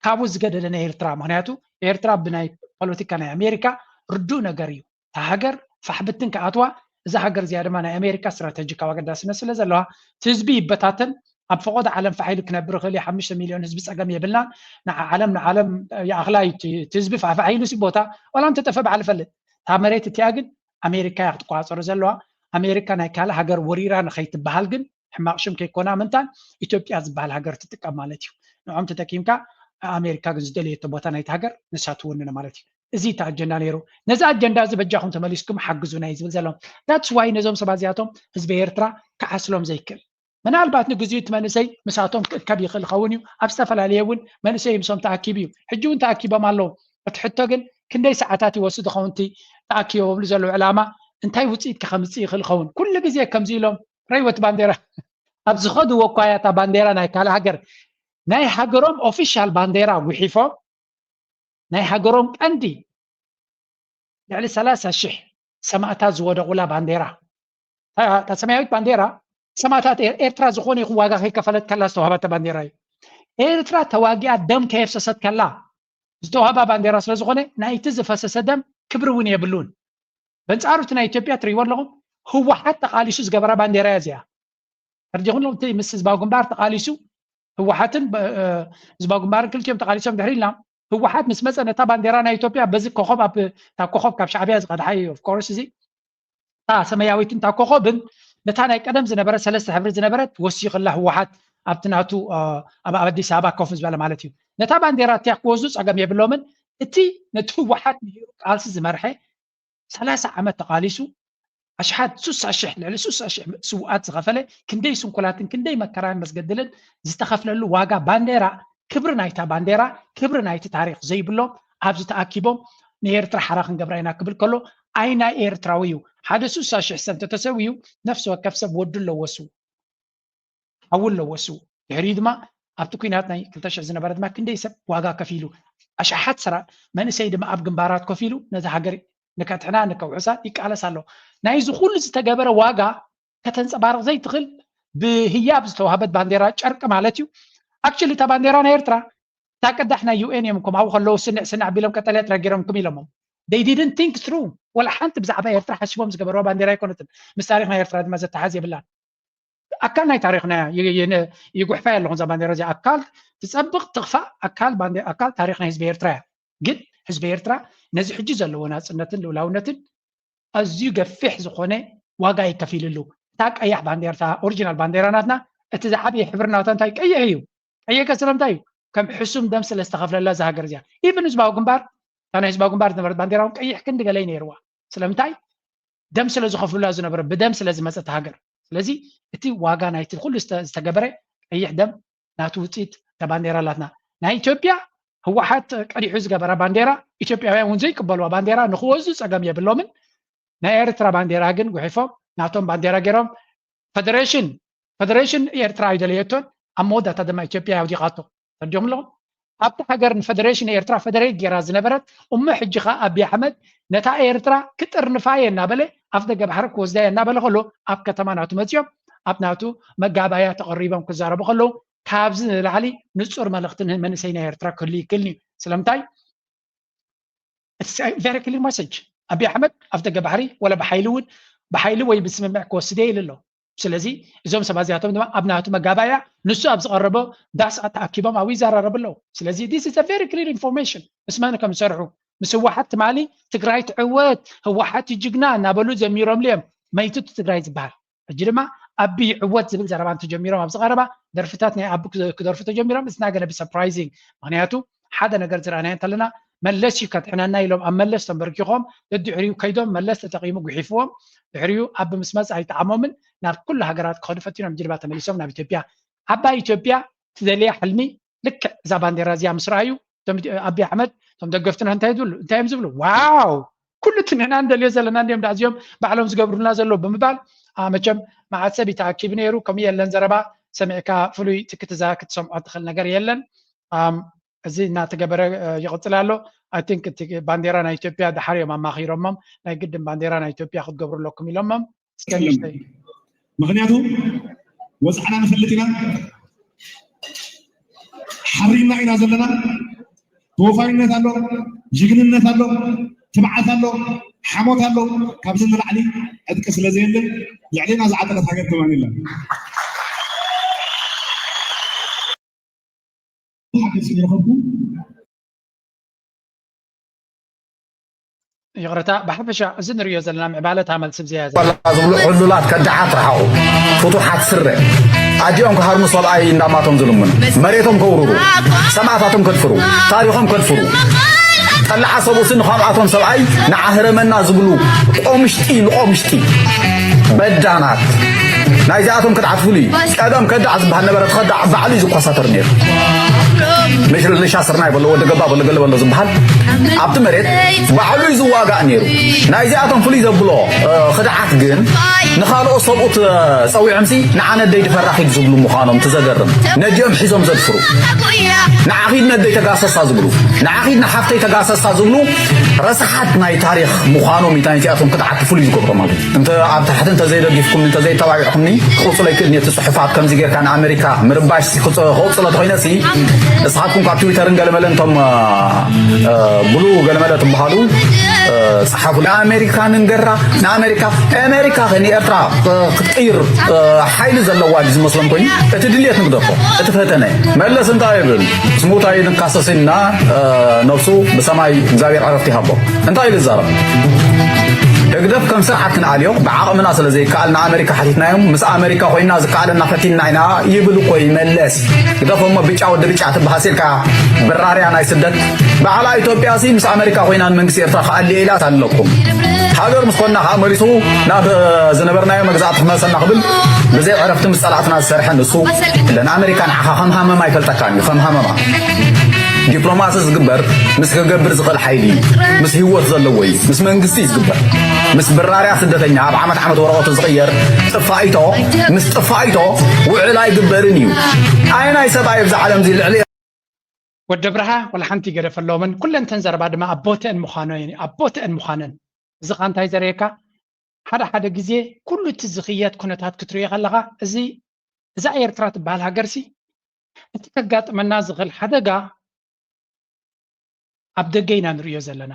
ካብኡ ዝገደደ ናይ ኤርትራ ምክንያቱ ኤርትራ ብናይ ፖለቲካ ናይ ኣሜሪካ ርዱእ ነገር እዩ እታ ሃገር ፋሕ ብትን ክኣትዋ እዛ ሃገር እዚኣ ድማ ናይ ኣሜሪካ ስትራተጂካዊ ኣገዳስነት ስለ ዘለዋ እቲ ህዝቢ ይበታተን ኣብ ፈቆዶ ዓለም ፋሕ ኢሉ ክነብር ይኽእል እዩ ሓሙሽተ ሚልዮን ህዝቢ ፀገም የብልናን ንዓለም ንዓለም ይኣኽላ እዩ እቲ ህዝቢ ፋሕፋሕ ኢሉ ሲ ቦታ ዋላ እንተጠፈ በዓል ፈልጥ እታ መሬት እቲኣ ግን ኣሜሪካ እያ ክትቆፃፀሮ ዘለዋ ኣሜሪካ ናይ ካልእ ሃገር ወሪራ ንኸይትበሃል ግን ሕማቕ ሽም ከይኮና ምንታን ኢትዮጵያ ዝበሃል ሃገር ትጥቀም ማለት እዩ ንዖም ተጠቂምካ ኣሜሪካ ግን ዝደለየቶ ቦታ ናይቲ ሃገር ንሳ ትውንነ ማለት እዩ እዚ እቲ ኣጀንዳ ነይሩ ነዚ ኣጀንዳ እዚ በጃኹም ተመሊስኩም ሓግዙና እዩ ዝብል ዘለዎም that's why ነዞም ሰባት እዚኣቶም ህዝቢ ኤርትራ ክዓስሎም ዘይክእል ምናልባት ንግዚኡ እቲ መንእሰይ ምሳቶም ክእከብ ይኽእል ኸውን እዩ ኣብ ዝተፈላለየ እውን መንእሰይ ምሶም ተኣኪቡ እዩ ሕጂ እውን ተኣኪቦም ኣለዉ እቲ ሕቶ ግን ክንደይ ሰዓታት ይወስድ ኸውን እቲ ተኣኪቦምሉ ዘለዉ ዕላማ እንታይ ውፅኢት ከምፅእ ይኽእል ኸውን ኩሉ ግዜ ከምዚ ኢሎም ረይወት ባንዴራ ኣብ ዝኸድዎ እኳ እያ እታ ባንዴራ ናይ ካልእ ሃገር ናይ ሃገሮም ኦፊሻል ባንዴራ ጉሒፎም ናይ ሃገሮም ቀንዲ ልዕሊ ሰላሳ ሽሕ ሰማእታት ዝወደቑላ ባንዴራ። እታ ሰማያዊት ባንዴራ ሰማእታት ኤርትራ ዝኾነ ይኹን ዋጋ ከይከፈለት ከላ ዝተዋህባተ ባንዴራ እዩ። ኤርትራ ተዋጊኣ ደም ከየፍሰሰት ከላ ዝተዋህባ ባንዴራ ስለ ዝኾነ ናይቲ ዝፈሰሰ ደም ክብሪ እውን የብሉን። በንጻሩ እቲ ናይ ኢትዮጵያ ትርእይዎ ኣለኹም፣ ህወሓት ተቓሊሱ ዝገበራ ባንዴራ እያ እዚኣ። ተርዲኹም እቲ ምስ ህዝባዊ ግንባር ተቓሊሱ ህወሓትን ህዝባዊ ግንባርን ክልቲኦም ተቓሊሶም ድሕሪ ኢልና ህወሓት ምስ መፀ ነታ ባንዴራ ናይ ኢትዮጵያ በዚ ኮኸብ ኣብ እታ ኮኸብ ካብ ሻዕብያ ዝቐድሓ እዩ ኦፍኮርስ እዚ እታ ሰማያዊትን እታ ኮኸብን ነታ ናይ ቀደም ዝነበረት ሰለስተ ሕብሪ ዝነበረት ወሲኽላ ህወሓት ኣብቲ ናቱ ኣብ ኣዲስ ኣበባ ኮፍ ዝበለ ማለት እዩ። ነታ ባንዴራ እቲያ ክወስዱ ፀገም የብሎምን። እቲ ነቲ ህወሓት ምሂሩ ቃልሲ ዝመርሐ ሰላሳ ዓመት ተቓሊሱ ኣሽሓት ሱሳ ሽሕ ልዕሊ ሱሳ ሽሕ ስውኣት ዝኸፈለ ክንደይ ስንኩላትን ክንደይ መከራን መስገድልን ዝተኸፍለሉ ዋጋ ባንዴራ ክብሪ ናይታ ባንዴራ ክብሪ ናይቲ ታሪኽ ዘይብሎም ኣብዚ ተኣኪቦም ንኤርትራ ሓራ ክንገብራ ኢና ክብል ከሎ ኣይ ናይ ኤርትራዊ እዩ ሓደ ሱሳ ሽሕ ሰብ እንተተሰውዩ ነፍሲ ወከፍ ሰብ ወዱ ኣለዎ ስው ሓዊ ኣለዎ ስው ድሕሪኡ ድማ ኣብቲ ኩናት ናይ ክልተ ሽሕ ዝነበረ ድማ ክንደይ ሰብ ዋጋ ከፊሉ ኣሽሓት ሰራ መንእሰይ ድማ ኣብ ግንባራት ኮፍ ኢሉ ነዚ ሃገር ንከድሕና ንከውሕሳ ይቃለስ ኣሎ ናይዚ ኩሉ ዝተገበረ ዋጋ ከተንፀባርቕ ዘይትኽእል ብህያብ ዝተዋህበት ባንዴራ ጨርቂ ማለት እዩ actually እታ ባንዴራ ናይ ኤርትራ እታ ቅዳሕ ናይ ዩኤን እዮም እኮም ኣብኡ ከለዉ ስንዕ ስንዕ ኣቢሎም ቀጠልያ ጥራይ ገይሮም ክም ኢሎሞም they didn't think through ወላ ሓንቲ ብዛዕባ ኤርትራ ሓሲቦም ዝገበርዋ ባንዴራ ኣይኮነትን ምስ ታሪኽ ናይ ኤርትራ ድማ ዘተሓዝ የብላን ኣካል ናይ ታሪኽና ይጉሕፋ ኣለኹም እዛ ባንዴራ እዚኣ ኣካል ትፀብቕ ትኽፋእ ኣካል ኣካል ታሪኽ ናይ ህዝቢ ኤርትራ እያ ግን ህዝቢ ኤርትራ ነዚ ሕጂ ዘለዎ ናፅነትን ልኡላውነትን ኣዝዩ ገፊሕ ዝኾነ ዋጋ እዩ ከፊልሉ እታ ቀያሕ ባንዴራ እታ ኦሪጂናል ባንዴራ ናትና እቲ ዝዓበየ ሕብሪ ናታ እንታይ ቀይሕ እዩ ቀይሕ ከ ስለምንታይ እዩ ከም ሕሱም ደም ስለ ዝተኸፍለላ እዛ ሃገር እዚኣ ኢቭን ህዝባዊ ግንባር እታ ናይ ህዝባዊ ግንባር ዝነበረት ባንዴራ እውን ቀይሕ ክንዲ ገለ እዩ ነይርዋ ስለምንታይ ደም ስለ ዝኸፍሉላ ዝነበረ ብደም ስለ ዝመፀት ሃገር ስለዚ እቲ ዋጋ ናይቲ ኩሉ ዝተገበረ ቀይሕ ደም ናቱ ውፅኢት እታ ባንዴራ ኣላትና ናይ ኢትዮጵያ ህወሓት ቀዲሑ ዝገበራ ባንዴራ ኢትዮጵያውያን እውን ዘይቅበልዋ ባንዴራ ንክወዙ ፀገም የብሎምን ናይ ኤርትራ ባንዴራ ግን ጉሒፎም ናቶም ባንዴራ ገይሮም ፈደሬሽን ፈደሬሽን ኤርትራ ኣይደለየቶን ኣብ መወዳእታ ድማ ኢትዮጵያ ኣውዲቓቶ ተርዲኦም ኣለኹም ኣብቲ ሃገር ንፈደሬሽን ኤርትራ ፈደሬት ገይራ ዝነበረት እሞ ሕጂ ኸ ኣቢ ኣሕመድ ነታ ኤርትራ ክጥርንፋ እየ እናበለ ኣፍ ደገ ባሕሪ ክወስዳ እየ እናበለ ከሎ ኣብ ከተማ ናቱ መፂኦም ኣብ ናቱ መጋባያ ተቐሪቦም ክዛረቡ ከለዉ ካብዚ ንላዕሊ ንፁር መልእኽቲ ንመንእሰይ ናይ ኤርትራ ክህሉ ይክእል እዩ ስለምንታይ very clear message ኣቢ ኣሕመድ ኣፍ ደገ ባሕሪ ወላ ብሓይሊ እውን ብሓይሊ ወይ ብስምምዕ ክወስደ ኢሉ ኣሎ ስለዚ እዞም ሰባት እዚኣቶም ድማ ኣብ ናቱ መጋባእያ ንሱ ኣብ ዝቐረቦ ዳስ ተኣኪቦም ኣብኡ ይዘራረቡ ኣለዉ ስለዚ this is a very clear information ምስ መን ከም ዝሰርሑ ምስ ህወሓት ትማሊ ትግራይ ትዕወት ህወሓት ጅግና እናበሉ ዘሚሮምሉ እዮም መይትቱ ትግራይ ዝበሃል ሕጂ ድማ ኣቢ ይዕወት ዝብል ዘረባ እንተጀሚሮም ኣብ ዝቐረባ ደርፍታት ናይ ኣቢ ክደርፉ ተጀሚሮም it's not gonna be surprising ምክንያቱ ሓደ ነገር ዝረኣናዮ እንተለና መለስ እዩ ከድሕነና ኢሎም ኣብ መለስ ተንበርኪኾም ደድሕሪኡ ከይዶም መለስ ተጠቒሙ ጉሒፍዎም ድሕሪኡ ኣቢ ምስ መፅእ ኣይጠዓሞምን ናብ ኩሉ ሃገራት ክኸዱ ፈቲኖም ጅልባ ተመሊሶም ናብ ኢትዮጵያ ዓባይ ኢትዮጵያ ትደልያ ሕልሚ ልክዕ እዛ ባንዴራ እዚኣ ምስ ረኣዩ ኣቢ ኣሕመድ እቶም ደገፍትና እንታይ ዝብሉ እንታይ እዮም ዝብሉ ዋው ኩሉ እቲ ንሕና እንደልዮ ዘለና እንዲኦም ዳእዚኦም ባዕሎም ዝገብሩልና ዘለዉ ብምባል መቸም መዓት ሰብ ይተኣኪቡ ነይሩ ከምኡ የለን ዘረባ ሰሚዕካ ፍሉይ ትክትዛ ክትሰምዖ ትኽእል ነገር የለን እዚ እናተገበረ ይቕፅል ኣሎ I think እቲ ባንዴራ ናይ ኢትዮጵያ ድሓር እዮም ኣማኺሮሞም ናይ ግድን ባንዴራ ናይ ኢትዮጵያ ክትገብሩ ኣለኩም ኢሎሞም እስከ ንእሽተይ ምክንያቱ ወፅዓና ንፈልጥ ኢና ሓሪና ኢና ዘለና ተወፋይነት ኣሎ ጅግንነት ኣሎ ትብዓት ኣሎ ሓሞት ኣሎ ካብዚ ንላዕሊ ዕጥቂ ስለ ዘየለ ልዕሌና ዝዓጠቀት ሃገር ከማን የለን ሓገዝ ዝረኸብኩ ይቕረታ ብሓፈሻ እዚ ንሪኦ ዘለና ምዕባለ እታ መልሲ ብዘያ ዝብሉ ዕሉላት ከዳዓት ረሓቑ ፍቱሓት ስረ ኣዲኦም ክሃርሙ ሰብኣይ እንዳማቶም ዝልምኑ መሬቶም ከውርሩ ሰማእታቶም ከድፍሩ ታሪኾም ከድፍሩ ጠላዓ ሰብኡሲ ንኸምኣቶም ሰብኣይ ንዓህረመና ዝብሉ ቆምሽጢ ንቆምሽጢ በዳናት ናይዚኣቶም ክድዓት ፍሉይ ቀደም ከዳዕ ዝበሃል ነበረ ትኸዳዕ ባዕሉ እዩ ዝኮሳተር ነይሩ መሽረሻ ስርናይ በሎ ወደ ገባ በሎ ገለ በሎ ዝበሃል ኣብቲ መሬት ባዕሉ እዩ ዝዋጋእ ነይሩ። ናይዚኣቶም ፍሉይ ዘብሎ ክድዓት ግን ንኻልኦ ሰብኡት ጸዊዖምሲ ንዓ ነደይ ድፈራኺድ ዝብሉ ምዃኖም ትዘገርም። ነዲኦም ሒዞም ዘድፍሩ ንዓኺድ ነደይ ተጋሰሳ ዝብሉ ንዓኺድ ንሓፍተይ ተጋሰሳ ዝብሉ ረስሓት ናይ ታሪኽ ምዃኖም እዩ። ናይዚኣቶም ክድዓት ፍሉይ ዝገብሮ ማለት እዩ። እንተ ኣብ ታሕቲ እንተዘይደጊፍኩም እንተዘይተባቢዕኩምኒ ክቕጽሎ ይክእል እቲ ጽሑፋት ከምዚ ጌርካ ንኣመሪካ ምርባሽ ክቕጽሎ ተኮይነሲ ንስኻትኩም ካብ ትዊተርን ገለመለ እንቶም ብሉ ገለመለ ትበሃሉ ጸሓፉ። ንኣመሪካ ንንገራ ንኣመሪካ ኣመሪካ ንኤርትራ ክትቅይር ሓይሊ ዘለዋ ዝመስሎም ኮይኑ እቲ ድልየት ንግደፎ እቲ ፈተነ መለስ እንታይ ይብል ስሙታይ ንካሰስና ነብሱ ብሰማይ እግዚኣብሔር ዕረፍቲ ይሃቦ እንታይ ይልዛረብ ህግደፍ ከም ስርዓት ክንኣልዮ ብዓቕምና ስለ ዘይከኣል ንኣመሪካ ሓቲትናዮም ምስ ኣመሪካ ኮይና ዝከኣለና ፈቲንና ኢና ይብል እኮ ይመለስ ግደፎሞ ብጫ ወዲ ብጫ ትበሃሲልካ ብራርያ ናይ ስደት በዓላ ኢትዮጵያ ሲ ምስ ኣመሪካ ኮይና ንመንግስቲ ኤርትራ ክኣልየ ኢላት ኣለኩም ሃገር ምስ ኮና ከዓ መሊሱ ናብ ዝነበርናዮ መግዛእቲ ክመልሰና ክብል ብዘይ ዕረፍቲ ምስ ጸላእትና ዝሰርሐ ንሱ ለንኣመሪካ ንዓኻ ከም ሃመማ ይፈልጠካን እዩ ከም ሃመማ ዲፕሎማሲ ዝግበር ምስ ክገብር ዝኽእል ሓይሊ ምስ ህይወት ዘለዎ እዩ ምስ መንግስቲ እዩ ዝግበር ምስ ብራርያ ስደተኛ ኣብ ዓመት ዓመት ወረቐቱ ዝቕየር ጥፋኢቶ ምስ ጥፋኢቶ ውዕል ኣይግበርን እዩ ኣይ ናይ ሰብኣይ ኣብዚ ዓለም እዚ ልዕሊ ወዲ ብርሃ ወላ ሓንቲ ገደፈሎምን ኩለንተን ዘረባ ድማ ኣብ ቦተአን ምዃኖ ኣብ ቦተአን ምዃነን እዚ ካ እንታይ ዘርእየካ ሓደ ሓደ ግዜ ኩሉ እቲ ዝኽየድ ኩነታት ክትርእዮ ከለኻ እዚ እዛ ኤርትራ ትበሃል ሃገርሲ እቲ ከጋጥመና ዝኽእል ሓደጋ ኣብ ደገ ኢና ንርእዮ ዘለና።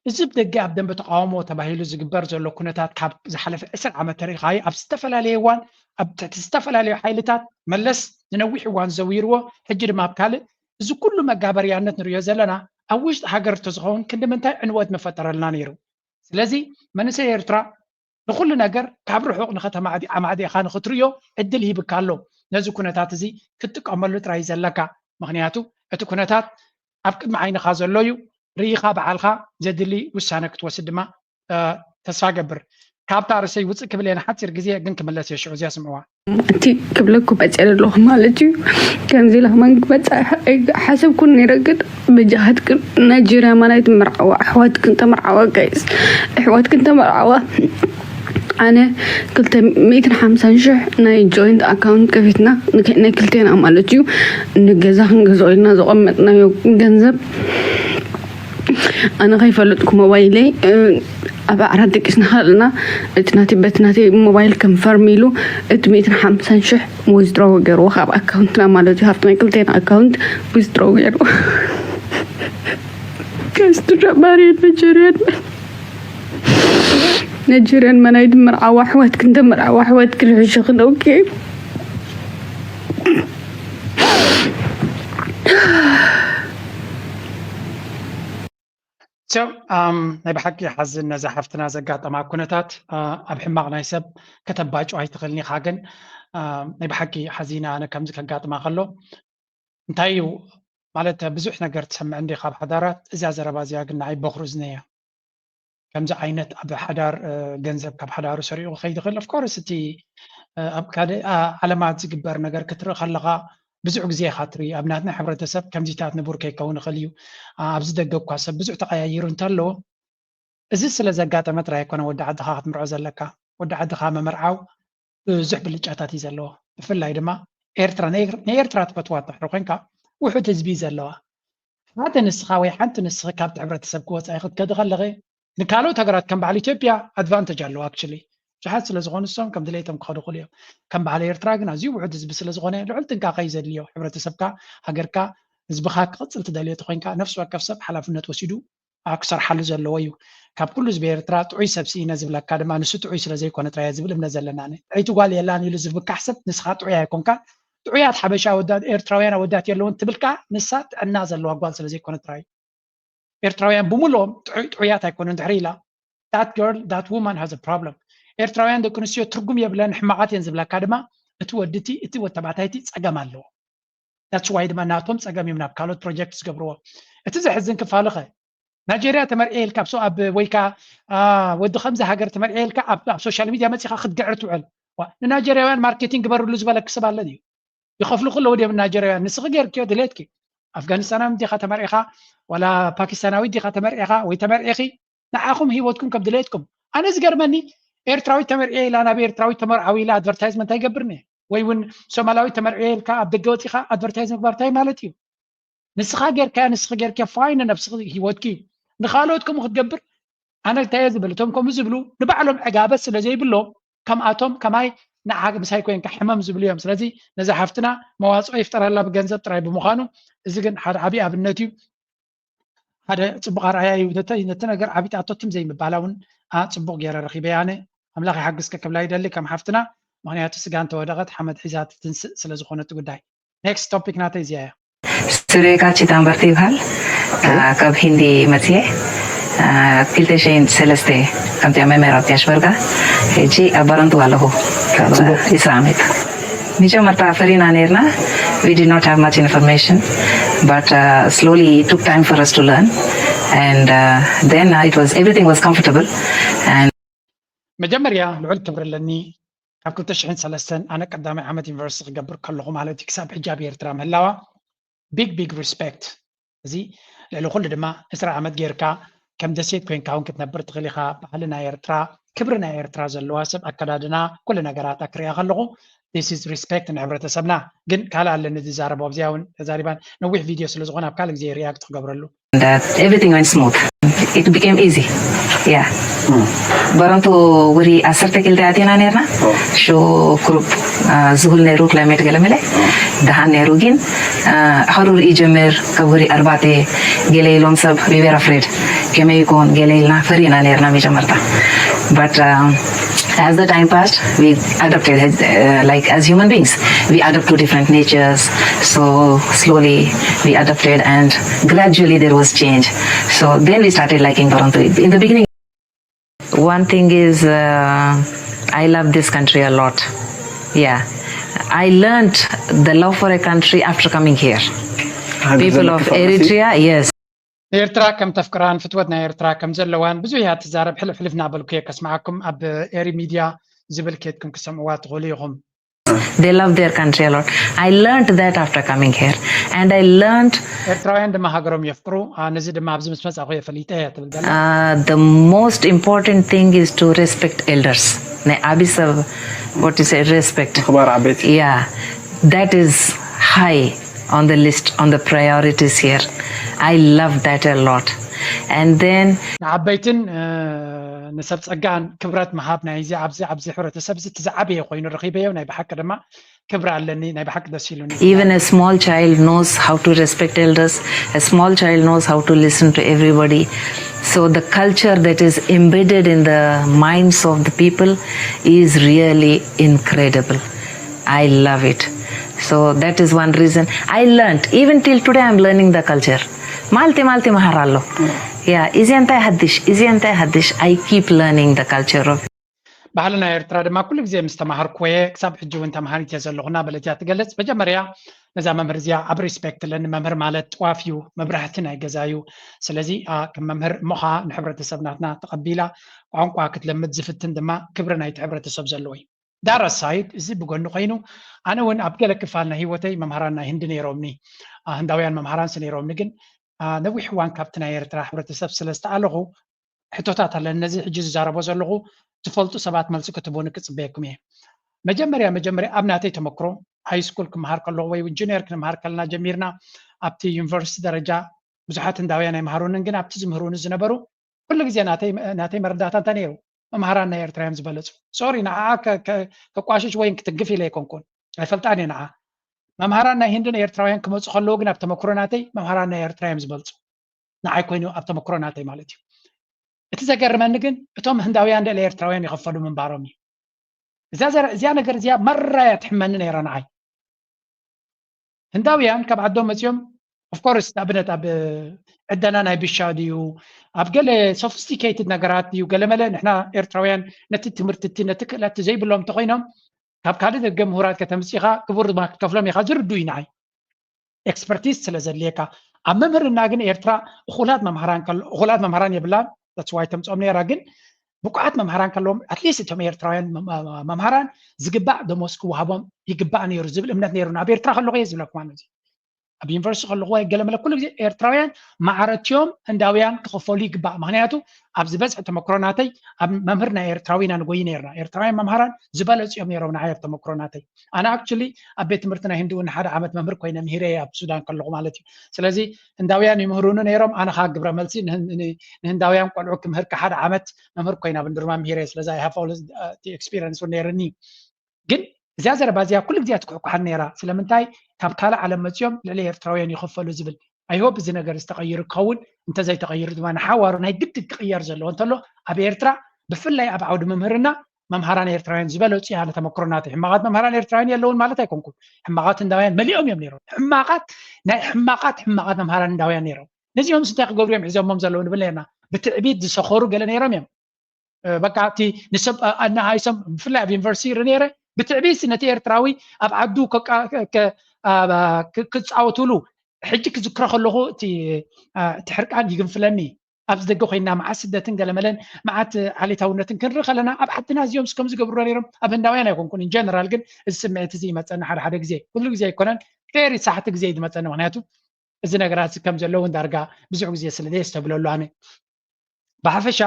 እዚ ብደገ ኣብ ደንበ ተቓውሞ ተባሂሉ ዝግበር ዘሎ ኩነታት ካብ ዝሓለፈ ዕስራ ዓመት ተሪኻዮ ኣብ ዝተፈላለየ እዋን ኣብ ትሕቲ ዝተፈላለዩ ሓይልታት መለስ ንነዊሕ እዋን ዘዊርዎ ሕጂ ድማ ኣብ ካልእ እዚ ኩሉ መጋበርያነት ንርእዮ ዘለና ኣብ ውሽጢ ሃገር እንተዝኸውን ክንዲ ምንታይ ዕንወት ምፈጠረልና ነይሩ። ስለዚ መንእሰይ ኤርትራ ንኹሉ ነገር ካብ ርሑቕ ንኸተማ ኣማዕዲእኻ ንኽትርእዮ ዕድል ሂብካ ኣሎ። ነዚ ኩነታት እዚ ክትጥቀመሉ ጥራይ ዘለካ። ምኽንያቱ እቲ ኩነታት ኣብ ቅድሚ ዓይንኻ ዘሎ እዩ። ርኢኻ ባዕልኻ ዘድሊ ውሳነ ክትወስድ ድማ ተስፋ ገብር። ካብታ ርእሰይ ውፅእ ክብል እየ ንሓፂር ግዜ ግን ክምለስ እየ ሽዑ እዚኣ ስምዕዋ። እቲ ክብለኩ በፅየ ዘለኹ ማለት እዩ። ከምዚ ኢለ ክመን ክበፅሕ ሓሰብኩን ነይረ ግን በጃኻትክን ናይጀርያ ማናይት መርዓዋ ኣሕዋትክን ተመርዓዋ ጋይስ ኣሕዋትክን ተመርዓዋ ኣነ ክልተ ሚእትን ሓምሳን ሽሕ ናይ ጆይንት ኣካውንት ከፊትና ናይ ክልቴና ማለት እዩ ንገዛ ክንገዝኦ ኢልና ዘቐመጥናዮ ገንዘብ ኣነ ከይፈለጥኩ ሞባይለይ ኣብ ዓራት ደቂስና ከለና እቲ ናተይ በቲ ናተይ ሞባይል ከም ፈርም ኢሉ እቲ ሚእትን ሓምሳን ሽሕ ዊዝድሮው ገይርዎ ካብ ኣካውንትና ማለት እዩ ካብቲ ናይ ክልቴና ኣካውንት ዊዝድሮው ገይርዎ ከስትረባሪ ነጀርያን ነጀርያን መናይ ድምርዓዋ ኣሕዋትክን ተምርዓዋ ኣሕዋትክን ሕሽኽን ኦኬ So ናይ ብሓቂ ሓዝን ነዛ ሓፍትና ዘጋጠማ ኩነታት ኣብ ሕማቕ ናይ ሰብ ከተባጭው ኣይትኽእልን ኢኻ ግን ናይ ብሓቂ ሓዚነ ኣነ ከምዚ ከጋጥማ ከሎ እንታይ እዩ ማለት ብዙሕ ነገር ትሰምዕ እንዲ ካብ ሓዳራት እዛ ዘረባ እዚኣ ግን ንዓይ በኹሪ እዝነይ እያ ከምዚ ዓይነት ኣብ ሓዳር ገንዘብ ካብ ሓዳሩ ሰሪቑ ክኸይድ ይኽእል of course እቲ ኣብ ካልእ ዓለማት ዝግበር ነገር ክትርኢ ከለኻ ብዙሕ ግዜ ኢኻ ትርኢ ኣብ ናትና ሕብረተሰብ ከምዚታት ንቡር ከይከውን ይኽእል እዩ ኣብዚ ደገ እኳ ሰብ ብዙሕ ተቐያይሩ እንተሎ እዚ ስለ ዘጋጠመ ጥራይ ኣይኮነ ወዲ ዓድኻ ክትምርዖ ዘለካ ወዲ ዓድኻ ምምርዓው ብዙሕ ብልጫታት እዩ ዘለዎ ብፍላይ ድማ ኤርትራ ንኤርትራ ትፈትዋ እንተሕሪ ኮንካ ውሑድ ህዝቢ እዩ ዘለዋ ሓደ ንስኻ ወይ ሓንቲ ንስኺ ካብቲ ሕብረተሰብ ክወፃኢ ክትከዲ ከለኺ ንካልኦት ሃገራት ከም በዓል ኢትዮጵያ ኣድቫንተጅ ኣለዎ ኣክቹሊ ብዙሓት ስለ ዝኾኑ እሶም ከም ድሌቶም ክኸዱ ክኽእሉ እዮም ከም በዓል ኤርትራ ግን ኣዝዩ ውሑድ ህዝቢ ስለ ዝኾነ ልዑል ጥንቃቐ እዩ ዘድልዮ ሕብረተሰብካ ሃገርካ ህዝብኻ ክቕፅል ትደልዮ ተኾይንካ ነፍሲ ወከፍ ሰብ ሓላፍነት ወሲዱ ክሰርሓሉ ዘለዎ እዩ ካብ ኩሉ ህዝቢ ኤርትራ ጥዑይ ሰብ ስኢነ ዝብለካ ድማ ንሱ ጥዑይ ስለ ዘይኮነ ጥራየ ዝብል እምነት ዘለና ጥዕይቲ ጓል የላን ኢሉ ዝብካሕ ሰብ ንስኻ ጥዑይ ኣይኮንካ ጥዑያት ሓበሻ ኣወዳት ኤርትራውያን ኣወዳት የለውን ትብል ከኣ ንሳ ጥዕና ዘለዋ ጓል ስለ ዘይኮነት ጥራይ እዩ። ኤርትራውያን ብምልኦም ጥዑይ ጥዑያት ኣይኮኑን ድሕሪ ኢላ that girl that woman has a problem ኤርትራውያን ደቂ ኣንስትዮ ትርጉም የብለን ሕማቓት እየን ዝብለካ ድማ እቲ ወዲ እቲ እቲ ወተባዕታይ እቲ ጸገም ኣለዎ። That's why ድማ ናቶም ጸገም እዮም ናብ ካልኦት ፕሮጀክት ዝገብርዎ። እቲ ዘሕዝን ክፋሉ ኸ ናይጀርያ ተመርዕየ ኢልካ ኣብ ሰው ኣብ ወይ ከዓ ወዲ ከምዚ ሃገር ተመርዕየ ኢልካ ኣብ ሶሻል ሚድያ መፂኻ ክትግዕር ትውዕል። ንናይጀርያውያን ማርኬቲንግ ግበርሉ ዝበለኪ ሰብ ኣለ ድዩ? ይኸፍሉ ክለዉ ድዮም ናይጀርያውያን ንስኺ ገይርክዮ ድሌትኪ ኣፍጋኒስታናዊ ዲኻ ተመርዒኻ፣ ዋላ ፓኪስታናዊ ዲኻ ተመርዒኻ ወይ ተመርዒኺ፣ ንዓኹም ህይወትኩም ከም ድሌትኩም። ኣነ ዝገርመኒ፣ ኤርትራዊት ተመርዒ ኢላ፣ ናብ ኤርትራዊት ተመርዓዊ ኢላ ኣድቨርታይዝመንት ኣይገብርን እየ። ወይ እውን ሶማላዊት ተመርዒ ኢልካ ኣብ ደገ ወፂኻ ኣድቨርታይዝ ምግባር እንታይ ማለት እዩ? ንስኻ ጌርካያ፣ ንስኺ ጌርካያ፣ ፋይን፣ ነብስኺ ህይወትኪ እዩ። ንኻልኦት ከምኡ ክትገብር ኣነ እንታይ እየ ዝብል? እቶም ከምኡ ዝብሉ ንባዕሎም ዕጋበት ስለ ዘይብሎም፣ ከምኣቶም ከማይ ንዓ ምሳይ ኮይንካ ሕመም ዝብሉ እዮም። ስለዚ ነዛ ሓፍትና መዋፅኦ ይፍጠረላ ብገንዘብ ጥራይ ብምዃኑ፣ እዚ ግን ሓደ ዓብዪ ኣብነት እዩ። ሓደ ፅቡቕ ኣርኣያ እዩ። ነቲ ነቲ ነገር ዓቢጣቶ ትም ዘይምባላ እውን፣ ኣ፣ ፅቡቕ ገይረ ረኺበያ ኣነ። ኣምላኽ ይሓግዝኪ ክብላ ይደሊ ከም ሓፍትና፣ ምኽንያቱ ስጋ እንተወደቐት ሓመድ ሒዛ ትትንስእ ስለ ዝኾነ እቲ ጉዳይ። ኔክስት ቶፒክ ናተይ እዚኣ እያ። ስሬ ካቺ ታምበርቲ ይበሃል። አ፣ ካብ ሂንዲ መፅየ። አ፣ ክልተ ሽሕን ሰለስተ ከምቲ ኣብ መምህር ኣብቲ ኣሽበርጋ፣ ሕጂ ኣብ ባረንቱ ኣለኹ ካብ ዒስራ ዓመት። መጀመርታ ፈሪና ነርና። We did not have much information, but uh, slowly it took time for us to learn, and uh, then uh, it was, everything was comfortable. And መጀመርያ ልዑል ክብሪ ኣለኒ። ካብ ክልተ ሽሕን ሰለስተን ኣነ ቀዳማይ ዓመት ዩኒቨርሲቲ ክገብር ከለኹ ማለት እዩ፣ ክሳብ ሕጂ ኣብ ኤርትራ ምህላዋ፣ ቢግ ቢግ ሪስፔክት። እዚ ልዕሊ ኩሉ ድማ ዒስራ ዓመት ጌርካ ከም ደሴት ኮይንካ እውን ክትነብር ትኽእል ኢኻ። ባህሊ ናይ ኤርትራ፣ ክብሪ ናይ ኤርትራ ዘለዋ ሰብ፣ ኣከዳድና፣ ኩሉ ነገራታ ክሪኣ ከለኹ፣ this is respect ንሕብረተሰብና። ግን ካልእ ኣለኒ ዝዛረቦ፣ ኣብዚኣ እውን ተዛሪባን ነዊሕ ቪድዮ ስለ ዝኾነ ኣብ ካልእ ግዜ ሪያክት ክገብረሉ። And uh, everything went smooth. It became easy. Yeah. በረንቱ ውሪ ዓሰርተ ክልተ ኣቲና ነርና። ሹ ክሩብ፣ አ፣ ዝሁል ነይሩ፣ ክላይሜት ገለመለ ደሃን ነይሩ። ግን፣ አ፣ ሃሩር ይጀምር ካብ ውሪ ኣርባዕተ ገለ ኢሎም ሰብ፣ we were afraid። ከመይ ይኮን ገለ ኢልና ፈሪና ነርና መጀመርታ። But um, as the time passed, we adapted, uh, like, as human beings, we adapt to different natures. So slowly we adapted, and gradually there was change. So then we started liking Barontu. In the beginning, one thing is, uh, I love this country a lot. Yeah, I learned the love for a country after coming here. People of Eritrea, yes. ንኤርትራ ከም ተፍቅራን ፍትወት ናይ ኤርትራ ከም ዘለዋን ብዙሕ እያ ትዛረብ። ሕልፍ ሕልፍ እናበልኩ እየ ከስምዓኩም። ኣብ ኤሪ ሚድያ ዝብል ኬድኩም ክሰምዕዋ ትኽእሉ ኢኹም። They love their country a lot. I learned that after coming here, and I learned ኤርትራውያን ድማ ሃገሮም የፍቅሩ። አ፣ ነዚ ድማ ኣብዚ ምስ መጻኹ እየ ፈሊጠ እየ ትብል ዘላ። Uh, the most important thing is to respect elders. ናይ ዓቢ ሰብ, what is it, respect. ምኽባር ዓበይቲ። Yeah, that is high on the list, on the priorities here. I love that a lot. And then ንዓበይትን እ፣ ንሰብ ጸጋን ክብረት ምሃብ ናይዚ ኣብዚ ኣብዚ ሕብረተሰብ እዚ እቲ ዝዓበየ ኮይኑ ረኺበዮ። ናይ ብሓቂ ድማ ክብሪ ኣለኒ፣ ናይ ብሓቂ ደስ ኢሉኒ። Even a small child knows how to respect elders. A small child knows how to listen to everybody. So the culture that is embedded in the minds of the people is really incredible. I love it. So that is one reason I learned. Even till today, I'm learning the culture. ማልቲ ማልቲ መሃር ኣሎ። ያ፣ እዚ እንታይ ሓድሽ፣ እዚ እንታይ ሓድሽ። I keep learning the culture of ባህልና ኤርትራ ድማ ኩሉ ግዜ ምስ ተማሃርኩ እየ፣ ክሳብ ሕጂ እውን ተማሃሪት እየ ዘለኹ እናበለት እያ ትገልጽ። መጀመርያ ነዛ መምህር እዚኣ ኣብ ሪስፔክት ኣለኒ። መምህር ማለት ጥዋፍ እዩ፣ መብራህቲ ናይ ገዛ እዩ። ስለዚ፣ ኣ፣ ከም መምህር እሞ ኸኣ ንሕብረተሰብ ናትና ተቐቢላ ቋንቋ ክትለምድ ዝፍትን ድማ ክብሪ ናይቲ ሕብረተሰብ ዘለዎ እዩ። ዳት ኣሳይድ፣ እዚ ብጎኒ ኮይኑ፣ ኣነ እውን ኣብ ገለ ክፋል ናይ ህይወተይ መምሃራን ናይ ህንዲ ነይሮምኒ። ኣ፣ ህንዳውያን መምሃራንስ ነይሮምኒ፣ ግን፣ ኣ፣ ነዊሕ እዋን ካብቲ ናይ ኤርትራ ሕብረተሰብ ስለ ዝተኣለኹ፣ ሕቶታት ኣለኒ። ነዚ ሕጂ ዝዛረቦ ዘለኹ ትፈልጡ ሰባት መልሲ ክትህቡኒ ክጽበየኩም እየ። መጀመርያ መጀመርያ ኣብ ናተይ ተመክሮ፣ ሃይ ስኩል ክመሃር ከለኹ ወይ እውን ጁኒየር ክንመሃር ከለና ጀሚርና፣ ኣብቲ ዩኒቨርሲቲ ደረጃ ብዙሓት ህንዳውያን ኣይመሃሩንን፣ ግን ኣብቲ ዝምህሩኒ ዝነበሩ ኩሉ ግዜ ናተይ ናተይ መረዳእታ እንታይ ነይሩ? መምሃራን ናይ ኤርትራ እዮም ዝበለጹ። ሶሪ፣ ንዓኣ ከ- ከ- ከቋሽሽ ወይ ክትንክፍ ኢለ ኣይኮንኩን፣ ኣይፈልጣን እየ ንዓ። መምሃራን ናይ ህንድን ኤርትራውያን ክመጹ ከለዉ ግን ኣብ ተመክሮ ናተይ መምሃራን ናይ ኤርትራ እዮም ዝበልጹ። ንዓይ ኮይኑ ኣብ ተመክሮ ናተይ ማለት እዩ። እቲ ዘገርመኒ ግን እቶም ህንዳውያን ልዕሊ ኤርትራውያን ይኸፈሉ ምንባሮም እዩ። እዛ ዘረ- እዚኣ ነገር እዚኣ መራ እያ ትሕመኒ ነይራ ንዓይ። ህንዳውያን ካብ ዓዶም መጺኦም፣ ኦፍኮርስ፣ ንኣብነት ኣብ ዕደና ናይ ብሻ ድዩ፣ ኣብ ገለ ሶፊስቲኬትድ ነገራት ድዩ፣ ገለመለ ንሕና ኤርትራውያን ነቲ ትምህርቲ እቲ ነቲ ክእለት ዘይብሎም እንተኾይኖም፣ ካብ ካልእ ደገ ምሁራት ከተምጽእ ኢኻ፣ ግቡር ድማ ክትከፍሎም ኢኻ፣ ዝርዱ እዩ ንዓይ። ኤክስፐርቲዝ ስለ ዘድልየካ። ኣብ መምህርና ግን ኤርትራ እኹላት መምሃራን ከሎ እኹላት መምሃራን የብላን። That's why ተምፅኦም ነይራ። ግን ብቁዓት መምሃራን ከለዎም፣ ኣትሊስት እቶም ኤርትራውያን መም- መምሃራን ዝግባእ ደሞዝ ክወሃቦም ይግባእ ነይሩ ዝብል እምነት ነይሩ። ኣብ ኤርትራ ከለኹ እየ ዝብለኩም ኣሎ። እዚ ኣብ ዩኒቨርሲቲ ከለኹ ወይ ገለመለ ኩሉ ግዜ ኤርትራውያን ማዕረትዮም ህንዳውያን ክኽፈሉ ይግባእ። ምክንያቱ ኣብ ዝበዝሐ ተመክሮ ናተይ ኣብ መምህር ናይ ኤርትራዊ ኢና ንጎይ ነርና። ኤርትራውያን መምሃራን ዝበለጹ እዮም ነይሮም ንዓይ ኣብ ተመክሮ ናተይ። ኣነ ኣክቹሊ ኣብ ቤት ትምህርቲ ናይ ህንዲ እውን ሓደ ዓመት መምህር ኮይነ ምሂረ ኣብ ሱዳን ከለኹ ማለት እዩ። ስለዚ ህንዳውያን ይምህሩኒ ነይሮም፣ ኣነ ከዓ ግብረ መልሲ ንህንዳውያን ቆልዑ ክምህር ሓደ ዓመት መምህር ኮይና ብንድርማ ምሂረ። ስለዚ ኣይሃፋ ኤክስፒሪንስ እውን ነይርኒ። ግን እዚኣ ዘረባ እዚኣ ኩሉ ግዜ ትኩሕኩሓን ነይራ። ስለምንታይ ካብ ካልእ ዓለም መፅኦም ልዕሊ ኤርትራውያን ይኸፈሉ ዝብል። ኣይሆፕ እዚ ነገር ዝተቐይሩ ክኸውን፣ እንተዘይተቐይሩ ድማ ንሓዋሩ ናይ ግድን ክቕየር ዘለዎ እንተሎ ኣብ ኤርትራ ብፍላይ ኣብ ዓውዲ መምህርና መምሃራን ኤርትራውያን ዝበለፁ ያነ ተመክሮናት። ሕማቓት መምሃራን ኤርትራውያን የለውን ማለት ኣይኮንኩን። ሕማቓት ህንዳውያን መሊኦም እዮም ነይሮም። ሕማቓት ናይ ሕማቓት ሕማቓት መምሃራን ህንዳውያን ነይሮም። ነዚኦም እንታይ ክገብሩ እዮም ሒዞሞም ዘለዉ ንብል ነርና። ብትዕቢት ዝሰኸሩ ገለ ነይሮም እዮም። በቃ እቲ ንሰብ ኣናሃይሶም ብፍላይ ኣብ ዩኒቨርሲቲ ይርኢ ነይረ። ብትዕቢት ነቲ ኤርትራዊ ኣብ ዓዱ ክፃወትሉ ሕጂ ክዝክሮ ከለኹ እቲ ሕርቃን ይግንፍለኒ። ኣብዚ ደገ ኮይና መዓት ስደትን ገለመለን መዓት ዓሌታውነትን ክንርኢ ከለና ኣብ ዓድና እዚኦም ከም ዝገብሩ ነይሮም ኣብ ህንዳውያን ኣይኮንኩን። ኢንጀነራል ግን እዚ ስምዒት እዚ ይመፀኒ ሓደ ሓደ ግዜ፣ ኩሉ ግዜ ኣይኮነን፣ ፌሪ ሳሕቲ ግዜ እዩ ዝመፀኒ። ምክንያቱ እዚ ነገራት ከም ዘለውን ዳርጋ ብዙሕ ግዜ ስለ ዘየስተብለሉ ኣነ ብሓፈሻ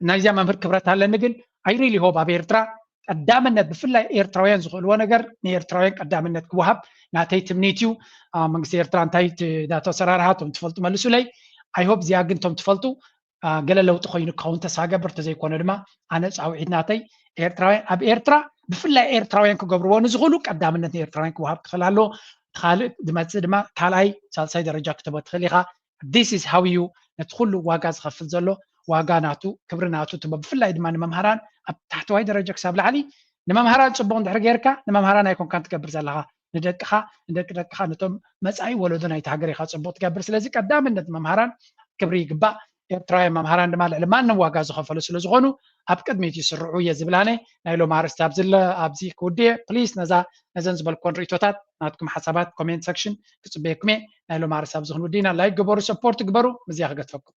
ናይዚኣ መምህር ክብረት ኣለኒ። ግን ኣይ ሪሊ ሆፕ ኣብ ኤርትራ ቀዳምነት ብፍላይ ኤርትራውያን ዝኽእልዎ ነገር ንኤርትራውያን ቀዳምነት ክወሃብ ናተይ ትምኒት እዩ። መንግስቲ ኤርትራ እንታይ ዳቶ ኣሰራርሃ እቶም ትፈልጡ መልሱለይ። ኣይ ሆፕ እዚኣ ግን እቶም ትፈልጡ ገለ ለውጢ ኮይኑ ክኸውን ተስፋ ገብር፣ ተዘይኮነ ድማ ኣነ ፃውዒት ናተይ ኤርትራውያን ኣብ ኤርትራ ብፍላይ ኤርትራውያን ክገብርዎ ንዝኽእሉ ቀዳምነት ንኤርትራውያን ክወሃብ ክኽእል ኣለዎ። ካልእ ዝመፅእ ድማ ካልኣይ ሳልሳይ ደረጃ ክትህቦ ትኽእል ኢኻ። This is how you ነቲ ኩሉ ዋጋ ዝኸፍል ዘሎ ዋጋ ናቱ ክብሪ ናቱ ትቦ ብፍላይ ድማ ንመምሃራን ኣብ ታሕተዋይ ደረጃ ክሳብ ላዕሊ ንመምሃራን ፅቡቕ እንድሕር ጌርካ ንመምሃራን ኣይኮንካን ትገብር ዘለኻ ንደቅኻ ንደቂ ደቅኻ ነቶም መፃኢ ወለዶ ናይቲ ሃገር ኢኻ ፅቡቕ ትገብር። ስለዚ ቀዳምነት መምሃራን ክብሪ ይግባእ። ኤርትራውያን መምሃራን ድማ ልዕሊ ማንም ዋጋ ዝኸፈሉ ስለ ዝኾኑ ኣብ ቅድሚት ይስርዑ እየ ዝብል ኣነ። ናይ ሎም ኣርእስቲ ኣብዚ ኣብዚ ክውድእ እየ። ፕሊስ ነዛ ነዘን ዝበልኩወን ርእቶታት ናትኩም ሓሳባት ኮሜንት ሰክሽን ክፅበየኩም እየ። ናይ ሎም ኣርእስቲ ኣብዚ ክንውድእ ኢና። ላይክ ግበሩ፣ ሰፖርት ግበሩ። ምዚያ ክገትፈኩም።